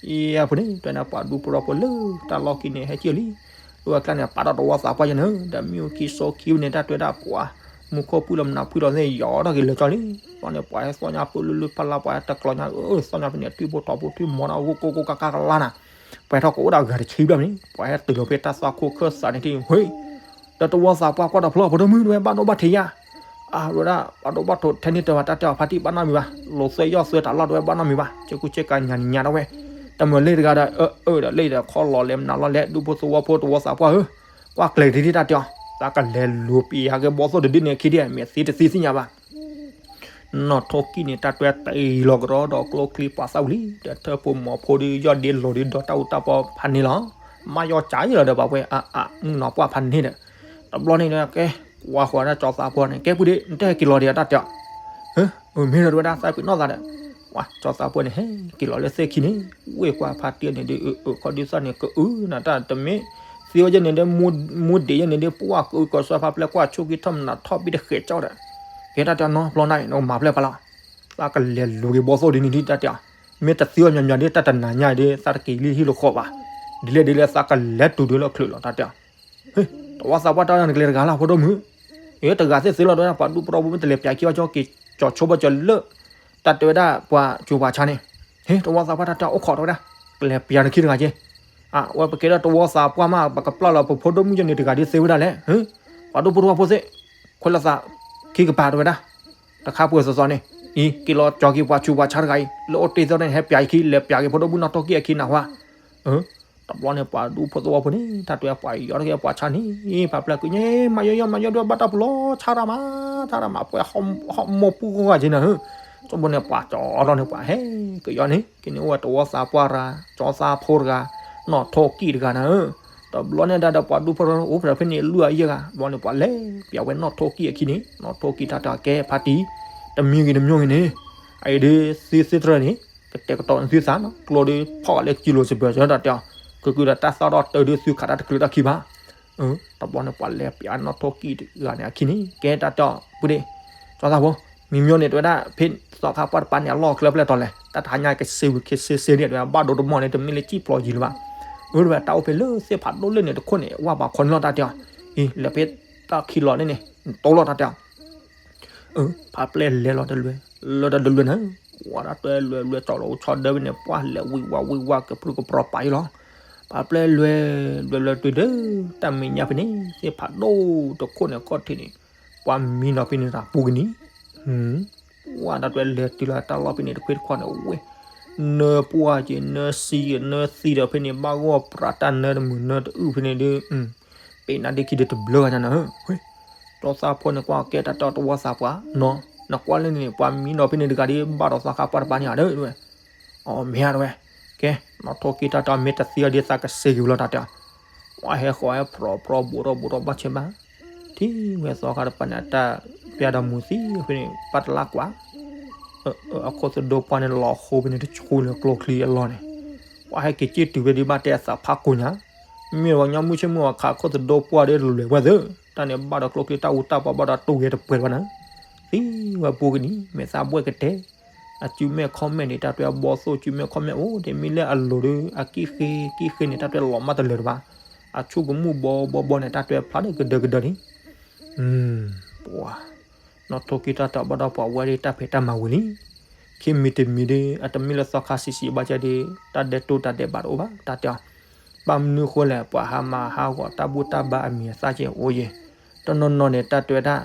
အ့ၣ် အဖိန့ၣ် တဲနၤပှၤဒူဖိသဝီဖိလၢတၢ်လီၢ်ခံန့ၣ် ဟဲက့ၤလံ လၢအကျါန့ၣ် ပာ်ဒီးတဝီသးပှၢ်ယဲၢ်န့ၣ် ဒီးမ့ၢ်အိၣ်ခံစိခံဝဲန့ၣ် တၢ်တဲဝဲဒၣ်ပှၤ မူခိၣ်ပုၢ်လီၤမနုၤဖုလီၤသ့ၣ် ယီၤထီၣ်က့ၤလၢာ်ကၠီလံ ဘျီန့ၣ် ပှၤဟဲသီၣ်ညါပၢလုလုဖးလါ ပှၤဟဲတကျီညါ အၢ သီၣ်ညါဖဲန့ၣ် တွံၢ်ဖိထီဖိ တွံၢ်မီၤန့ၣ် ဂိၢ်ကိၢ်ကိၢ်ကးကးကလါနၤ ပှၤဟဲထီၣ်ကအိၣ်ဒၣ်ဂၤတဆံဘျီန့ၣ် ပှၤဟဲတုၤလီၤဖဲတၢ်သွၣ်ခိၣ်ခၢၣ်သးန့ၣ်ထံၣ် ဟ့ၣ် ဒီးတဝီသးပှၢ်ကွၢ်ဒီးဖျီၣ် ဖိဒိၣ်မုၣ်တဝဲ ဘၣ်ဒိဘၣ်ထံးယါ အဝဲဒၣ် ဘၣ်ဒိဘၣ်ထံးထဲန့ၣ်တဝဲ တၢ်တဲအီၤဖါတံၢ်ဘၣ်နီတမံၤဘၣ် လိာ်သွဲၣ်ယီၢ်သွဲၣ်တၢ်လီၢ်တဝဲဘၣ်နီတမံၤဘၣ် ကဲကူကဲကၤညါန့ၣ်ညါတဝဲ တမၢလ့ၣ်တဂၤဒီး အၢ အၢဒီးလ့ၣ်ဒီးခီလီၤလဲၤမနုၤလီၤလဲၣ် ဒူဖိသဝီဖိတဝီသးပှၢ်ဧၢ ကွၢ်ကျဲၤတံၢ်တၢ်တဲအီၤ သးကလဲၤလူၤပံၤဟးက့ၤဘီသိၣ်တဒုန့ၣ်ခံဒံး မ့ၢ်သံတသံသ့ၣ်ညါဘၣ် နီၢ်ထိၣ်ကံၣ်န့ၣ် တၢ်တဲတ့ၢ်လီၤကဒီးဒီးကျိချံပှၤသၣ်ဝံၤလံ ဒီးထၢဖိမီၤဖိဒုး ယီၢ်ဒ့လိာ်ဒုးဒီးတၢ်အူတၢ်ပီဖးန့ၣ်လီၤ မၤယီၤကးယဲၢ်လီၤဒီးပှၤပှဲၤအါအါ မုၣ်နီၤပှၢ်ဖးန့ၣ်ဒီး တဘျီန့ၣ်ဒီး ကဲ ကွၢ်ဃီၤဒၣ်ကၠီသးဖိန့ၣ် ကဲပူၤဒ့ နတဟဲက့ၤလီၤဒံးအတၢ်တဲအီၤ မ့ၢ်ဒီးတဝဲဒၣ်သးပ့ၤနီၣ်သးဒီး ပှၤကၠီသးဖိန့ၣ် ဟဲက့ၤလီၤလၢသ့ၣ်ခံန့ၣ် ဝ့ၢ်ကွၢ်ဖါတံၢ်န့ၣ်ဒီး အၢ အၢ ခီဒုးသၣ်န့ၣ် ကအုၣ်နၤတၢ်တမ့ၢ် သ့ဝဲယဲန့ၣ်ဒီး မူဒံးယဲန့ၣ်ဒီး ပှၢ်ကအုၣ်ကီၤဆှၢဖါပျဲၢ် ကွၢ်ဆိကံထီၣ်မနၤထီၣ်ဘံၣ်တဃဲးကၠီဒီး ကဲတၢ်တဲနီတဘျီန့ၣ် နကမၤဖျဲၣ်ဖါလီၤ သးကလဲၤလူၤက့ၤဘီသိၣ်ဒ်န့ၣ်ဒ်တၢ်တဲအီၤ မ့ၢ်တသ့ဝဲမညီမညီဒ် တၢ်တနၤညါအံၤဒီး သးတက့ၤလၢဟံၣ်လၢဃီဘၣ် ဒ်လဲၣ်ဒ်လဲၣ် သးကလဲၤတုၤဒုးလၢချုးလီၤ တၢ်တဲအီၤ တဝီသးပှၢ်တၢ်အီၣ်န့ၣ် ကလဲၤတဂၤလၢဖိဒိၣ်မုၢ်, အ့ တဂၤသ့ၣ်သ့လီၤ တဲဝဲဒၣ် ပှၤဒူဖိထီဘိမ့ၢ်တလဲၤပၠးခံဘၣ် ကၠီက့ၤကၠီဆိဘၣ်ကၠီလၢ တၢ်တဲဝဲဒၣ် ပှၤကၠိၤပှၤဆါန့ၣ်, ဟ့ တဝီသးပှၢ်တၢ်တဲအိၣ်ခိးတဲဝဲဒၣ်, ကလဲၤပၠးနခံတဂၤက့ၤ, အဝဲပကဲဒၣ်တဝီသးပှၢ်မး ပကပျၢ်လီၤပဖိဒိၣ်မုၢ်ကၠီန့ၣ် တဂၤဒ်သ့ဝဲဒၣ်လဲၣ်, ပှၤဒူဖိထီဘိသ့ၣ်, ခွဲးလီၤသးခံကပၤတဲဝဲဒၣ်, တခါပှဲၤသိးသိးန့ၣ်, အံၤ က့ၤလီၤကၠီက့ၤပှၤကၠိၤပှၤဆါတဂၤအံၤ လၢအိၣ်တ့ၢ်သီန့ၣ် ဟဲပၠးအံၤခံ လဲၤပၠးက့ၤဖိဒိၣ်မုၢ်နီၣ်ထိၣ်ကံၣ်အခံနၢ်ဟူဧါ တဘျီန့ၣ် ပှၤဒူဖိသဝီဖိန့ၣ် တၢ်တဲပှၤယီၤတက့ၢ်ပှၤဆါန့ၣ်, ဖါပျဲၢ်ကုညါ မၤယီၤယီၤ မၤယီၤဒုး ဘၣ်တၢ်ပူၤလီၤ ဆါတၢ်မး, ဆါတၢ်မး ပှဲၤဟီၣ်မိၢ်ပူၤဂီၢ်ဂီၢ်က့ၤနၤ, ဆိမိၣ်န့ၣ် ပှၤကၠီထီၣ်န့ၣ် ပှၤဟဲကယီၤန့ၣ် က့ၤန့ၣ်အိၣ်ဝဲတဝီသးပှၢ်တဂၤ ကၠီသးဖိတဂၤ နီၣ်ထိၣ်ကံၣ်တဂၤနၤ, တဘျီန့ၣ်ဒၣ်ဒီးပှၤဒူဖိအိၣ်ဖဲဖဲန့ၣ် လွံၢ်အယဲၢ်ဂၤ တဘျီန့ၣ် ပှၤလဲၤပၠးဝဲနီၣ်ထိၣ်ကံၣ်အခံန့ၣ် နီၣ်ထိၣ်ကံၣ်တၢ်တဲကဲဖါတံၢ်, တမံၤဂ့ၤတမံၤဂ့ၤန့ၣ်, အအံၤဒုး သုသ့တြၢၤန့ၣ် ကတဲာ်ကတီၤသုသးနီၤ ကျိဒုးဖီၣ်ဂၤလၢကံလိၤစပၢၤ စၢတၢ်တဲအီၤ, ကကုဒီးတၢ်သၣ်ဒီးတၢ်ဒုး သုခးတၢ်တချုးတၢ်ခံဘၣ်, တဘျီန့ၣ် ပှၤလဲၤပၠးနီၣ်ထိၣ်ကံၣ်တဂၤန့ၣ်အခံန့ၣ် ကဲတၢ်တဲအီၤ ပုၢ်ဒ့ၣ်, ကၠီသးဖိ, မံမီန့ၣ် တဲဝဲဒၣ် ဖဲသီခါပှၢ်တပၤန့ၣ် အလီၢ်ချၢဖျဲၣ်တီၤလဲၣ် တၢ်တဟါညါကစ့ဝံၤကစ့စ့န့ၣ် တဲဝဲ ဘၣ်ဒိတမီၢ်န့ၣ် တမ့ၢ်လၢစံၣ်ဖျိးယံၤလၢၤဘၣ်, အၢ တဲဝဲ တၢ်အိၣ်ဖဲလၢသ့ၣ်ဖးဒိၣ်လၢန့ၣ်တခိၣ်န့ၣ် ဝၢ်ပှၤခီန့ၣ်လီၤ တၢ်တဲအီၤ, အံၤ လဲၤဖဲတၢ်ခံလီၤန့ၣ်န့ၣ် နတိလီၤ တၢ်တဲအီၤ ဖါပျဲၢ်လဲၤလီၤတလွဲၢ်, လၢတၢ်တလွဲၢ်န့ၣ်, ဝဲဒၣ်တွဲလွဲၢ်လွဲၢ် ကၠီလီၤအိၣ်ဆီဒၢဝဲန့ၣ် ပှၢ်လဲၤဝံၤဝါဝံၤဝါ ကပြုၢ်ကပြီၤပာ်အံၤလီၤ, ဖါပျဲၢ်လွဲၢ်လွဲၢ်လွဲၢ်တုၤဒီး တၢ်မဲာ်ညါဖဲန့ၣ် သ့ၣ်ဖးဒိၣ်တခိၣ်န့ၣ် ခီၣ်ထံးန့ၣ်, ပှၤမံနီၤဖဲန့ၣ်တၢ်ပူၤကနံၤ, ဝဲဒၣ်တွဲလဲၤတုၤလီၤတၢ်လီၢ်ဖဲန့ၣ်တခွ့တခီန့ၣ် ဝဲ နၢပှၢ်က့ၤ နၢစံက့ၤ နၢသံဒီးဖဲန့ၣ် ဘၣ်ဂီၢ်ပြးတၢ်နၢတမုာ်နၢတအုၣ်ဖဲန့ၣ်ဒုး, ပ့ၤနါဒ့ခံဒီးတဘျၢဂၤညါနၤဧၢ, ကၠီသးဖိန့ၣ် ကွၢ်ကဲတၢ်တဲအီၤတဝီသးပှၢ်နီၤ, နကွၢ်လၢန့ၣ်န့ၣ် ပှၤမံနီၤဖဲန့ၣ်တဂၤဒီး ဘၣ်ဒီးသီခါပှၢ်တပၤန့ၣ်ဧါ တဲဝဲ, အီ မ့ၢ်ဧါ တဲဝဲ, ကဲ နီၣ်ထိၣ်ကံၣ်တၢ်တဲအီၤ မ့ၢ်တသံအီၤဒ်သးကစ့က့ၤဝံၤလီၤ တၢ်တဲအီၤ, ပှၤဟဲဃီၤဟဲဖြီဖြီဘူးထီၣ်ဘူးထီၣ်ဘၣ်ဆဲးဘၣ်, ထံၣ်ဝဲသီခါတပၤန့ၣ် အတၢ်ပျၢ်ဒီးမူၤသံဖဲန့ၣ် ပၢ်တလါကွၢ် အခိၣ်သဒိၣ်ပှၢ်န့ၣ် လီၤဃိဖဲန့ၣ်တဆူလၢကျိချံအလီၢ်န့ၣ်, ပှၤဟဲက့ၤစ့ၢ်တုၤဖဲဒ်ဘၣ်တဲအသးဖးကိညါ, မ့ၢ်ဝဲညီမုၢ်ဆ့ၣ်မုၢ်ဝဲခးခိၣ်သဒိၣ်ပှၢ်ဒီးတလွဲၢ်ဝဲသ့, တၢ်န့ၣ်ဘၣ်ဒီးကျိချံတၢ်အူတၢ်ပှၢ်ဘၣ်ဒီးတိၢ်ဂဲၤတပှဲၤဘၣ်နၤ, သံဝဲပူၤကနံၤ မဲာ်သၣ်ဘှဲၣ်ကတဲ အစုမဲာ်ခီၣ်မဲာ်န့ၣ် တၢ်တွဲအဘီသိၣ်စုမဲာ်ခီၣ်မဲာ်အိၣ် တမ့ၢ်လၢအလိၤဒီး အကံၣ်ဃ့ကံၣ်ဃ့န့ၣ် တၢ်တွဲလီၤမးတလၢာ်တဘၣ်, အဆူၣ်ကမူၣ်ဘီဘီဘီန့ၣ် တၢ်တွဲဖျါဒီးကဒၢကဒၢန့ၣ်, ပှၤ နီၣ်ထိၣ်ကံၣ်တၢ်တဲအီၤဘၣ်ဒီးပှၤဝဲဒၣ်တၢ်ဖံးတၢ်မၤဝံၤလံ, ခံမံၤတမံၤဒီး အတမ့ၢ်လၢသီခါဆံးဆံးဘၣ်ကဲဒီး တၢ်ဒဲးတိၢ်တၢ်ဒဲးဘးတအိၣ်ဘၣ် တၢ်တဲအီၤ ဘၣ်မနုၤဃိလဲၣ် ပှၤဟးမၤဟးဂီၤတၢ်ဘူၣ်တၢ်ဘါအမံၤအသၣ်ကဲအိၣ်ယဲၢ်, တနီၤနီၤန့ၣ် တၢ်တဲဝဲဒၣ်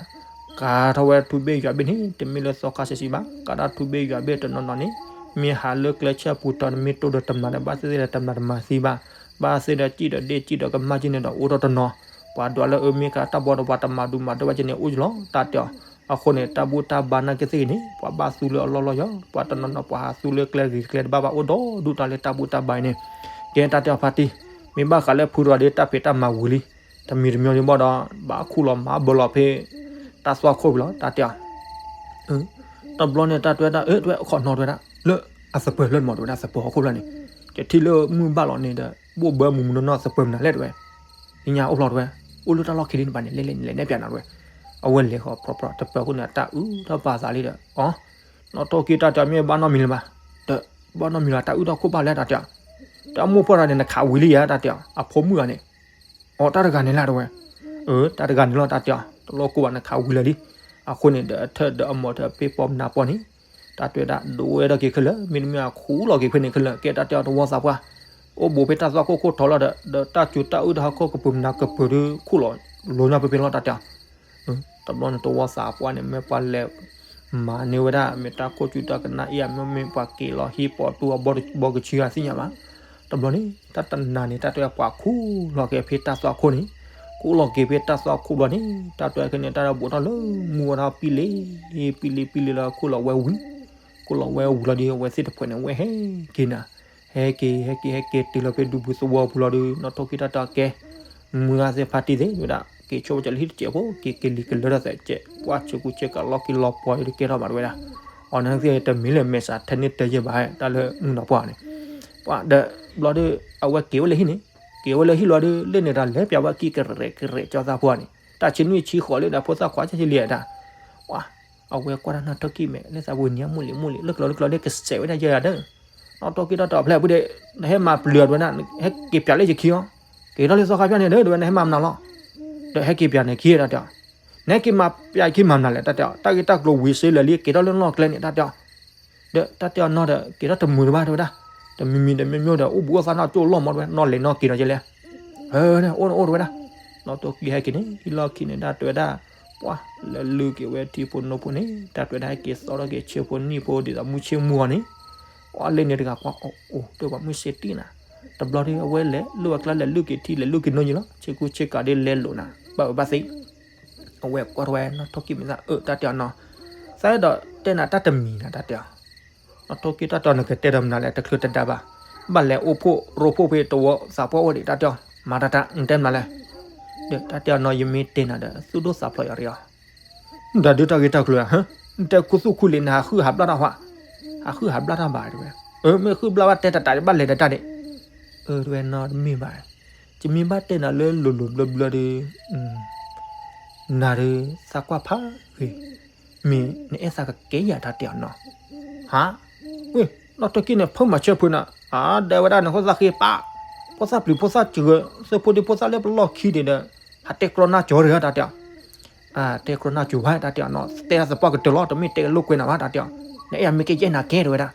ကၤထီၣ်ဝဲထူဘ့ၣ်ယွၤဘ့ၣ်န့ၣ် တမ့ၢ်လၢသီခါဆံးဆံးဘၣ်, ကၤတၢ်ထူဘ့ၣ်ယွၤဘ့ၣ်တနီၤနီၤန့ၣ် မ့ၢ်ဟးလၢကျဲဆၢပူၤတီၤ တမ့ၢ်တိၢ်ဒီးတမျာ်ဒီး ဘၣ်သ့ၣ်သ့ၣ်ဒီးတမျာ်တမၤသံဘၣ်, ဘၣ်သ့ၣ်ဒီးစံၣ်ဒီးဒ့ၣ်စံၣ်ဒီးကမၣ်ကဲန့ၣ်ဒီးအိၣ်ထီၣ်တနီၤ, ပှၤဒွးလၢအမ့ၢ်ကၤတၢ်ဘီဒီးပှၤတမၤဒူမၤဒိၣ်ဘၣ်ကဲန့ၣ်အိၣ်ယလီၤ တၢ်တဲအီၤ, အဃိန့ၣ် တၢ်ဘူၣ်တၢ်ဘါနာ်က့သ့ၣ်ဂ့ၤန့ၣ် ပှၤဘၣ်သူလၢအလီၢ်လီၢ်ယီၤ, ပှၤတနီၤနီၤပှၤဟးသူလၢကျဲဂ့ၤကျဲတဘၣ်ဘၣ်အိၣ်ဒီဒူၣ်တၢ်လၢတၢ်ဘူၣ်တၢ်ဘါအံၤန့ၣ်, ကဲတၢ်တဲအီၤဖါတံၢ်, မ့ၢ်ဘၣ်ဃးလၢဖုတဂၤဒီးတၢ်ဖံးတၢ်မၤဝံၤလံ, တမံၤတမံၤဒံးဘၣ်ဒီး ဘၣ်ခူၣ်လီၤမၤဘၢလီၤဖဲ တၢ်သွၣ်ခိၣ်ဝံၤလီၤ တၢ်တဲအီၤ တဘျီန့ၣ် တၢ်တဲဝဲဒၣ် အၢ တဲဝဲ အခီၣ်နီၤတဲဝဲဒၣ် လၢအသပၢၤလၢမ့ၢ်တဲဝဲဒၣ်သပၢၤဟီၣ်ခိၣ်ဖျၢၣ်န့ၣ်, ယထံၣ်လၢမုၢ်ဘၣ်လီၤန့ၣ်ဒီး ဘိၣ်ဘၢမုၢ်မုၢ်နီၢ်နီၢ်သပၢၤမနုၤလဲၣ်တဲဝဲ, သ့ၣ်ညါအိၣ်ဖျီတဲဝဲ, အိၣ်လၢတၢ်လီၢ်ခံလံနပၤန့ၣ် လဲၤလဲၤလဲၤနဲၣ်ပၠးနၤတဲဝဲ, အဝဲလဲၤဃီၤဖြီဖြီတပၢၤအဃိန့ၣ် အတၢ်အုၣ်ထီၣ်ပာ်သးလံဒီး အီ နီၣ်ထိၣ်ကံၣ်တၢ်တဲအီၤ မ့ၢ်ဘၣ်နီတမံၤလၢၤဘၣ်, ဒီးဘၣ်နီတမံၤလၢၤ တၢ်အုၣ်ထီၣ်ခိၣ်ဘၣ်လဲၣ်တၢ်တဲအီၤ, တၢ်မိၢ်ပှၢ်တဂၤန့ၣ် နခးဝံၤလံဧါ တၢ်တဲအီၤ အဖိမုၣ်တဂၤန့ၣ် အီ တၢ်တဂၤန့ၣ်လီၤတဲဝဲ, အၢ တၢ်တဂၤန့ၣ်လီၤ တၢ်တဲအီၤ တလိၣ်ကိၢ်ဘၣ် နခးဝံၤလၢာ်လံ, အဃိန့ၣ်ဒီး အထၢၣ်ဒီးအမိၢ်ထၢၣ်ဖဲပိာ်မနၤပိာ်န့ၣ်, တၢ်တဲဝဲဒၣ် ဒိးဝဲဒၣ်က့ၤခဲလၢာ် မ့တမ့ၢ်အခူၣ်လီၤက့ၤဖဲန့ၣ်ခဲလၢာ် ကဲတၢ်တဲအီၤတဝီသးပှၢ်, အိၣ်ဘူးဖဲတၢ်သွၣ်ခိၣ်ခိၣ်ထီလီၤဒီး ဒီးတၢ်စူၤတၢ်အုၣ်တၢ်ဟီၣ်ခိၣ်ကပၢၤမနၤကပၢၤဒီး ခူၣ်လီၤလိၤညီဖဲဖဲလီၤ တၢ်တဲအီၤ တဘျီန့ၣ် တဝီသးပှၢ်န့ၣ် မ့ၢ်ပှၤလဲၤမၤန့ၢ်ဝဲဒၣ် မ့ၢ်တၢ်ခိၣ်စူၤတၢ်ကနၣ်အံၤ မ့ၢ်မ့ၢ်ပှၤက့ၤလီၤဟံၣ်ပိာ်တူအဘီကဆူအသ့ၣ်ညါဘၣ်. တဘျီန့ၣ် တၢ်တနၤန့ၣ် တၢ်တဲပှၤခူၣ်လီၤက့ၤဖဲတၢ်သွၣ်ခိၣ်န့ၣ်, ခူၣ်လီၤက့ၤဖဲတၢ်သွၣ်ခိၣ်ဘျီန့ၣ် တၢ်တဲခဲန့ၣ် တၢ်ဒီးဘူးထီၣ်လၢမူဝဲဒၣ်ပံလ့, ပံလ့ပံလ့လၢခူၣ်လီၤဝဲဝံၤ, ခူၣ်လီၤဝဲဝံၤလီၤဒီး အဝဲသ့ၣ်တဖုန့ၣ် ဝဲဟဲက့ၤနၤ, ဟဲက့ၤ ဟဲက့ၤ ဟဲက့ၤတုၤလီၤဖဲဒူပူၤသဝီပူၤလီၤဒီး နီၣ်ထိၣ်က့ၤတၢ်တဲကဲ မုၢ်ဂၤသ့ၣ်ဖါတံၢ်သ့ၣ်ဝဲဒၣ် က့ၤဆိပကလၢဟံၣ်တစဲးဖိ က့ၤက့ၤလံၤကလၢထီၣ်သဲးစဲး ပှၢ်ဆူးကူဆ့ကၤလီၢ်က့ၤလီၤပှီၤဒီးကဲထီၣ်ဘၣ်တဝဲဒၣ်. အီၤန့ၣ်တမ့ၢ်လၢမဲာ်ဆှးထဲန့ၣ်တဲယဲၢ်ဘၣ် တၢ်လၢမုၢ်နီၢ်ပှၢ်န့ၣ်, ပှၤဒီးဘျီဒီး အဝဲက့ၤဝဲလၢဟံၣ်န့ၣ်, က့ၤဝဲလၢဟံၣ်လီၤဒီး လၢန့ၣ်တၢ်လဲၤပၠးဝဲအကံကရဲးကရဲးကၠီသးဖိန့ၣ်, တၢ်ဆံနွံဆံဃိးလၢဒီးဖိသၣ်ခွါဆံလံတၢ်, ပှၤ အဝဲကွၢ်တၢ်နီၢ်ထိၣ်ကံၢ်မဲာ် လၢသးပူၤနံၤအမိၢ်လံၤမိၢ်လံၤ လၢကျီလၢကျီလၢကစဲးဝဲဒၣ်ယဲၢ်ဂၤဒီး နီၢ်ထိၣ်ကံၢ်တၢ်တီၤဖျဲၣ်ပူၤဒီး နဟဲမၤပျၢၤတဝဲဒၣ် ဟဲက့ၤပၠးလၢယခံအီၤ, က့ၤထီၣ်လၢသီခါပၠၣ်န့ၣ်ဒီး တဝဲနဟဲမၤမနုၤလီၤ, ဒီးဟဲက့ၤပၠးန့ၣ်ခံတၢ်တဲအီၤ, နဟဲက့ၤမၤပၠးခံမၤမနုၤလဲၣ်တၢ်တဲအီၤ, တၢ်ဂ့ၢ်တၢ်ကျိၤဝံၤစ့လၢာ်လံ က့ၤထီၣ်လၢနီၢ်ကျဲန့ၣ်တၢ်တဲအီၤ ဒီးတၢ်တဲအီၤနီၢ်ဒီး က့ၤထီၣ်တမုာ်တဘၣ်တဝဲဒၣ်, တမံၤမံၤတမံၤမံၤဒီး အိၣ်ဘူးအိၣ်သါနီၢ်ကၠိလီၢ်မီတဝဲ နီၢ်လဲၤနီၢ်က့ၤဒီးကလဲၣ်, အိၣ်န့ၣ်အိၣ်တဝဲဒၣ်, နီၢ်ထိၣ်ကံၢ်ဟဲက့ၤန့ၣ် ဟံၣ်လီၢ်ခံန့ၣ် တၢ်တဲဝဲဒၣ်, ပှၤ လဲၤလုၢ်က့ၤဝဲထံဖိနိဖိန့ၣ် တၢ်တဲဝဲဒၣ် ဟဲက့ၤသီထီၣ်က့ၤဆံးဖိနံၣ်ဖိဒ်သိးမုၢ်ဆ့ၣ်မုၢ်ဂီၤန့ၣ်, ပှၤလၢန့ၣ်တဂၤပှၤအိၣ်အိၣ် တၢ်ပှၤမုၢ်ဆ့ၣ်တံၢ်နၤ, တဘျီဒီး အဝဲလဲၤလုၢ်ဝဲကျါလဲၤလုၢ်က့ၤထံလဲၤလုၢ်က့ၤနိယံၤလီၤ ဆ့ကူဆ့ကၤဒီးလဲၤလိာ်နၤ ဘၣ်ဝဲဘၣ်သ့ အဝဲကွၢ်ထီၣ်ဝဲနီၢ်ထိၣ်ကံၢ်မဲာ်သၣ် အၢ တၢ်တဲအီၤနီၢ်, သးအဲၣ်ဒိးတဲနၤတၢ်တမံၤနၤ တၢ်တဲအီၤ, နီၢ်ထိၣ်ကံၢ်တၢ်တဲအီၤ နကတဲဒီးမနုၤလဲၣ် တချုးတဒါဘၣ်, ဘၣ်လဲၤအိၣ်ဖှိၣ်ရိဖှိၣ်ဖဲတဝီသးပှၢ်အိၣ်ဒံး တၢ်တဲအီၤ, မၤတၢ်တၢ် နတဲမနုၤလဲၣ်, ဒီးတၢ်တဲအီၤနီၢ် ယမ့ၢ်တဲနၤဒီး သူၣ်ဒိၣ်သးဖျိးယၤတယီၤ မတၤဒုးတၢ်ဂ့ၢ်တၢ်ကျိၤဧါ, နတဲခူသူၣ်ခူလံၤ နဟးဃုဟးဘျၣ်တၢ်ဟါ, ဟးဃုဟးဘျၣ်တၢ်ဘၣ်တဲဝဲ, အၢ မ့ၢ်ဃုဘျၣ်ဘၣ်တဲတၢ်တၢ်ဘၣ်လဲၤဒီးတၢ်ဒံး, အၢ တဝဲနီၢ်တမ့ၢ်ဘၣ်, ယမ့ၢ်ဘၣ်တဲနၤလၢလိၤလိၤဘျၢဘျၢဒီး နၤဒီးသးကွၢ်ဖးဂ့ၤ, မ့ၢ်နအဲၣ်သးကကဲယၤတၢ်တဲအီၤနီၢ်, ဟါ, ဝ့ၢ် နီၢ်ထိၣ်ကံၢ်န့ၣ် ဖုမၤဆၢဖုနၤ, အါ ဒဲဝဲဒၣ်န့ၣ် ဃိသးဃ့ပာ်, ဖိသၣ်ပျုၤဖိသၣ်စှၤ, သုးဖိဒံဖိသၣ်လၢပလီၢ်ခံဒံးဒီး, ဟးတဲကျီနၢ်ကၠီတဂၤတၢ်တဲအီၤ, တဲကျီနၢ်ကၠီဘၣ်တၢ်တဲအီၤနီၢ် တဲသပှၢ်ကတၢၢ်လီၤ တမ့ၢ်တဲလိာ်ကွဲနၤဘၣ်တၢ်တဲအီၤ, နအဲၣ်ယၤမ့ၢ်ကဲယဲၢ်နၤကဲတဝဲဒၣ်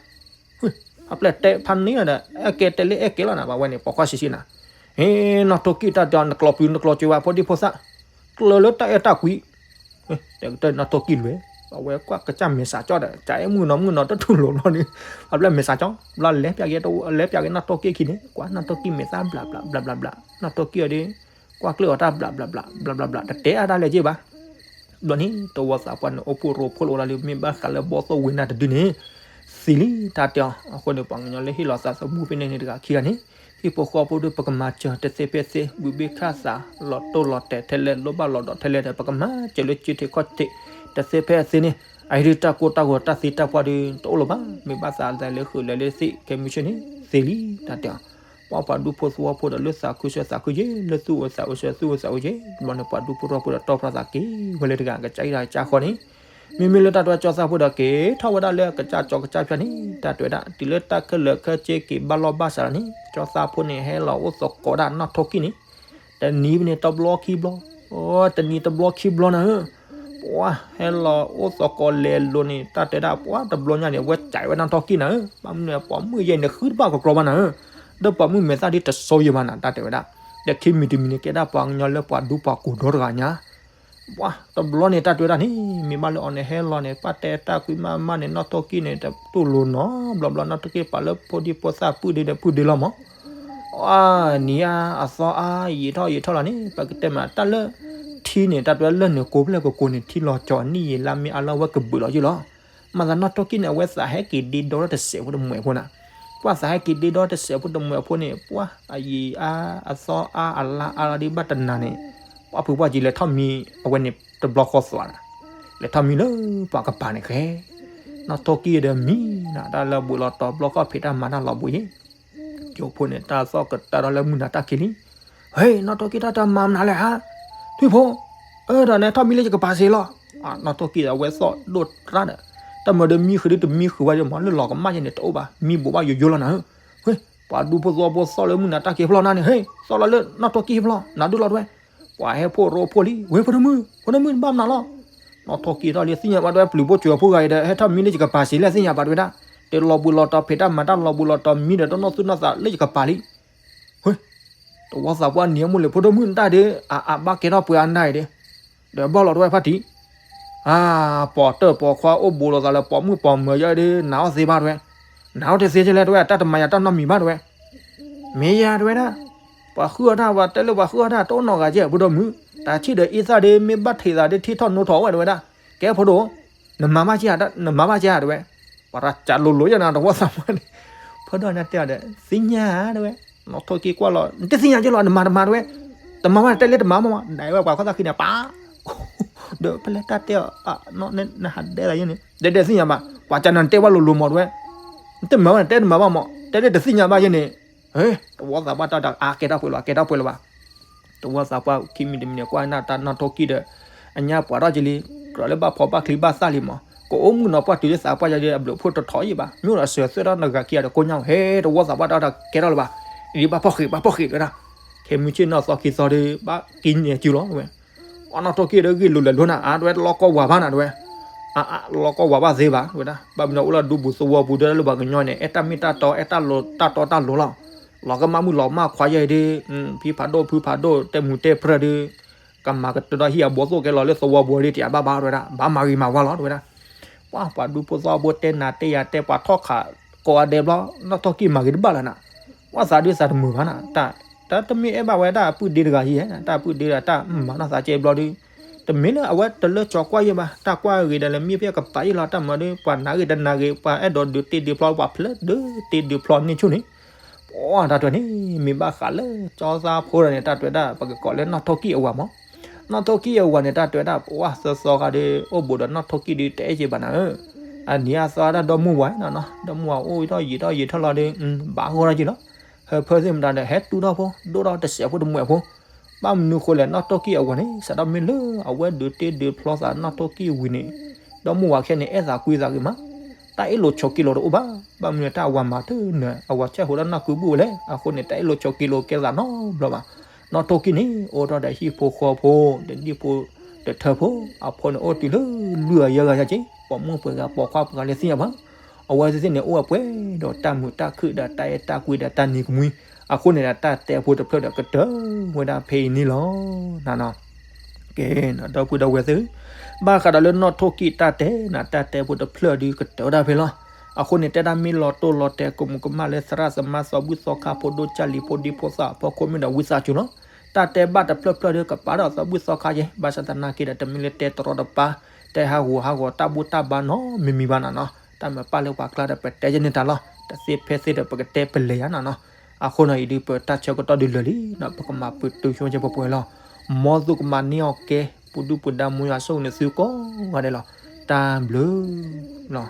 ဖးပျဲၢ်တဲဖးန့ၣ်ဒီး အဲၣ်ကဲတဲလၢအဲၣ်ကဲလီၤနၤ ဘၣ်ဝဲန့ၣ် ပိာ်ခွါဆံးဆံးနၤ, ဟ့ နီၢ်ထိၣ်ကံၢ်တၢ်တဲအီၤ နကျီပျုၤနကျီစှၤဝဲဖိဒံဖိသၣ်, ကျၢၤလၢတၢ်အဲၣ်တၢ်ကွံ, တဲကတၢၢ်နီၢ်ထိၣ်ကံၢ်လွဲၢ်, အဝဲကွၢ်ကစၢ်မဲာ်ဆှးကၠီဒီး ကၢ်အဲၣ်မုၢ်နီၤမုၢ်နီၤတထူၣ်လိာ်လီၤန့ၣ်, ဖးပျဲၢ်မဲာ်ဆှးကၠီ, ဘျီလဲၤပၠးက့ၤ လဲၤပၠးက့ၤနီၢ်ထိၣ်ကံၢ်ခံန့ၣ် ကွၢ်နီၢ်ထိၣ်ကံၢ်မဲာ်သၣ်ဘျးဘျးဘျးဘျးဘျး, နီၢ်ထိၣ်ကံၢ်အီၤဒီး ကွၢ်ကျၢၢ်အီၤတၢ်ဘျးဘျးဘျးဘျးဘျး တတဲအါတၢ်လဲၣ်က့ဘၣ် ဘျီန့ၣ် တဝီသးပှၢ်န့ၣ် အိၣ်ဖှိၣ်ရိဖှိၣ်လိာ်ဒၣ်လၢ မ့ၢ်ဘၣ်ဃးလၢဘီၣ်သိၣ်ဝ့ၤနၢ်တဒုန့ၣ် သံလံတၢ်တဲအီၤ, အဃိန့ၣ် ပှၤကညီလၢဟ့ၣ်လီၤသးသမူဖဲန့ၣ်န့ၣ်တဂၤခံဂၤန့ၣ် ဟံၣ်ဖိဃီဖိဒီး ပကမၤစၢၤတသ့ဖဲသ့ ဘုးဘ့ၣ်ခၣ်သး လီၤတိၢ်လီၤတဲာ်ထဲလဲၣ် လိၣ်ဘၣ်လီၤဒီးထဲလဲၣ်ဒီး ပကမၤစၢၤလၢကၠ့ထံးခီၣ်ထံး တသ့ဖဲသ့န့ၣ်, အအံၤဒုးတၢ်ကိၢ်တၢ်ဂီၤတၢ်သံတၢ်ပှၢ်ဒုး တအိၣ်လၢၤဘၣ်, မ့ၢ်ဘၣ်သးလဲၤလၢဃုာ်လဲၤလၢသ့ၣ် ခဲမုၢ်ဆ့ၣ်န့ၣ် သံလံတၢ်တဲအီၤ ပှၤပှၤဒူဖိသဝီဖိဒီးလၢသးခုစၢၤသးခုက့ၤ လၢသူၣ်အိၣ်သးအိၣ်စၢၤသူၣ်အိၣ်သးအိၣ်က့ၤ ဘျီန့ၣ် ပှၤဒူဖိထီၣ်ဖိဒီးတီၢ်ပျီသးက့ၤဝဲလၢတဂၤ ကစၢ်အံၤတၢ်ကစၢ်ဃီန့ၣ်, မ့မ့ၢ်လၢတၢ်တဝဲကၠီသၣ်ဖိဒီးက့ၤထီၣ်ဝဲဒၣ်လၢကစၢ်ကၠီကစၢ်ဖၠၣ်န့ၣ် တၢ်တဲဝဲဒၣ် တုၤလၢတၢ်ခဲလၢာ်ခဲဆ့က့ၤဘၣ်လီၢ်ဘၣ်စးလီၤန့ၣ် ကၠီသၣ်ဖိန့ၣ် ဟဲလီၤအိၣ်သကိးဒၣ်နီၢ်ထိၣ်ကံၢ်န့ၣ် တနံၤန့ၣ်တဘျီခံဘျီ, တနံၤတဘျီခံဘျီနၤဧၢ, ပှၤဟဲလီၤအိၣ်သကိးလဲၤလိၤန့ၣ် တၢ်တဲဒၣ်ပှၤတဘျီညါန့ၣ် အဝဲစံးဝဲနီၢ်ထိၣ်ကံၢ်နၤဧၢ, ဘၣ်မနုၤပိာ်မုၣ်ယဲၢ်န့ၣ်ဃုတဘၣ်ကကြီဘၣ်နၤဧၢ, ဒီးပိာ်မုၣ်မဲာ်သၣ်ဒ်တစိယဲၢ်ဘၣ်နၤ တၢ်တဲဝဲဒၣ်, ဒီးခံမံၤတမံၤန့ၣ် ကဲဒၣ်ပှၤကညီလၢပှၤဒူပှၤကိၢ်ဒီတဂၤညါ ပှၤတဘျီန့ၣ် တၢ်တဲဝဲဒၣ်န့ၣ် မ့ၢ်ဘၣ်လၢအီၤန့ၣ် ဟဲလီၤန့ၣ် ပၢ်တဲတၢ်ကွံမးမးန့ၣ် နီၢ်ထိၣ်ကံၢ်န့ၣ် တတူၢ်လိာ်နီၤ ဘျီဘျီ နီၢ်ထိၣ်ကံၢ်ပာ်လၢဖိဒံဖိသၣ်ပုၢ်ဒံးဒီးပုၢ်ဒံးလီၤမး, အနံၤအါအသီအါ ယံာ်ထီၣ်ယံာ်ထီၣ်လီၤန့ၣ် ပကတဲမးတၢ်လၢ ထံန့ၣ် တၢ်တဲဝဲလၢန့ၣ် ကိးဖျၢၣ်ကကိးန့ၣ် ထံလီၤကၠီၤနံၣ်ယံာ်လါမ့ၢ်အါလၢဝဲကဘုးလီၤယုၢ်လီၤ, မၤသးနီၢ်ထိၣ်ကံၢ်န့ၣ် အဝဲသးဟဲက့ၤဒ့ဒီတစဲးဖိတမှဲးဖိနၤ, ပှၤသးဟဲက့ၤဒ့ဒီတစဲးဖိတမှဲးဖိန့ၣ် ပှၤအယံာ်အါအသီအါအလါအါလီၤဒ်ဘၣ်တနၤန့ၣ် ပှၤဖုပှၢ်ကံလဲၤထီၣ်မံအဝဲန့ၣ်တဘျီဃီသွးနၤ, လဲၤထီၣ်မံလၢပှၤကပၤန့ၣ်ဃဲ, နီၢ်ထိၣ်ကံၢ်ဒီးမံနၤ တၢ်လၢဘှံးလီၤတီၤဘျီဃီဖံးတၢ်မၤတၢ်လီၤဘှံးယဲၢ်, ယိၤဖိန့ၣ် တၢ်သီၣ်ကတၢၢ်ထီၣ်လၢမုၢ်နၤတၢ်ခံးလံ, ဟဲ နီၢ်ထိၣ်ကံၢ်တၢ်တမၤမနုၤလဲၣ်ဧါ, ထွံၣ်ဖိ, အၢ ဒီးနထီၣ်မံလၢယကပၤစ့လီၤ, နီၢ်ထိၣ်ကံၢ်အဝဲသီၣ်ဒိၣ်တြၢ်ဒီး, တၢ်မၤဒီးမံဃုာ်ဒီးတမံဃုာ်ဘၣ်ယဲၢ်မး လၢလီၤကမၣ်ယဲၢ်န့ၣ် တအိၣ်ဘၣ် မံဘိးဘၣ်ယိယိလီၤနၤဧၢ, ဟဲ ပှၤဒူဖိသဝီဖိသီၣ်လၢမုၢ်နၤတၢ်ခံးဖျီနၤန့ၣ် ဟဲ သီၣ်လီၤလၢနီၢ်ထိၣ်ကံၢ်ဖျီ နၤဒုးလီၤတဝဲ, ပှၤဟဲဖှိၣ်ရိဖှိၣ်လံ ဝဲဖိဒိၣ်မုၣ် ဖိဒိၣ်မုၣ်နဘၣ်မနုၤလီၤ, နီၢ်ထိၣ်ကံၢ်ထီၣ်လံ သ့ၣ်ညါဘၣ်တဝဲ ပျုၤဖိစှၤဖိဂၤအံၤဒီး ဟဲထီၣ်မံလၢယကပၤစ့လဲၣ် သ့ၣ်ညါဘၣ်တဝဲဒၣ်, တလီၤဘှံးလီၤတီၤဖံးတၢ်မၤတၢ်လီၤဘှံးလီၤတီၤမံဒီးတနီၢ်သူၣ်နီၢ်သးလၢယကပၤလံ ဟဲ, တဝီသးပှၢ်နံၤအမိၢ်လံ ဖိဒိၣ်မုၣ်နတၢ်ဒီး အအးဘၣ်ကဲထီၣ်ပှဲၤအါနၢ်အံၤဒီး, ဒီးဘၣ်လီၤတဝဲဖါတံၢ်, အါ, ပိာ်တၢၢ်ပိာ်ခွါအိၣ်ဘူးလိာ်သးလၢ ပိာ်မုၣ်ပိာ်မၢၤယဲၢ်ဒီး နာ်အီၤသ့ဘၣ်တဝဲ, နာ်အီၤတသ့ကဲလဲၣ်တဝဲ တၢ်တမၤယၤတၢ်နီတမံၤဘၣ်တဝဲ မ့ၢ်ယၤတဝဲဒၣ်, ပှၤဃုအီၣ်တၢ် ပှၤတဲလၢပှၤဃုအီၣ်တၢ် တအိၣ်နီတဂၤကဲ ဖိဒိၣ်မုၣ်, တၢ်ဆံၣ်ဒီးအ့သၣ်ဒီး မ့ၢ်ဘၣ်ထံးသးဒီး ထံထီၣ်နိထီၣ်ဝဲတဝဲဒၣ်, ကဲဖိဒိၣ်, နမၤဘၣ်ကဲဧါ, နမၤဘၣ်ကဲဧါတဝဲ, ပှၤတၢ်ကးလိၤလိၤယဲၢ်နၤ တဝီသးပှၢ်န့ၣ်, ဖိဒိၣ်န့ၣ်တဲအီၤဒီး သ့ၣ်ညါတဝဲ, နီၢ်ထိၣ်ကံၢ်ကွၢ်လီၤ နတသ့ၣ်ညါကဲလီၤ နမၤတမၤတဝဲ, တမၤဘၣ်တဲလၢတမၤမး ဒၣ်ဝဲပှၤခီသၣ်ခံန့ၣ် ပၢ်, ဒီးဖဲလဲၣ်တၢ်တဲအီၤ, နဟးဒဲသးယဲၢ်န့ၣ် တဲဒဲးတသ့ၣ်ညါဘၣ်, ပှၤကနၣ်နတဲဘၣ်လိၤလိၤမး တဲဝဲ, နတမၤဘၣ်န့ၣ် တဲတမၤဘၣ်မး တဲဒဲးတသ့ၣ်ညါဘၣ်ယဲန့ၣ်, တဝီသးပှၢ်တၢ်အါကဲထီၣ်ပှဲၤလီၤ ကဲထီၣ်ပှဲၤလီၤဘၣ်. တဝီသးပှၢ်ခံမံၤတမံၤန့ၣ် ကွၢ်နၢ်တၢ်နီၣ်ထိၣ်ကံၣ်ဒီး အညၣ်ပှၤထီၣ်က့လံ, ကြၢးလၢဘၣ်ဖီဘၣ်ချံဘၣ်သၣ်လံမး, ကအိၣ်မုၣ်နီၤပှၢ်တုၤလၢသးပှၢ်ယၤဒီး အဘျုးဖှိၣ်တထီၣ်ယံာ်ဘၣ်, မ့ၢ်အိၣ်ဒီးစၢၤသွဲၣ်ထီၣ်နဂၤခံဂၤဒီးကိညါ, ဟဲတဝီသးပှၢ်တၢ်ကဲထီၣ်လၢၤဘၣ်, ဒ်ဘၣ်ဖီၣ်ဃံး ဘၣ်ဖီၣ်ဃံးဝဲဒၣ်, ခဲမုၢ်ဆ့ၣ်နီၤသီခံသီဒီး ဘၣ်ကံၣ်ညဲစုလီၤဝဲ အနီၣ်ထိၣ်ကံၣ်ဒီးဂ့ၢ်လိၤလဲၤလိၤနၤ အါတဝဲလီၢ်ကီၢ်ဝၤဘၣ်နၤတဝဲ, အလီၢ်ကီၢ်ဝၤဘၣ်သ့ဘၣ်ဝဲဒၣ်, ဘၣ်မနုၤအိၣ်လၢဒူပူၤသဝီပူၤဒီးလၢပှၤကညီန့ၣ် အဲၣ်တၢ်မ့ၢ်တၢ်တီ အဲၣ်တၢ်လီတၢ်တီတၢ်လိၤလီၤ, လီၤကမၣ်မုၣ်လီၤမၢ်ခွါယဲအံၤဒီး, ဖံဖးဒိၣ်ဖုဖးဒိၣ် တဲမူၤတဲပြၢၢ်ဒီး, ကမၤကတၢၢ်ဒီးဟံၣ်အဘီသိၣ်ကဲလီၤလၢသဝီပူၤဒီး တယဘၣ်ဘၣ်ဝဲဒၣ်, ဘၣ်မၤဂ့ၤမၤဝါလီၤတဝဲဒၣ်, ပှၤပှၤဒူဖိသဝီဖိတဲနၤတဲယၤတဲပှၤထီၣ်ခးကိးဂၤဒဲးဘျီ, နီၣ်ထိၣ်ကံၣ်မၤဂ့ၤတဘၣ်လၢၤနၤ, ပှၤသးဒုးသးတမုာ်ဘၣ်နၤ, တၢ်တမ့ၢ်အဲၣ်ဘၣ်ဝဲဒၣ်အပုၢ်ဒ့တဂၤယဲ, တၢ်ပုၢ်ဒ့ဒီးတၢ်မၤနီၢ်သးကဲဘျီဒီး, တမ့ၢ်လၢအဝဲတလၢကၠီၤကွၢ်ယဲဘၣ်, တၢ်ကွၢ်ဂ့ၤဒီးလၢမ့ၢ်ဖဲကပၤယဲလီၤ, တၢ်မၤဒီး ပှၤနာ်ဂ့ၤတနာ်ဂ့ၤ ပှၤအဲၣ်ဒိးဒုးတ့ဒုးဖျီ ပှၤဖျဲးဒုးတ့ဒုးဖျီန့ၢ်ဆူၣ်န့ၣ်, ပှၤတၢ်တဝဲန့ၣ် မ့ၢ်ဘၣ်ဃးလၢကၠီသးဖိဒီးန့ၣ် တၢ်တဝဲဒၣ်ပကကိးလၢနီၣ်ထိၣ်ကံၣ်အဝၤမး, နီၣ်ထိၣ်ကံၣ်အဝၤန့ၣ် တၢ်တဝဲဒၣ် ပှၤသီသီခါဒီး အိၣ်ဘူးဒီးနီၣ်ထိၣ်ကံၣ်ဒီးတအဲၣ်က့ဘၣ်နၤဧၢ, အနံၤအသီဒၣ်ဒီမုၢ်ဝၤနီၤ, ဒီမုၢ်ဝၤအိၣ်ယံာ်ထီၣ်ယံာ်ထီၣ်လီၤဒီး, ဘၣ်ဂီၢ်ထီၣ်က့လီၤ, ဟၢဖၢသ့ၣ်မတၤဒီး ဟဲတူၢ်ထီၣ်ဖိ ဒိၣ်ထီၣ်တစဲးဖိတမှဲးဖိ, ဘၣ်မနုၤဃိလဲၣ် နီၣ်ထိၣ်ကံၣ်အဝၤန့ၣ် စးထီၣ်မ့ၢ်လၢအဝဲဒုးတ့ဒုးဖျီသးနီၣ်ထိၣ်ကံၣ်ဝံၤန့ၣ်, ဒီမုၢ်ဝၤခဲန့ၣ် အဲၣ်သးကွံသးဂ့ၤမး, တၢ်အ့ၣ်လိာ်ဆိးက့လိာ်တအိၣ်ဘၣ်, ဘၣ်မနုၤတၢ်အဝၤမၤတနၢၤ အဝၤဆဲးဟိးဒီးနီၢ်ကုဘူးဝဲလဲၣ်, အဃိန့ၣ် တၢ်အ့ၣ်လိာ်ဆိးက့လိာ်ကဲသးနီတဘျီဘၣ်, နီၣ်ထိၣ်ကံၣ်န့ၣ်အိၣ်ထီၣ်ဒီးဟံၣ်ဖိဃီဖိ, တဒံၣ်ဖိတထၢဖိ, အဖိန့ၣ်အိၣ်တုၤလၢလွံၢ်ဂၤယဲၢ်ဂၤယဲၢ်က့, ပိာ်မုၣ်ပှဲၤဂၤပိာ်ခွါပှဲၤဂၤလၢသ့ၣ်ညါဘၣ်, အဝဲသ့ၣ်န့ၣ်အိၣ်အပှဲၤဒီးတၢ်မုာ်တၢ်ခုၣ်ဒီးတၢ်အဲၣ်တၢ်ကွံဒီးတၢ်နံၤကမှံ, အဃိန့ၣ်ဒီးတၢ်တဲဖိတဖျၢၣ်ဒီးကတၢၢ်ဝဲဒၣ်ဖဲအံၤန့ၣ်လီၤ. ကဲ, ဒီပုၢ်ဒီဝဲၢ်သ့ၣ်, ဘၣ်ဃးဒီးလၢနီၣ်ထိၣ်ကံၣ်တၢ်တဲနၤ တၢ်တဲဖိတဖျၢၣ်ဒီးကတၢၢ်ဝဲဒၣ်ဖဲလီၤ. အဃိန့ၣ် တဲဒၣ်မ့ၢ်လီၤတိၢ်လီၤတဲာ် ကမူးကမၣ်လၢသရၣ်သမါ သီဘူၣ်သီခါ ဖိဒိၣ်ကၢ်လံၤ ဖိဒံဖိသၣ် ဖီခိၣ်မ့ၢ်ဒီးဝံသးစူၤလီၤ. တၢ်တဲဘၣ်တဖျၢၣ်ဖျၢၣ်ဒီးကပာ်ဒီးသီဘူၣ်သီခါယဲ, ဘၣ်ဆၣ်သနာ်က့ဒီး တမ့ၢ်လၢတဲတရီတပါ တဲဟးဂီၤဟးဂီၤတၢ်ဘူၣ်တၢ်ဘါနီတမံၤမံၤဘၣ်နၤနီၤ. တၢ်မၤပာ်လၢပှၤကျါဒီး ပတဲယဲန့ၣ်တၢ်လီၤ. တသ့ဖဲသ့ဒီးပကတဲပလဲၤယါနၤနီၤ. အဃိနီၤ အံၤဒုးပတၢ်ဆၢကတီၢ်ဒုးလၢာ်လံနီၤ, ပကမၤပတုာ်ဆိကဲပှဲၤပှဲၤလီၤ. မ်သုကမၤန့ၢ်အီၤကဲ ပူၤဒုၣ်ပူၤဒါ မူယွၤဆိၣ်ဂ့ၤန့ၣ်သုကိးဂၤဒဲးလီၤ. တၢ်ဘျုးလီၤ.